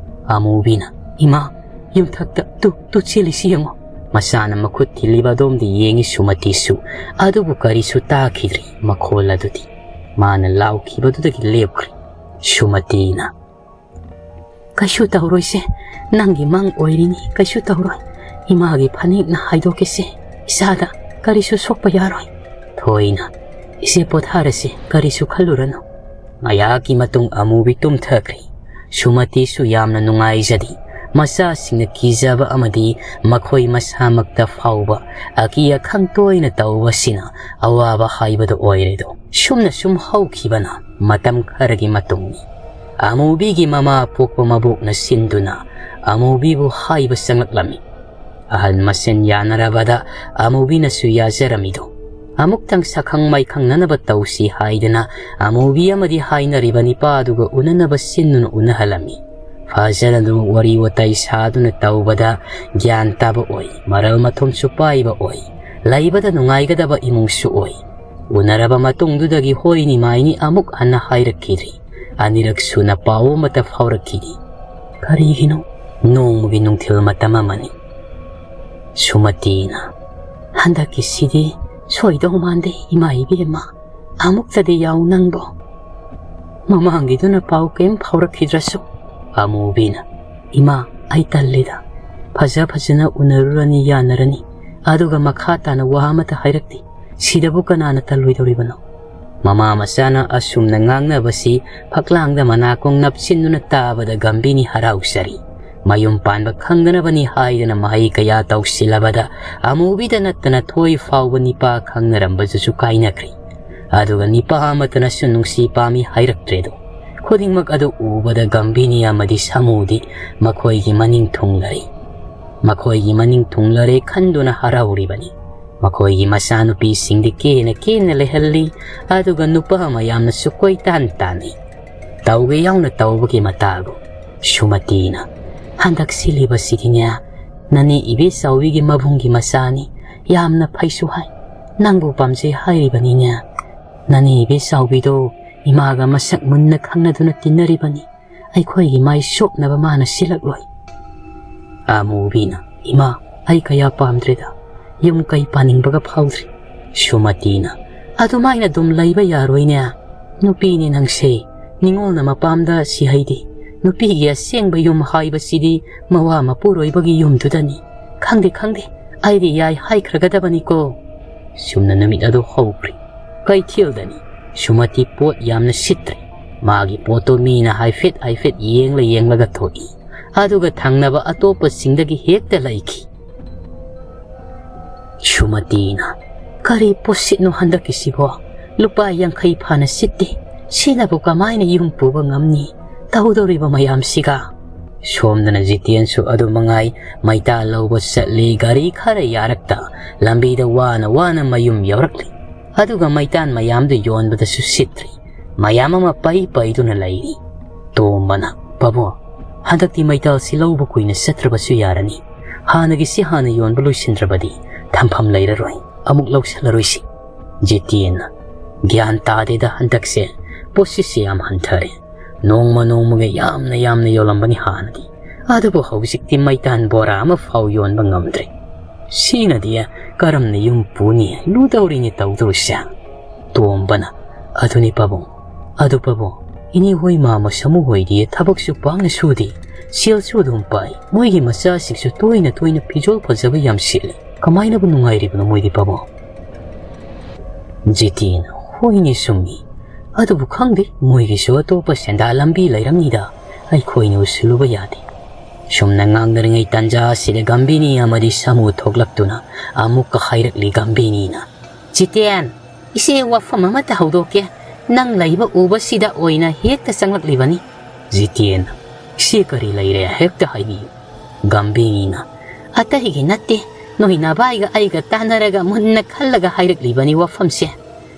ꯑꯃꯨꯕꯤꯅ, "ꯏꯃꯥ, ꯌꯨꯝꯊꯛꯇ ꯇꯨ, ꯇꯨ ꯆꯦꯜꯂꯤꯁꯤ ꯌꯦꯡꯉꯣ꯫" ꯃꯆꯥꯅ ꯃꯈꯨꯠ ꯊꯤꯜꯂꯤꯕ ꯑꯗꯣꯝꯗ ꯌꯦꯡꯉꯤ ꯁꯨꯃꯇꯤꯁꯨ, ꯑꯗꯨꯕꯨ ꯀꯔꯤꯁꯨ ꯇꯥꯈꯤꯗ꯭ꯔꯤ꯫ ꯃꯈꯣꯜ ꯑꯗꯨꯗꯤ ꯃꯥꯅ ꯂꯥꯎꯈꯤꯕꯗꯨꯗꯒꯤ ꯂꯦꯞꯈ꯭ꯔꯦ꯫ ꯁꯨꯃꯇꯤꯅ, "ꯀꯩꯁꯨ ꯇꯧꯔꯣꯏꯁꯦ, ꯅꯪꯒꯤ ꯃꯪ ꯑꯣꯏꯔꯤꯅꯤ, ꯀꯩꯁꯨ ꯇꯧꯔꯣꯏ꯫ ꯏꯃꯥꯒꯤ ꯐꯅꯦꯛꯅ ꯍꯥꯏꯗꯣꯛꯀꯦꯁꯦ, ꯏꯆꯥꯗ ꯀꯔꯤꯁꯨ ꯁꯣꯛꯄ ꯌꯥꯔꯣꯏ꯫" ꯊꯣꯏꯅ, "ꯏꯆꯦ ꯄꯣꯊꯥꯔꯁꯤ, ꯀꯔꯤꯁꯨ ꯈꯜꯂꯨꯔꯅꯨ꯫" ꯉꯥꯏꯍꯥꯛꯀꯤ ꯃꯇꯨꯡ ꯑꯃꯨꯕꯤ ꯇꯨꯝꯊꯈ꯭ꯔꯦ꯫ ꯁꯨꯃꯇꯤꯁꯨ ꯌꯥꯝꯅ ꯅꯨꯡꯉꯥꯏꯖꯗꯦ꯫ ꯃꯆꯥꯁꯤꯡꯅ ꯀꯤꯖꯕ ꯑꯃꯗꯤ ꯃꯈꯣꯏ ꯃꯁꯥꯃꯛꯇ ꯐꯥꯎꯕ ꯑꯀꯤ ꯑꯈꯪ ꯇꯣꯏꯅ ꯇꯧꯕꯁꯤꯅ ꯑꯋꯥꯕ ꯍꯥꯏꯕꯗꯨ ꯑꯣꯏꯔꯦꯗꯣ꯫ ꯁꯨꯝꯅ ꯁꯨꯝ ꯍꯧꯈꯤꯕꯅ ꯃꯇꯝ ꯈꯔꯒꯤ ꯃꯇꯨꯡꯅꯤ꯫ ꯑꯃꯨꯕꯤꯒꯤ ꯃꯃꯥ ꯄꯣꯛꯄ ꯃꯕꯣꯛꯅ ꯁꯤꯟꯗꯨꯅ ꯑꯃꯨꯕꯤꯕꯨ ꯍꯥꯏꯕ ꯆꯪꯂꯛꯂꯝꯃꯤ꯫ ꯑꯍꯜ ꯃꯁꯦꯟ ꯌꯥꯅꯔꯕꯗ ꯑꯃꯨꯕꯤꯅꯁꯨ ꯌꯥꯖꯔꯝꯃꯤꯗꯣ꯫ ꯑꯃꯨꯛꯇꯪ ꯁꯛꯈꯪ ꯃꯥꯏꯈꯪꯅꯅꯕ ꯇꯧꯁꯤ ꯍꯥꯏꯗꯅ ꯑꯃꯨꯕꯤ ꯑꯃꯗꯤ ꯍꯥꯏꯅꯔꯤꯕ ꯅꯤꯄꯥꯗꯨꯒ ꯎꯅꯅꯕ ꯁꯤꯟꯗꯨꯅ ꯎꯅꯍꯜꯂꯝꯃꯤ꯫ ꯐꯖꯅ ꯑꯗꯨ ꯋꯥꯔꯤ ꯋꯥꯇꯥꯏ ꯁꯥꯗꯨꯅ ꯇꯧꯕꯗ ꯒ꯭ꯌꯥꯟ ꯇꯥꯕ ꯑꯣꯏ, ꯃꯔꯜ ꯃꯊꯨꯝꯁꯨ ꯄꯥꯏꯕ ꯑꯣꯏ, ꯂꯩꯕꯗ ꯅꯨꯡꯉꯥꯏꯒꯗꯕ ꯏꯃꯨꯡꯁꯨ ꯑꯣꯏ꯫ ꯎꯅꯔꯕ ꯃꯇꯨꯡꯗꯨꯗꯒꯤ ꯍꯣꯏꯅꯤ ꯃꯥꯏꯅꯤ ꯑꯃꯨꯛ ꯍꯟꯅ ꯍꯥꯏꯔꯛꯈꯤꯗ꯭ꯔꯤ꯫ ꯑꯅꯤꯔꯛ ꯁꯨꯅ ꯄꯥꯎ ꯑꯃꯠꯇ ꯐꯥꯎꯔꯛꯈꯤꯗꯦ꯫ ꯀꯔꯤꯒꯤꯅꯣ? ꯅꯣꯡꯃꯒꯤ ꯅꯨꯡꯊꯤꯜ ꯃꯇꯝ ꯑꯃꯅꯤ꯫ ꯁꯨꯃꯇꯤꯅ, "ꯍꯟꯗꯛꯀꯤꯁꯤꯗꯤ ꯁꯣꯏꯗꯧ ꯃꯥꯟꯗꯦ, ꯏꯃꯥ ꯏꯕꯦꯝꯃ꯫ ꯑꯃꯨꯛꯇꯗꯤ ꯌꯥꯎ ꯅꯪꯕꯣ꯫ ꯃꯃꯥꯡꯒꯤꯗꯨꯅ ꯄꯥꯎ ꯀꯔꯤꯝ ꯐꯥꯎꯔꯛꯈꯤꯗ꯭ꯔꯁꯨ꯫" ꯑꯃꯨꯕꯤꯅ, "ꯏꯃꯥ, ꯑꯩ ꯇꯜꯂꯤꯗ꯫ ꯐꯖ ꯐꯖꯅ ꯎꯅꯔꯨꯔꯅꯤ, ꯌꯥꯅꯔꯅꯤ꯫ ꯑꯗꯨꯒ ꯃꯈꯥ ꯇꯥꯅ ꯋꯥ ꯑꯃꯠꯇ ꯍꯥꯏꯔꯛꯇꯦ꯫ ꯁꯤꯗꯕꯨ ꯀꯅꯥꯅ ꯇꯜꯂꯣꯏꯗꯧꯔꯤꯕꯅꯣ?" ꯃꯃꯥ ꯃꯆꯥꯅ ꯑꯁꯨꯝꯅ ꯉꯥꯡꯅꯕꯁꯤ ꯐꯛꯂꯥꯡꯗ ꯃꯅꯥꯀꯣꯡ ꯅꯞꯁꯤꯟꯗꯨꯅ ꯇꯥꯕꯗ ꯒꯝꯚꯤꯅꯤ ꯍꯔꯥꯎꯖꯔꯤ꯫ ꯃꯌꯨꯝ ꯄꯥꯟꯕ ꯈꯪꯗꯅꯕꯅꯤ ꯍꯥꯏꯗꯅ ꯃꯍꯩ ꯀꯌꯥ ꯇꯧꯁꯤꯜꯂꯕꯗ ꯑꯃꯨꯕꯤꯗ ꯅꯠꯇꯅ ꯊꯣꯏ ꯐꯥꯎꯕ ꯅꯤꯄꯥ ꯈꯪꯅꯔꯝꯕꯗꯨꯁꯨ ꯀꯥꯏꯅꯈ꯭ꯔꯦ꯫ ꯑꯗꯨꯒ ꯅꯤꯄꯥ ꯑꯃꯠꯇꯅꯁꯨ ꯅꯨꯡꯁꯤ ꯄꯥꯝꯃꯤ ꯍꯥꯏꯔꯛꯇ꯭ꯔꯦꯗꯣ꯫ ꯈꯨꯗꯤꯡꯃꯛ ꯑꯗꯨ ꯎꯕꯗ ꯒꯝꯚꯤꯅꯤ ꯑꯃꯗꯤ ꯁꯥꯃꯨꯗꯤ ꯃꯈꯣꯏꯒꯤ ꯃꯅꯤꯡ ꯊꯨꯡꯂꯔꯦ꯫ ꯃꯈꯣꯏꯒꯤ ꯃꯅꯤꯡ ꯊꯨꯡꯂꯔꯦ ꯈꯟꯗꯨꯅ ꯍꯔꯥꯎꯔꯤꯕꯅꯤ꯫ ꯃꯈꯣꯏꯒꯤ ꯃꯆꯥꯅꯨꯄꯤꯁꯤꯡꯗꯤ ꯀꯦꯅ ꯀꯦꯅ ꯂꯩꯍꯜꯂꯤ, ꯑꯗꯨꯒ ꯅꯨꯄꯥ ꯃꯌꯥꯝꯅꯁꯨ ꯀꯣꯏꯇꯥꯟ ꯇꯥꯟꯅꯩ꯫ ꯇꯧꯒꯦ ꯌꯥꯎꯅ ꯇꯧꯕꯒꯤ ꯃꯇꯥꯒꯨꯝ꯫ ꯁꯨꯃꯇꯤꯅ, "ꯍꯟꯗꯛ ꯁꯤꯜꯂꯤꯕꯁꯤꯗꯤꯅꯦ, ꯅꯅꯦ ꯏꯕꯦꯆꯥꯎꯕꯤꯒꯤ ꯃꯕꯨꯡꯒꯤ ꯃꯆꯥꯅꯤ, ꯌꯥꯝꯅ ꯐꯩꯁꯨ ꯍꯥꯏ꯫ ꯅꯪꯕꯨ ꯄꯥꯝꯖꯩ ꯍꯥꯏꯔꯤꯕꯅꯤꯅꯦ꯫ ꯅꯅꯦ ꯏꯕꯦꯆꯥꯎꯕꯤꯗꯣ ꯏꯃꯥꯒ ꯃꯁꯛ ꯃꯨꯟꯅ ꯈꯪꯅꯗꯨꯅ ꯇꯤꯟꯅꯔꯤꯕꯅꯤ꯫ ꯑꯩꯈꯣꯏꯒꯤ ꯃꯥꯏ ꯁꯣꯛꯅꯕ ꯃꯥꯅ ꯁꯤꯜꯂꯛꯂꯣꯏ꯫" ꯑꯃꯨꯕꯤꯅ, "ꯏꯃꯥ, ꯑꯩ ꯀꯌꯥ ꯄꯥꯝꯗ꯭ꯔꯦꯗ꯫ ꯌꯨꯝ ꯀꯩ ꯄꯥꯅꯤꯡꯕꯒ ꯐꯥꯎꯗ꯭ꯔꯤ꯫" ꯁꯨꯃꯇꯤꯅ, "ꯑꯗꯨꯃꯥꯏꯅ ꯑꯗꯨꯝ ꯂꯩꯕ ꯌꯥꯔꯣꯏꯅꯦ꯫ ꯅꯨꯄꯤꯅꯤ ꯅꯪꯁꯦ, ꯅꯤꯉꯣꯜꯅ ꯃꯄꯥꯝꯗ ꯁꯤꯍꯩꯗꯦ꯫ ꯅꯨꯄꯤꯒꯤ ꯑꯁꯦꯡꯕ ꯌꯨꯝ ꯍꯥꯏꯕꯁꯤꯗꯤ ꯃꯋꯥ ꯃꯄꯨꯔꯣꯏꯕꯒꯤ ꯌꯨꯝꯗꯨꯗꯅꯤ꯫ ꯈꯪꯗꯦ, ꯈꯪꯗꯦ, ꯑꯩꯗꯤ ꯌꯥꯏ ꯍꯥꯏꯈ꯭ꯔꯒꯗꯕꯅꯤꯀꯣ꯫" ꯁꯨꯝꯅ ꯅꯨꯃꯤꯠ ꯑꯗꯨ ꯍꯧꯈ꯭ꯔꯦ꯫ ꯀꯩꯊꯦꯜꯗꯅꯤ꯫ ꯁꯨꯃꯇꯤ ꯄꯣꯠ ꯌꯥꯝꯅ ꯁꯤꯠꯇ꯭ꯔꯦ꯫ ꯃꯥꯒꯤ ꯄꯣꯠꯇꯣ ꯃꯤꯅ ꯍꯥꯏꯐꯦꯠ ꯍꯥꯏꯐꯦꯠ ꯌꯦꯡꯂ ꯌꯦꯡꯂꯒ ꯊꯣꯛꯏ꯫ ꯑꯗꯨꯒ ꯊꯪꯅꯕ ꯑꯇꯣꯞꯄꯁꯤꯡꯗꯒꯤ ꯍꯦꯛꯇ ꯂꯩꯈꯤ꯫ ꯁꯨꯃꯇꯤꯅ, "ꯀꯔꯤ ꯄꯣꯠꯁꯤꯠꯅꯣ ꯍꯟꯗꯛꯀꯤꯁꯤꯕꯣ? ꯂꯨꯄꯥ ꯌꯥꯡꯈꯩ ꯐꯥꯅ ꯁꯤꯠꯇꯦ꯫ ꯁꯤꯅꯕꯨ ꯀꯃꯥꯏꯅ ꯌꯨꯝ ꯄꯨꯕ ꯉꯝꯅꯤ? ꯇꯧꯗꯧꯔꯤꯕ ꯃꯌꯥꯝꯁꯤꯒ?" ꯁꯣꯝꯗꯅ ꯖꯤꯇꯦꯟꯁꯨ ꯑꯗꯨ ꯃꯉꯥꯏ, ꯃꯩꯇꯥꯟ ꯂꯧꯕ ꯆꯠꯂꯤ, ꯒꯥꯔꯤ ꯈꯔ ꯌꯥꯔꯛꯇ ꯂꯝꯕꯤꯗ ꯋꯥꯅ ꯋꯥꯅ ꯃꯌꯨꯝ ꯌꯧꯔꯛꯂꯤ꯫ ꯑꯗꯨꯒ ꯃꯩꯇꯥꯟ ꯃꯌꯥꯝꯗꯨ ꯌꯣꯟꯕꯗꯁꯨ ꯁꯤꯠꯇ꯭ꯔꯤ꯫ ꯃꯌꯥꯝ ꯑꯃ ꯄꯩ ꯄꯩꯗꯨꯅ ꯂꯩꯔꯤ꯫ ꯇꯣꯝꯕꯅ, "ꯄꯥꯕꯨꯡ, ꯍꯟꯗꯛꯇꯤ ꯃꯩꯇꯥꯜꯁꯤ ꯂꯧꯕ ꯀꯨꯏꯅ ꯆꯠꯇ꯭ꯔꯕꯁꯨ ꯌꯥꯔꯅꯤ꯫ ꯍꯥꯟꯅꯒꯤꯁꯤ ꯍꯥꯟꯅ ꯌꯣꯟꯕ ꯂꯣꯏꯁꯤꯟꯗ꯭ꯔꯕꯗꯤ ꯊꯝꯐꯝ ꯂꯩꯔꯔꯣꯏ꯫ ꯑꯃꯨꯛ ꯂꯧꯁꯜꯂꯔꯣꯏꯁꯤ꯫" ꯖꯤꯇꯦꯟꯅ, "ꯒ꯭ꯌꯥꯟ ꯇꯥꯗꯦꯗ ꯍꯟꯗꯛꯁꯦ꯫ ꯄꯣꯠꯁꯤꯠꯁꯤ ꯌꯥꯝ ꯍꯟꯊꯔꯦ꯫ ꯅꯣꯡꯃ ꯅꯣꯡꯃꯒꯤ ꯌꯥꯝꯅ ꯌꯥꯝꯅ ꯌꯣꯜꯂꯝꯕꯅꯤ ꯍꯥꯟꯅꯗꯤ꯫ ꯑꯗꯨꯕꯨ ꯍꯧꯖꯤꯛꯇꯤ ꯃꯩꯇꯥꯟ ꯕꯣꯔꯥ ꯑꯃ ꯐꯥꯎ ꯌꯣꯟꯕ ꯉꯝꯗ꯭ꯔꯦ꯫ ꯁꯤꯅꯗꯤ ꯀꯔꯝꯅ ꯌꯨꯝ ꯄꯨꯅꯤ? ꯂꯨꯗꯧꯔꯤꯅꯤ ꯇꯧꯗꯧꯔꯤꯁꯦ꯫" ꯇꯣꯝꯕꯅ, "ꯑꯗꯨꯅꯤ ꯄꯥꯕꯨꯡ, ꯑꯗꯨ ꯄꯥꯕꯨꯡ, ꯏꯅꯦ ꯍꯣꯏ ꯃꯥꯃ ꯁꯥꯃꯨ ꯍꯣꯏꯗꯤ ꯊꯕꯛꯁꯨ ꯄꯥꯛꯅ ꯁꯨꯗꯦ, ꯁꯦꯜꯁꯨ ꯑꯗꯨꯝ ꯄꯥꯏ, ꯃꯣꯏꯒꯤ ꯃꯆꯥꯁꯤꯡꯁꯨ ꯇꯣꯏꯅ ꯇꯣꯏꯅ ꯐꯤꯖꯣꯜ ꯐꯖꯕ ꯌꯥꯝ ꯁꯦꯠꯂꯤ, ꯀꯃꯥꯏꯅꯕꯨ ꯅꯨꯡꯉꯥꯏꯔꯤꯕꯅꯣ ꯃꯣꯏꯗꯤ ꯄꯥꯕꯨꯡ?" ꯖꯤꯇꯦꯟ, "ꯍꯣꯏꯅꯦ ꯆꯨꯝꯃꯤ, ꯑꯗꯨꯕꯨ ꯈꯪꯗꯦ, ꯃꯣꯏꯒꯤꯁꯨ ꯑꯇꯣꯞꯄ ꯁꯦꯟꯗꯥ ꯂꯝꯕꯤ ꯂꯩꯔꯝꯅꯤꯗ, ꯑꯩꯈꯣꯏꯅ ꯎꯁꯤꯜꯂꯨꯕ ꯌꯥꯗꯦ꯫" ꯁꯨꯝꯅ ꯉꯥꯡꯅꯔꯤꯉꯩ ꯇꯥꯟꯖꯥ ꯑꯁꯤꯗ ꯒꯝꯚꯤꯅꯤ ꯑꯃꯗꯤ ꯁꯥꯃꯨ ꯊꯣꯛꯂꯛꯇꯨꯅ ꯑꯃꯨꯛꯀ ꯍꯥꯏꯔꯛꯂꯤ꯫ ꯒꯝꯚꯤꯅꯤꯅ, "ꯖꯤꯇꯦꯟ, ꯏꯆꯦ ꯋꯥꯐꯝ ꯑꯃꯇ ꯍꯧꯗꯣꯛꯀꯦ, ꯅꯪ ꯂꯩꯕ ꯎꯕꯁꯤꯗ ꯑꯣꯏꯅ ꯍꯦꯛꯇ ꯆꯪꯂꯛꯂꯤꯕꯅꯤ꯫" ꯖꯤꯇꯦꯟ, "ꯏꯆꯦ ꯀꯔꯤ ꯂꯩꯔꯦ? ꯍꯦꯛꯇ ꯍꯥꯏꯕꯤꯌꯨ꯫" ꯒꯝꯚꯤꯅꯤꯅ, "ꯑꯇꯩꯒꯤ ꯅꯠꯇꯦ, ꯅꯣꯏ ꯅꯚꯥꯏꯒ ꯑꯩꯒ ꯇꯥꯟꯅꯔꯒ ꯃꯨꯟꯅ ꯈꯜꯂꯒ ꯍꯥꯏꯔꯛꯂꯤꯕꯅꯤ ꯋꯥꯐꯝꯁꯦ꯫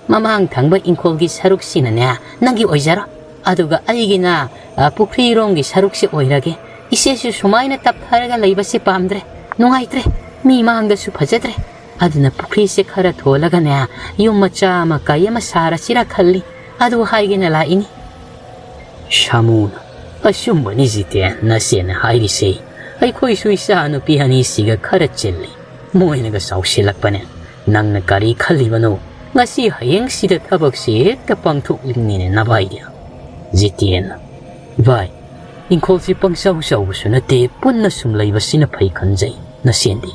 ꯃꯃꯥꯡ ꯊꯪꯕ ꯏꯪꯈꯣꯜꯒꯤ ꯁꯔꯨꯛꯁꯤꯅꯅꯦ ꯅꯪꯒꯤ ꯑꯣꯏꯖꯔꯣ, ꯑꯗꯨꯒ ꯑꯩꯒꯤꯅ, ꯑ, ꯄꯨꯈ꯭ꯔꯤꯔꯣꯝꯒꯤ ꯁꯔꯨꯛꯁꯦ ꯑꯣꯏꯔꯒꯦ꯫ ꯏꯆꯦꯁꯨ ꯁꯨꯃꯥꯏꯅ ꯇꯞꯊꯔꯒ ꯂꯩꯕꯁꯦ ꯄꯥꯝꯗ꯭ꯔꯦ, ꯅꯨꯡꯉꯥꯏꯇ꯭ꯔꯦ, ꯃꯤ ꯃꯥꯡꯗꯁꯨ ꯐꯖꯗ꯭ꯔꯦ꯫ ꯑꯗꯨꯅ ꯄꯨꯈ꯭ꯔꯤꯁꯦ ꯈꯔ ꯊꯣꯜꯂꯒꯅꯦ, ꯌꯨꯝ ꯃꯆꯥ ꯑꯃ ꯀꯩ ꯑꯃ ꯁꯥꯔꯁꯤꯔ ꯈꯜꯂꯤ꯫ ꯑꯗꯨ ꯍꯥꯏꯒꯦꯅ ꯂꯥꯛꯏꯅꯤ꯫" ꯁꯥꯃꯨꯅ, "ꯑꯆꯨꯝꯕꯅꯤ ꯖꯤꯇꯦꯟ, ꯅꯆꯦꯅ ꯍꯥꯏꯔꯤꯁꯦ꯫ ꯑꯩꯈꯣꯏꯁꯨ ꯏꯆꯥ ꯅꯨꯄꯤ ꯑꯅꯤꯁꯤꯒ ꯈꯔ ꯆꯤꯜꯂꯤ꯫ ꯃꯣꯏꯅꯒ ꯆꯥꯎꯁꯤꯜꯂꯛꯄꯅꯦ꯫ ꯅꯪꯅ ꯀꯔꯤ ꯈꯜꯂꯤꯕꯅꯣ? ꯉꯁꯤ ꯍꯌꯦꯡꯁꯤꯗ ꯊꯕꯛꯁꯤ ꯍꯦꯛꯇ ꯄꯥꯡꯊꯣꯛꯅꯤꯡꯉꯤꯅꯦ ꯅꯚꯥꯏꯗꯤ꯫" ꯖꯤꯇꯦꯟ, "ꯚꯥꯏ, ꯏꯪꯈꯣꯜꯁꯤ ꯄꯪꯆꯥꯎ ꯆꯥꯎꯕꯁꯨ ꯅꯠꯇꯦ, ꯄꯨꯟꯅ ꯁꯨꯝ ꯂꯩꯕꯁꯤꯅ ꯐꯩ ꯈꯟꯖꯩ꯫ ꯅꯆꯦꯗꯤ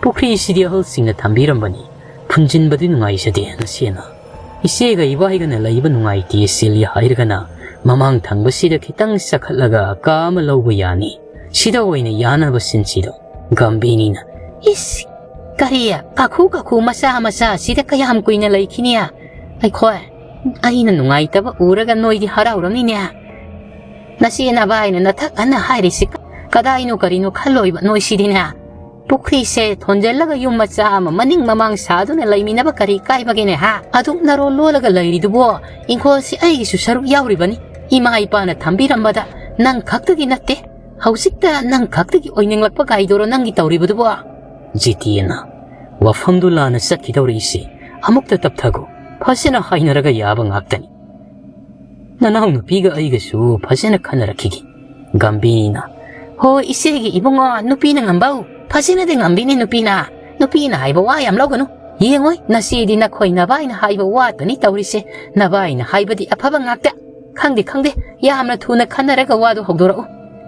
ꯄꯨꯈ꯭ꯔꯤꯁꯤꯗꯤ ꯑꯍꯜꯁꯤꯡꯅ ꯊꯝꯕꯤꯔꯝꯕꯅꯤ, ꯐꯨꯟꯖꯤꯟꯕꯗꯤ ꯅꯨꯡꯉꯥꯏꯖꯗꯦ ꯅꯆꯦꯅ꯫ ꯏꯆꯦꯒ ꯏꯕꯥꯏꯒꯅ ꯂꯩꯕ ꯅꯨꯡꯉꯥꯏꯇꯦ ꯆꯤꯜꯂꯤ ꯍꯥꯏꯔꯒꯅ ꯃꯃꯥꯡ ꯊꯪꯕꯁꯤꯗ ꯈꯤꯇꯪ ꯆꯈꯠꯂꯒ ꯀꯥ ꯑꯃ ꯂꯧꯕ ꯌꯥꯅꯤ꯫ ꯁꯤꯗ ꯑꯣꯏꯅ ꯌꯥꯅꯕ ꯁꯤꯟꯁꯤꯗꯣ꯫ ꯒꯝꯚꯤꯅꯤꯅ, "ꯏꯁ, ꯀꯔꯤ? ꯀꯥꯈꯨ ꯀꯥꯈꯨ ꯃꯆꯥ ꯃꯆꯥ ꯁꯤꯗ ꯀꯌꯥꯝ ꯀꯨꯏꯅ ꯂꯩꯈꯤꯅꯤ? ꯑꯩꯈꯣꯏ, ꯑꯩꯅ ꯅꯨꯡꯉꯥꯏꯇꯕ ꯎꯔꯒ ꯅꯣꯏꯗꯤ ꯍꯔꯥꯎꯔꯝꯅꯤꯅꯦ꯫ ꯅꯆꯦ ꯅꯕꯥꯏꯅ ꯅꯊꯛ ꯑꯅ ꯍꯥꯏꯔꯤꯁꯤ ꯀꯗꯥꯏꯅꯣ ꯀꯔꯤꯅꯣ ꯈꯜꯂꯣꯏꯕ ꯅꯣꯏꯁꯤꯗꯤꯅꯦ꯫ ꯄꯨꯈ꯭ꯔꯤꯁꯦ ꯊꯣꯟꯖꯜꯂꯒ ꯌꯨꯝ ꯃꯆꯥ ꯑꯃ ꯃꯅꯤꯡ ꯃꯃꯥꯡ ꯁꯥꯗꯨꯅ ꯂꯩꯃꯤꯟꯅꯕ ꯀꯔꯤ ꯀꯥꯏꯕꯒꯦꯅꯦ, ꯍꯥ? ꯑꯗꯨꯛ ꯅꯔꯣꯜ ꯂꯣꯜꯂꯒ ꯂꯩꯔꯤꯗꯨꯕꯣ? ꯏꯪꯈꯣꯜꯁꯤ ꯑꯩꯒꯤꯁꯨ ꯁꯔꯨꯛ ꯌꯥꯎꯔꯤꯕꯅꯤ꯫ ꯏꯃꯥ ꯏꯄꯥꯅ ꯊꯝꯕꯤꯔꯝꯕꯗ ꯅꯪ ꯈꯛꯇꯒꯤ ꯅꯠꯇꯦ꯫ ꯍꯧꯖꯤꯛꯇ ꯅꯪ ꯈꯛꯇꯒꯤ ꯑꯣꯏꯅꯤꯡꯂꯛꯄ ꯀꯥꯏꯗꯣꯔꯣ ꯅꯪꯒꯤ ꯇꯧꯔꯤꯕꯗꯨꯕꯣ?" ꯖꯤꯇꯦꯟꯅ, "ꯋꯥꯐꯝꯗꯨ ꯂꯥꯟꯅ ꯆꯠꯈꯤꯗꯧꯔꯤꯁꯤ ꯑꯃꯨꯛꯇ ꯇꯞꯊꯒꯣ꯫ ꯐꯖꯅ ꯍꯥꯏꯅꯔꯒ ꯌꯥꯕ ꯉꯥꯛꯇꯅꯤ꯫ ꯅꯅꯥꯎ ꯅꯨꯄꯤꯒ ꯑꯩꯒꯁꯨ ꯐꯖꯅ ꯈꯟꯅꯔꯛꯈꯤꯒꯦ꯫" ꯒꯝꯚꯤꯅꯤꯅ, "ꯍꯣ, ꯏꯆꯦꯒꯤ ꯏꯕꯨꯡꯉꯣ, ꯅꯨꯄꯤꯅ ꯉꯝꯕꯧ꯫ ꯐꯖꯅꯗꯤ ꯉꯝꯕꯤꯅꯤ ꯅꯨꯄꯤꯅ꯫ ꯅꯨꯄꯤꯅ ꯍꯥꯏꯕ ꯋꯥ ꯌꯥꯝ ꯂꯧꯒꯅꯨ꯫ ꯌꯦꯡꯉꯣꯏ, ꯅꯆꯦꯗꯤ ꯅꯈꯣꯏ ꯅꯕꯥꯏꯅ ꯍꯥꯏꯕ ꯋꯥꯇꯅꯤ ꯇꯧꯔꯤꯁꯦ꯫ ꯅꯕꯥꯏꯅ ꯍꯥꯏꯕꯗꯤ ꯑꯐꯕ ꯉꯥꯛꯇ꯫ ꯈꯪꯗꯦ, ꯈꯪꯗꯦ, ꯌꯥꯝꯅ ꯊꯨꯅ ꯈꯟꯅꯔꯒ ꯋꯥꯗꯨ ꯍꯧꯗꯣꯔꯛꯎ꯫"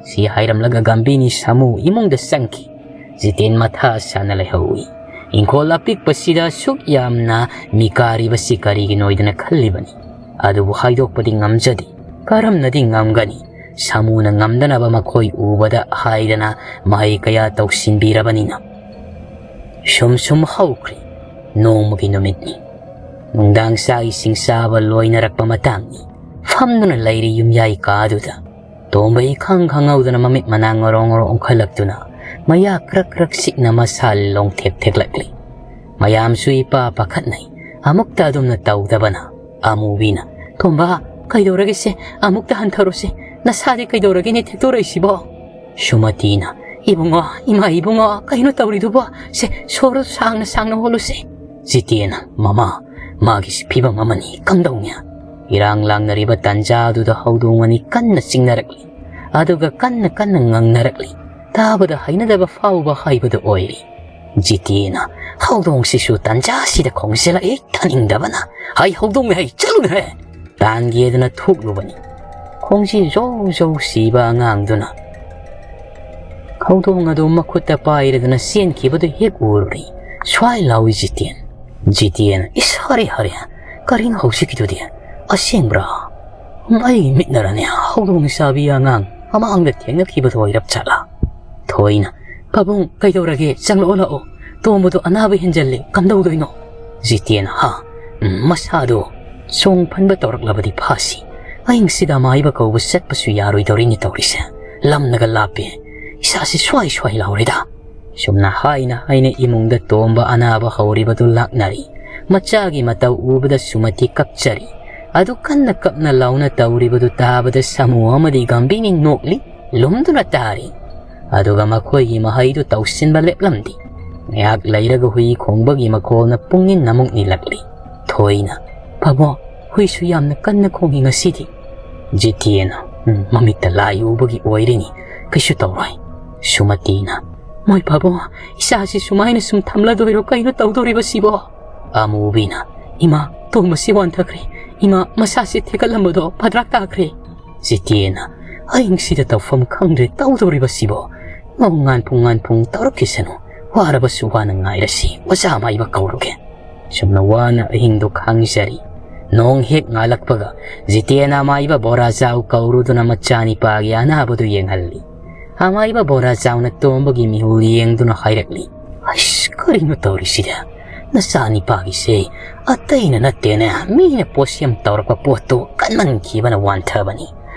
ꯁꯤ ꯍꯥꯏꯔꯝꯂꯒ ꯒꯝꯚꯤꯅꯤ ꯁꯥꯃꯨ ꯏꯃꯨꯡꯗ ꯆꯪꯈꯤ꯫ ꯖꯤꯇꯦꯟ ꯃꯊꯥ ꯁꯥꯅ ꯂꯩꯍꯧꯏ꯫ ꯏꯪꯈꯣꯜ ꯑꯄꯤꯛꯄꯁꯤꯗ ꯑꯁꯨꯛ ꯌꯥꯝꯅ ꯃꯤꯀꯥꯔꯤꯕꯁꯤ ꯀꯔꯤꯒꯤꯅꯣꯏꯗꯅ ꯈꯜꯂꯤꯕꯅꯤ꯫ ꯑꯗꯨꯕꯨ ꯍꯥꯏꯗꯣꯛꯄꯗꯤ ꯉꯝꯖꯗꯦ꯫ ꯀꯔꯝꯅꯗꯤ ꯉꯝꯒꯅꯤ? ꯁꯥꯃꯨꯅ ꯉꯝꯗꯅꯕ ꯃꯈꯣꯏ ꯎꯕꯗ ꯍꯥꯏꯗꯅ ꯃꯍꯩ ꯀꯌꯥ ꯇꯧꯁꯤꯟꯕꯤꯔꯕꯅꯤꯅ꯫ ꯁꯨꯝ ꯁꯨꯝ ꯍꯧꯈ꯭ꯔꯦ꯫ ꯅꯣꯡꯃꯒꯤ ꯅꯨꯃꯤꯠꯅꯤ꯫ ꯅꯨꯡꯗꯥꯡ ꯆꯥꯛ ꯏꯁꯤꯡ ꯆꯥꯕ ꯂꯣꯏꯅꯔꯛꯄ ꯃꯇꯥꯡꯅꯤ꯫ ꯐꯝꯗꯨꯅ ꯂꯩꯔꯤ ꯌꯨꯝꯌꯥꯏ ꯀꯥꯗꯨꯗ꯫ ꯇꯣꯝꯕ ꯏꯈꯪ ꯈꯪꯍꯧꯗꯅ ꯃꯃꯤꯠ ꯃꯅꯥ ꯉꯔꯣ ꯉꯔꯣ ꯑꯣꯟꯈꯠꯂꯛꯇꯨꯅ ꯃꯌꯥ ꯀ꯭ꯔꯛ ꯀ꯭ꯔꯛ ꯁꯤꯛꯅ ꯃꯁꯥ ꯂꯣꯡꯊꯦꯛ ꯊꯦꯛꯂꯛꯂꯤ꯫ ꯃꯌꯥꯝꯁꯨ ꯏꯄꯥ ꯄꯥꯈꯠꯅꯩ꯫ ꯑꯃꯨꯛꯇ ꯑꯗꯨꯝꯅ ꯇꯧꯗꯕꯅ꯫ ꯑꯃꯨꯕꯤꯅ, "ꯇꯣꯝꯕ, ꯀꯩꯗꯧꯔꯒꯦꯁꯦ? ꯑꯃꯨꯛꯇ ꯍꯟꯊꯔꯣꯁꯦ꯫ ꯅꯁꯥꯗꯤ ꯀꯩꯗꯧꯔꯒꯦꯅꯦ ꯊꯦꯛꯇꯣꯔꯛꯏꯁꯤꯕꯣ?" ꯁꯨꯃꯇꯤꯅ, "ꯏꯕꯨꯡꯉꯣ, ꯏꯃꯥ ꯏꯕꯨꯡꯉꯣ, ꯀꯩꯅꯣ ꯇꯧꯔꯤꯗꯨꯕꯣ? ꯁꯦ, ꯁꯣꯔ ꯁꯥꯡꯅ ꯁꯥꯡꯅ ꯍꯣꯜꯂꯨꯁꯦ꯫" ꯖꯤꯇꯦꯟꯅ, "ꯃꯃꯥ, ꯃꯥꯒꯤꯁꯤ ꯐꯤꯕꯝ ꯑꯃꯅꯤ, ꯀꯝꯗꯧꯅꯤ?" ꯏꯔꯥꯡ ꯂꯥꯡꯅꯔꯤꯕ ꯇꯥꯟꯖꯥꯗꯨꯗ ꯍꯧꯗꯣꯡ ꯑꯅꯤ ꯀꯟꯅ ꯆꯤꯡꯅꯔꯛꯂꯤ꯫ ꯑꯗꯨꯒ ꯀꯟꯅ ꯀꯟꯅ ꯉꯪꯅꯔꯛꯂꯤ꯫ ꯇꯥꯕꯗ ꯍꯩꯅꯗꯕ ꯐꯥꯎꯕ ꯍꯥꯏꯕꯗꯨ ꯑꯣꯏꯔꯤ꯫ ꯖꯤꯇꯦꯟꯅ, "ꯍꯧꯗꯣꯡꯁꯤꯁꯨ ꯇꯥꯟꯖꯥꯁꯤꯗ ꯈꯣꯡꯖꯤꯜꯂꯛꯏ, ꯇꯥꯅꯤꯡꯗꯕꯅ꯫ ꯍꯩ, ꯍꯧꯗꯣꯡꯅꯦ ꯍꯩ, ꯆꯠꯂꯨꯅꯦꯍꯦ!" ꯇꯥꯟꯒꯦꯗꯅ ꯊꯣꯛꯂꯨꯕꯅꯤ꯫ ꯈꯣꯡꯖꯤ ꯖꯧ ꯖꯧ ꯁꯤꯕ ꯑꯉꯥꯡꯗꯨꯅ ꯍꯧꯗꯣꯡ ꯑꯗꯨ ꯃꯈꯨꯠꯇ ꯄꯥꯏꯔꯗꯨꯅ ꯆꯦꯟꯈꯤꯕꯗꯨ ꯍꯦꯛ ꯎꯔꯨꯔꯦ꯫ ꯁ꯭ꯋꯥꯏ ꯂꯥꯎꯏ ꯖꯤꯇꯦꯟ꯫ ꯖꯤꯇꯦꯟ, "ꯏꯁ, ꯍꯔꯦ, ꯍꯔꯦ, ꯀꯔꯤꯅꯣ ꯍꯧꯖꯤꯛꯀꯤꯗꯨꯗꯤ? ꯑꯁꯦꯡꯕ꯭ꯔꯥ? ꯑꯩ ꯃꯤꯠꯅꯔꯅꯦ, ꯍꯧꯗꯣꯡ ꯆꯥꯕꯤ ꯑꯉꯥꯡ?" ꯃꯃꯥꯡꯗ ꯊꯦꯡꯅꯈꯤꯕꯗꯣ ꯑꯣꯏꯔꯞ ꯆꯠꯂꯥ? ꯊꯣꯏꯅ, "ꯄꯥꯕꯨꯡ, ꯀꯩꯗꯧꯔꯒꯦ? ꯆꯪꯂꯛꯑꯣ, ꯂꯥꯛꯑꯣ꯫ ꯇꯣꯝꯕꯗꯣ ꯑꯅꯥꯕ ꯍꯦꯟꯖꯜꯂꯦ, ꯀꯝꯗꯧꯗꯣꯏꯅꯣ?" ꯖꯤꯇꯦꯟ, "ꯍꯥ? ꯎꯝ, ꯃꯁꯥꯗꯣ ꯆꯣꯡ ꯐꯟꯕ ꯇꯧꯔꯛꯂꯕꯗꯤ ꯐꯥꯁꯤ꯫ ꯑꯍꯤꯡꯁꯤꯗ ꯑꯃꯥꯏꯕ ꯀꯧꯕ ꯆꯠꯄꯁꯨ ꯌꯥꯔꯣꯏꯗꯧꯔꯤꯅꯤ ꯇꯧꯔꯤꯁꯦ꯫ ꯂꯝꯅꯒ ꯂꯥꯞꯄꯦ꯫ ꯏꯁꯥꯁꯤ ꯁ꯭ꯋꯥꯏ ꯁ꯭ꯋꯥꯏ ꯂꯥꯎꯔꯦꯗ꯫" ꯁꯨꯝꯅ ꯍꯥꯏꯅ ꯍꯥꯏꯅ ꯏꯃꯨꯡꯗ ꯇꯣꯝꯕ ꯑꯅꯥꯕ ꯍꯧꯔꯤꯕꯗꯨ ꯂꯥꯛꯅꯔꯤ꯫ ꯃꯆꯥꯒꯤ ꯃꯇꯧ ꯎꯕꯗ ꯁꯨꯃꯇꯤ ꯀꯞꯆꯔꯤ꯫ ꯑꯗꯨ ꯀꯟꯅ ꯀꯞꯅ ꯂꯥꯎꯅ ꯇꯧꯔꯤꯕꯗꯨ ꯇꯥꯕꯗ ꯁꯥꯃꯨ ꯑꯃꯗꯤ ꯒꯝꯚꯤꯔꯤ ꯅꯣꯛꯂꯤ, ꯂꯨꯝꯗꯨꯅ ꯇꯥꯔꯤ꯫ ꯑꯗꯨꯒ ꯃꯈꯣꯏꯒꯤ ꯃꯍꯩꯗꯨ ꯇꯧꯁꯤꯟꯕ ꯂꯦꯞꯂꯝꯗꯦ꯫ ꯉꯥꯏꯍꯥꯛ ꯂꯩꯔꯒ ꯍꯨꯏ ꯈꯣꯡꯕꯒꯤ ꯃꯈꯣꯜꯅ ꯄꯨꯡꯅꯤꯟ ꯑꯃꯨꯛ ꯅꯤꯜꯂꯛꯂꯤ꯫ ꯊꯣꯏꯅ, "ꯄꯥꯕꯣ, ꯍꯨꯏꯁꯨ ꯌꯥꯝꯅ ꯀꯟꯅ ꯈꯣꯡꯏ ꯉꯁꯤꯗꯤ꯫" ꯖꯤꯇꯦꯟꯅ, "ꯎꯝ, ꯃꯃꯤꯠꯇ ꯂꯥꯏ ꯎꯕꯒꯤ ꯑꯣꯏꯔꯤꯅꯤ, ꯀꯩꯁꯨ ꯇꯧꯔꯣꯏ꯫" ꯁꯨꯃꯇꯤꯅ, "ꯃꯣꯏ ꯄꯥꯕꯣ, ꯏꯆꯥꯁꯤ ꯁꯨꯃꯥꯏꯅ ꯁꯨꯝ ꯊꯝꯂꯗꯣꯏꯔꯣ? ꯀꯩꯅꯣ ꯇꯧꯗꯣꯔꯤꯕꯁꯤꯕꯣ?" ꯑꯃꯨꯕꯤꯅ, "ꯏꯃꯥ, ꯇꯣꯝꯕꯁꯤ ꯋꯥꯟꯊꯈ꯭ꯔꯦ꯫ ꯏꯃꯥ, ꯃꯁꯥꯁꯤ ꯊꯦꯛꯀꯠꯂꯝꯕꯗꯣ ꯐꯗ꯭ꯔꯥꯛ ꯇꯥꯈ꯭ꯔꯦ꯫" ꯖꯤꯇꯦꯟꯅ, "ꯑꯍꯤꯡꯁꯤꯗ ꯇꯧꯐꯝ ꯈꯪꯗ꯭ꯔꯦ ꯇꯧꯗꯧꯔꯤꯕꯁꯤꯕꯣ꯫ ꯉꯧ ꯉꯥꯟꯐꯨꯡ ꯉꯥꯟꯐꯨꯡ ꯇꯧꯔꯛꯈꯤꯁꯅꯨ꯫ ꯋꯥꯔꯕꯁꯨ ꯋꯥꯅ ꯉꯥꯏꯔꯁꯤ꯫ ꯑꯣꯖꯥ ꯃꯥꯏꯕ ꯀꯧꯔꯨꯒꯦ꯫" ꯁꯨꯝꯅ ꯋꯥꯅ ꯑꯍꯤꯡꯗꯣ ꯈꯥꯡꯖꯔꯤ꯫ ꯅꯣꯡ ꯍꯦꯛ ꯉꯥꯜꯂꯛꯄꯒ ꯖꯤꯇꯦꯟꯅ ꯑꯃꯥꯏꯕ ꯕꯣꯔꯥ ꯆꯥꯎ ꯀꯧꯔꯨꯗꯨꯅ ꯃꯆꯥꯅꯤꯄꯥꯒꯤ ꯑꯅꯥꯕꯗꯨ ꯌꯦꯡꯍꯜꯂꯤ꯫ ꯑꯃꯥꯏꯕ ꯕꯣꯔꯥ ꯆꯥꯎꯅ ꯇꯣꯝꯕꯒꯤ ꯃꯤꯍꯨꯜ ꯌꯦꯡꯗꯨꯅ ꯍꯥꯏꯔꯛꯂꯤ, "ꯑꯁ, ꯀꯔꯤꯅꯣ ꯇꯧꯔꯤꯁꯤꯗ? ꯅꯆꯥꯅꯤꯄꯥꯒꯤꯁꯦ ꯑꯇꯩꯅ ꯅꯠꯇꯦꯅꯦ, ꯃꯤꯅ ꯄꯣꯠꯁꯦꯝ ꯇꯧꯔꯛꯄ ꯄꯣꯠꯇꯨ ꯀꯟꯃꯟꯈꯤꯕꯅ ꯋꯥꯟꯊꯕꯅꯤ꯫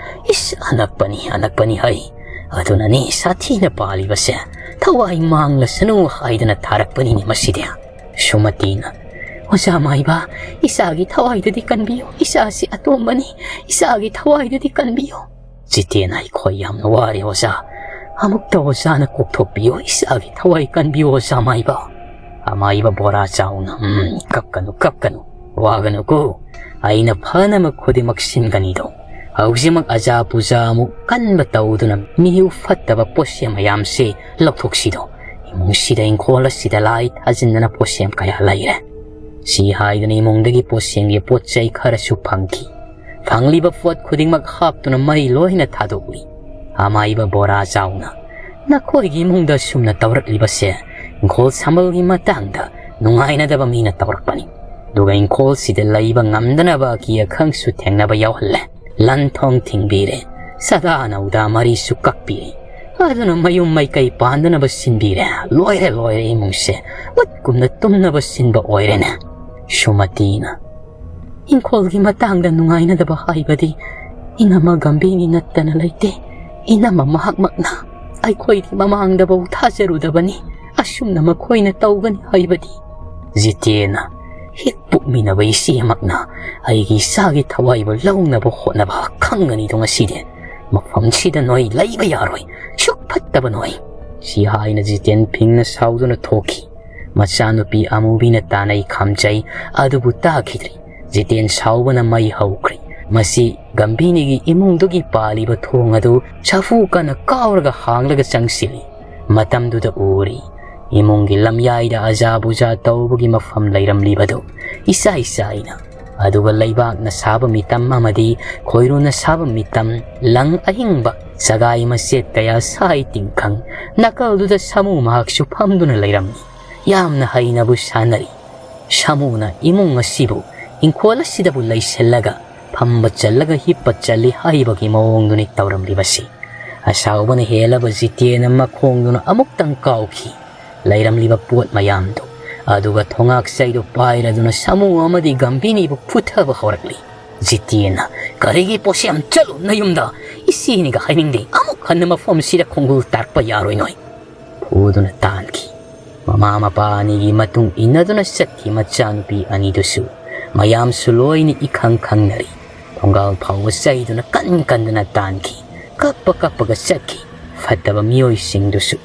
ꯏꯁ, ꯑꯅꯛꯄꯅꯤ, ꯑꯅꯛꯄꯅꯤ ꯍꯩ꯫ ꯑꯗꯨꯅꯅꯤ ꯁꯥꯊꯤꯅ ꯄꯥꯜꯂꯤꯕꯁꯦ꯫ ꯊꯋꯥꯏ ꯃꯥꯡꯂꯁꯅꯨ ꯍꯥꯏꯗꯅ ꯊꯥꯔꯛꯄꯅꯤꯅꯦ ꯃꯁꯤꯗꯤ꯫" ꯁꯨꯃꯇꯤꯅ, "ꯑꯣꯖꯥ ꯃꯥꯏꯕ, ꯏꯆꯥꯒꯤ ꯊꯋꯥꯏꯗꯨꯗꯤ ꯀꯟꯕꯤꯌꯨ꯫ ꯏꯆꯥꯁꯤ ꯑꯇꯣꯝꯕꯅꯤ, ꯏꯆꯥꯒꯤ ꯊꯋꯥꯏꯗꯨꯗꯤ ꯀꯟꯕꯤꯌꯨ꯫" ꯖꯤꯇꯦꯟ, "ꯑꯩꯈꯣꯏ ꯌꯥꯝꯅ ꯋꯥꯔꯦ ꯑꯣꯖꯥ꯫ ꯑꯃꯨꯛꯇ ꯑꯣꯖꯥꯅ ꯀꯣꯛꯊꯣꯛꯄꯤꯌꯨ, ꯏꯆꯥꯒꯤ ꯊꯋꯥꯏ ꯀꯟꯕꯤꯌꯨ ꯑꯣꯖꯥ ꯃꯥꯏꯕ꯫" ꯑꯃꯥꯏꯕ ꯕꯣꯔꯥ ꯆꯥꯎꯅ, "ꯎꯝ, ꯀꯞꯀꯅꯨ, ꯀꯞꯀꯅꯨ, ꯋꯥꯒꯅꯨꯀꯣ꯫ ꯑꯩꯅ ꯐꯅꯃꯛ ꯈꯨꯗꯤꯡꯃꯛ ꯁꯤꯟꯒꯅꯤꯗꯣ꯫ ꯍꯧꯖꯤꯛꯃꯛ ꯑꯖꯥ ꯄꯨꯖꯥ ꯑꯃꯨꯛ ꯀꯟꯕ ꯇꯧꯗꯨꯅ ꯃꯤꯍꯨ ꯐꯠꯇꯕ ꯄꯣꯠꯁꯦꯝ ꯃꯌꯥꯝꯁꯦ ꯂꯧꯊꯣꯛꯁꯤꯗꯣ꯫ ꯏꯃꯨꯡꯁꯤꯗ, ꯏꯪꯈꯣꯜ ꯑꯁꯤꯗ ꯂꯥꯏ ꯊꯥꯖꯤꯟꯗꯅ ꯄꯣꯠꯁꯦꯝ ꯀꯌꯥ ꯂꯩꯔꯦ꯫" ꯁꯤ ꯍꯥꯏꯗꯨꯅ ꯏꯃꯨꯡꯗꯒꯤ ꯄꯣꯠꯁꯦꯝꯒꯤ ꯄꯣꯠ ꯆꯩ ꯈꯔꯁꯨ ꯐꯪꯈꯤ꯫ ꯐꯪꯂꯤꯕ ꯄꯣꯠ ꯈꯨꯗꯤꯡꯃꯛ ꯍꯥꯞꯇꯨꯅ ꯃꯩ ꯂꯣꯏꯅ ꯊꯥꯗꯣꯛꯂꯤ꯫ ꯑꯃꯥꯏꯕ ꯕꯣꯔꯥ ꯆꯥꯎꯅ, "ꯅꯈꯣꯏꯒꯤ ꯏꯃꯨꯡꯗ ꯁꯨꯝꯅ ꯇꯧꯔꯛꯂꯤꯕꯁꯦ ꯏꯪꯈꯣꯜ ꯁꯝꯕꯜꯒꯤ ꯃꯇꯥꯡꯗ ꯅꯨꯡꯉꯥꯏꯅꯗꯕ ꯃꯤꯅ ꯇꯧꯔꯛꯄꯅꯤ꯫ ꯑꯗꯨꯒ ꯏꯪꯈꯣꯜꯁꯤꯗ ꯂꯩꯕ ꯉꯝꯗꯅꯕ ꯑꯀꯤ ꯑꯈꯪꯁꯨ ꯊꯦꯡꯅꯕ ꯌꯥꯎꯍꯜꯂꯦ꯫ ꯂꯟ ꯊꯣꯡ ꯊꯤꯡꯕꯤꯔꯦ꯫ ꯁꯗꯥꯅꯧꯗ ꯃꯔꯤꯁꯨ ꯀꯛꯄꯤꯔꯦ꯫ ꯑꯗꯨꯅ ꯃꯌꯨꯝ ꯃꯩꯀꯩ ꯄꯥꯟꯗꯅꯕ ꯁꯤꯟꯕꯤꯔꯦ꯫ ꯂꯣꯏꯔꯦ, ꯂꯣꯏꯔꯦ, ꯏꯃꯨꯡꯁꯦ ꯃꯨꯠ ꯀꯨꯝꯅ ꯇꯨꯝꯅꯕ ꯁꯤꯟꯕ ꯑꯣꯏꯔꯦꯅꯦ꯫ ꯁꯨꯃꯇꯤꯅ, ꯏꯪꯈꯣꯜꯒꯤ ꯃꯇꯥꯡꯗ ꯅꯨꯡꯉꯥꯏꯅꯗꯕ ꯍꯥꯏꯕꯗꯤ ꯏꯅꯝꯃ ꯒꯝꯚꯤꯔꯤ ꯅꯠꯇꯅ ꯂꯩꯇꯦ꯫ ꯏꯅꯝꯃ ꯃꯍꯥꯛꯃꯛꯅ ꯑꯩꯈꯣꯏꯗꯤ ꯃꯃꯥꯡꯗꯐꯥꯎ ꯊꯥꯖꯔꯨꯗꯕꯅꯤ꯫ ꯑꯁꯨꯝꯅ ꯃꯈꯣꯏꯅ ꯇꯧꯒꯅꯤ ꯍꯥꯏꯕꯗꯤ꯫ ꯖꯤꯇꯦꯟꯅ, ꯍꯦꯛ ꯄꯣꯛꯃꯤꯟꯅꯕ ꯏꯆꯦꯃꯛꯅ ꯑꯩꯒꯤ ꯏꯆꯥꯒꯤ ꯊꯋꯥꯏꯕꯨ ꯂꯧꯅꯕ ꯍꯣꯠꯅꯕ ꯈꯪꯒꯅꯤꯗꯣ ꯉꯁꯤꯗꯤ꯫ ꯃꯐꯝꯁꯤꯗ ꯅꯣꯏ ꯂꯩꯕ ꯌꯥꯔꯣꯏ꯫ ꯁꯨꯛ ꯐꯠꯇꯕ ꯅꯣꯏ꯫ ꯁꯤ ꯍꯥꯏꯅ ꯖꯤꯇꯦꯟ ꯐꯤꯡꯅ ꯁꯥꯎꯗꯨꯅ ꯊꯣꯛꯈꯤ꯫ ꯃꯆꯥꯅꯨꯄꯤ ꯑꯃꯨꯕꯤꯅ ꯇꯥꯅꯩ ꯈꯥꯝꯖꯩ꯫ ꯑꯗꯨꯕꯨ ꯇꯥꯈꯤꯗ꯭ꯔꯤ꯫ ꯖꯤꯇꯦꯟ ꯁꯥꯎꯕꯅ ꯃꯩ ꯍꯧꯈ꯭ꯔꯦ꯫ ꯃꯁꯤ ꯒꯝꯚꯤꯔꯤꯒꯤ ꯏꯃꯨꯡꯗꯨꯒꯤ ꯄꯥꯜꯂꯤꯕ ꯊꯣꯡ ꯑꯗꯨ ꯁꯥꯐꯨ ꯀꯟꯅ ꯀꯥꯎꯔꯒ ꯍꯥꯡꯂꯒ ꯆꯪꯁꯤꯜꯂꯤ꯫ ꯃꯇꯝꯗꯨꯗ ꯎꯔꯤ, ꯏꯃꯨꯡꯒꯤ ꯂꯝꯌꯥꯏꯗ ꯑꯖꯥ ꯕꯨꯖꯥ ꯇꯧꯕꯒꯤ ꯃꯐꯝ ꯂꯩꯔꯝꯂꯤꯕꯗꯨ ꯏꯆꯥꯏ ꯆꯥꯏꯅ꯫ ꯑꯗꯨꯒ ꯂꯩꯕꯥꯛꯅ ꯁꯥꯕ ꯃꯤꯇꯝ ꯑꯃꯗꯤ ꯈꯣꯏꯔꯨꯅ ꯁꯥꯕ ꯃꯤꯇꯝ, ꯂꯪ ꯑꯍꯤꯡꯕ, ꯁꯒꯥꯏ ꯃꯆꯦꯠ ꯀꯌꯥ ꯁꯥꯏ ꯇꯤꯡꯈꯪ, ꯅꯥꯀꯜꯗꯨꯗ ꯁꯥꯃꯨ ꯃꯍꯥꯛꯁꯨ ꯐꯝꯗꯨꯅ ꯂꯩꯔꯝꯃꯤ꯫ ꯌꯥꯝꯅ ꯍꯩꯅꯕꯨ ꯁꯥꯟꯅꯔꯤ꯫ ꯁꯥꯃꯨꯅ ꯏꯃꯨꯡ ꯑꯁꯤꯕꯨ, ꯏꯪꯈꯣꯜ ꯑꯁꯤꯗꯕꯨ ꯂꯩꯁꯤꯜꯂꯒ ꯐꯝꯕ ꯆꯜꯂꯒ ꯍꯤꯞꯄ ꯆꯜꯂꯤ ꯍꯥꯏꯕꯒꯤ ꯃꯑꯣꯡꯗꯨꯅꯤ ꯇꯧꯔꯝꯂꯤꯕꯁꯤ꯫ ꯑꯁꯥꯎꯕꯅ ꯍꯦꯜꯂꯕ ꯖꯤꯇꯦꯟꯅ ꯃꯈꯣꯡꯗꯨꯅ ꯑꯃꯨꯛꯇꯪ ꯀꯥꯎꯈꯤ꯫ ꯂꯩꯔꯝꯂꯤꯕ ꯄꯣꯠ ꯃꯌꯥꯝꯗꯨ, ꯑꯗꯨꯒ ꯊꯣꯉꯥꯛ ꯆꯩꯗꯨ ꯄꯥꯏꯔꯗꯨꯅ ꯁꯥꯃꯨ ꯑꯃꯗꯤ ꯒꯝꯚꯤꯔꯤꯕꯨ ꯐꯨꯊꯕ ꯍꯧꯔꯛꯂꯤ꯫ ꯖꯤꯇꯦꯟꯅ, "ꯀꯔꯤꯒꯤ ꯄꯣꯠꯁꯦꯝ? ꯆꯠꯂꯨ ꯅꯌꯨꯝꯗ꯫ ꯏꯆꯦꯅꯤꯒ ꯍꯥꯏꯅꯤꯡꯗꯦ꯫ ꯑꯃꯨꯛ ꯍꯟꯅ ꯃꯐꯝꯁꯤꯗ ꯈꯣꯡꯒꯨꯜ ꯇꯥꯔꯛꯄ ꯌꯥꯔꯣꯏ ꯅꯣꯏ"꯫ ꯐꯨꯗꯨꯅ ꯇꯥꯟꯈꯤ꯫ ꯃꯃꯥ ꯃꯄꯥ ꯑꯅꯤꯒꯤ ꯃꯇꯨꯡ ꯏꯟꯅꯗꯨꯅ ꯆꯠꯈꯤ ꯃꯆꯥꯅꯨꯄꯤ ꯑꯅꯤꯗꯨꯁꯨ꯫ ꯃꯌꯥꯝꯁꯨ ꯂꯣꯏꯅ ꯏꯈꯪ ꯈꯪꯅꯔꯤ꯫ ꯊꯣꯡꯒꯥꯜ ꯐꯥꯎꯕ ꯆꯩꯗꯨꯅ ꯀꯟ ꯀꯟꯗꯅ ꯇꯥꯟꯈꯤ꯫ ꯀꯞꯄ ꯀꯞꯄꯒ ꯆꯠꯈꯤ ꯐꯠꯇꯕ ꯃꯤꯑꯣꯏꯁꯤꯡꯗꯨꯁꯨ꯫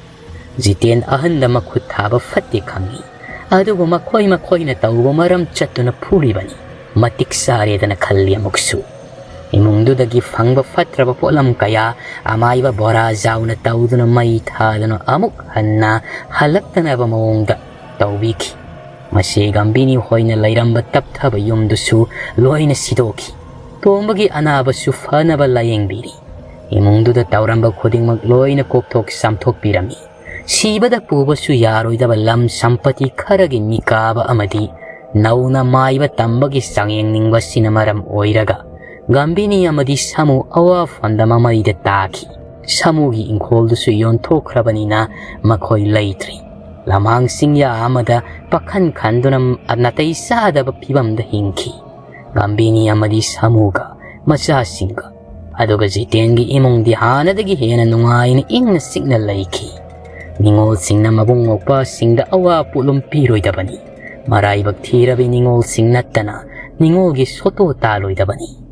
ꯖꯤꯇꯦꯟ ꯑꯍꯟꯗ ꯃꯈꯨꯠ ꯊꯥꯕ ꯐꯠꯇꯦ ꯈꯪꯏ꯫ ꯑꯗꯨꯕꯨ ꯃꯈꯣꯏ ꯃꯈꯣꯏꯅ ꯇꯧꯕ ꯃꯔꯝ ꯆꯠꯇꯨꯅ ꯐꯨꯔꯤꯕꯅꯤ꯫ ꯃꯇꯤꯛ ꯆꯥꯔꯦꯗꯅ ꯈꯜꯂꯤ ꯑꯃꯨꯛꯁꯨ꯫ ꯏꯃꯨꯡꯗꯨꯗꯒꯤ ꯐꯪꯕ ꯐꯠꯇ꯭ꯔꯕ ꯄꯣꯠꯂꯝ ꯀꯌꯥ ꯑꯃꯥꯏꯕ ꯕꯣꯔꯥ ꯖꯥꯎꯅ ꯇꯧꯗꯨꯅ ꯃꯩ ꯊꯥꯗꯨꯅ ꯑꯃꯨꯛ ꯍꯟꯅ ꯍꯜꯂꯛꯇꯅꯕ ꯃꯑꯣꯡꯗ ꯇꯧꯕꯤꯈꯤ꯫ ꯃꯁꯤ ꯒꯝꯚꯤꯔꯤ ꯍꯣꯏꯅ ꯂꯩꯔꯝꯕ ꯇꯞꯊꯕ ꯌꯨꯝꯗꯨꯁꯨ ꯂꯣꯏꯅ ꯁꯤꯗꯣꯛꯈꯤ꯫ ꯇꯣꯝꯕꯒꯤ ꯑꯅꯥꯕꯁꯨ ꯐꯅꯕ ꯂꯥꯌꯦꯡꯕꯤꯔꯤ꯫ ꯏꯃꯨꯡꯗꯨꯗ ꯇꯧꯔꯝꯕ ꯈꯨꯗꯤꯡꯃꯛ ꯂꯣꯏꯅ ꯀꯣꯛꯊꯣꯛ ꯆꯥꯝꯊꯣꯛꯄꯤꯔꯝꯃꯤ꯫ ꯁꯤꯕꯗ ꯄꯨꯕꯁꯨ ꯌꯥꯔꯣꯏꯗꯕ ꯂꯝ ꯁꯝꯄꯇꯤ ꯈꯔꯒꯤ ꯅꯤꯀꯥꯕ ꯑꯃꯗꯤ ꯅꯧꯅ ꯃꯥꯏꯕ ꯇꯝꯕꯒꯤ ꯆꯥꯡꯌꯦꯡꯅꯤꯡꯕꯁꯤꯅ ꯃꯔꯝ ꯑꯣꯏꯔꯒ ꯒꯥꯝꯕꯤꯅꯤ ꯑꯃꯗꯤ ꯁꯥꯃꯨ ꯑꯋꯥꯐꯝꯗ ꯃꯃꯩꯗ ꯇꯥꯈꯤ꯫ ꯁꯥꯃꯨꯒꯤ ꯏꯪꯈꯣꯜꯗꯨꯁꯨ ꯌꯣꯟꯊꯣꯛꯈ꯭ꯔꯕꯅꯤꯅ ꯃꯈꯣꯏ ꯂꯩꯇ꯭ꯔꯦ꯫ ꯂꯝꯍꯥꯡ ꯆꯤꯡꯌꯥ ꯑꯃꯗ ꯄꯥꯈꯟ ꯈꯟꯗꯨꯅ ꯅꯥꯇꯩ ꯆꯥꯗꯕ ꯐꯤꯕꯝꯗ ꯍꯤꯡꯈꯤ꯫ ꯒꯥꯝꯕꯤꯅꯤ ꯑꯃꯗꯤ ꯁꯥꯃꯨꯒ ꯃꯆꯥꯁꯤꯡꯒ꯫ ꯑꯗꯨꯒ ꯖꯤꯇꯦꯟꯒꯤ ꯏꯃꯨꯡꯗꯤ ꯍꯥꯟꯅꯗꯒꯤ ꯍꯦꯟꯅ ꯅꯨꯡꯉꯥꯏꯅ ꯏꯪꯅ ꯆꯤꯛꯅ ꯂꯩꯈꯤ꯫ ꯅꯤꯉꯣꯜꯁꯤꯡꯅ ꯃꯕꯨꯡ ꯃꯧꯄ꯭ꯋꯥꯁꯤꯡꯗ ꯑꯋꯥ ꯄꯣꯠꯂꯨꯝ ꯄꯤꯔꯣꯏꯗꯕꯅꯤ꯫ ꯃꯔꯥꯏꯕꯛ ꯊꯤꯔꯕꯤ ꯅꯤꯉꯣꯜꯁꯤꯡ ꯅꯠꯇꯅ ꯅꯤꯉꯣꯜꯒꯤ ꯁꯣꯇꯣ ꯇꯥꯜꯂꯣꯏꯗꯕꯅꯤ꯫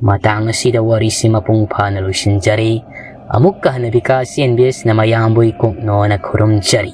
ꯃꯇꯥꯡ ꯑꯁꯤꯗ ꯋꯥꯔꯤꯁꯤ ꯃꯄꯨꯡ ꯐꯥꯅ ꯂꯣꯏꯁꯤꯟꯖꯔꯦ꯫ ꯑꯃꯨꯛꯀ ꯍꯟꯅ ꯕꯤꯀꯥꯁ ꯑꯦꯟ ꯕꯤ ꯑꯦꯁꯅ ꯃꯌꯥꯝꯕꯨ ꯏꯀꯣꯛꯅꯣꯅ ꯈꯨꯔꯨꯝꯖꯔꯤ꯫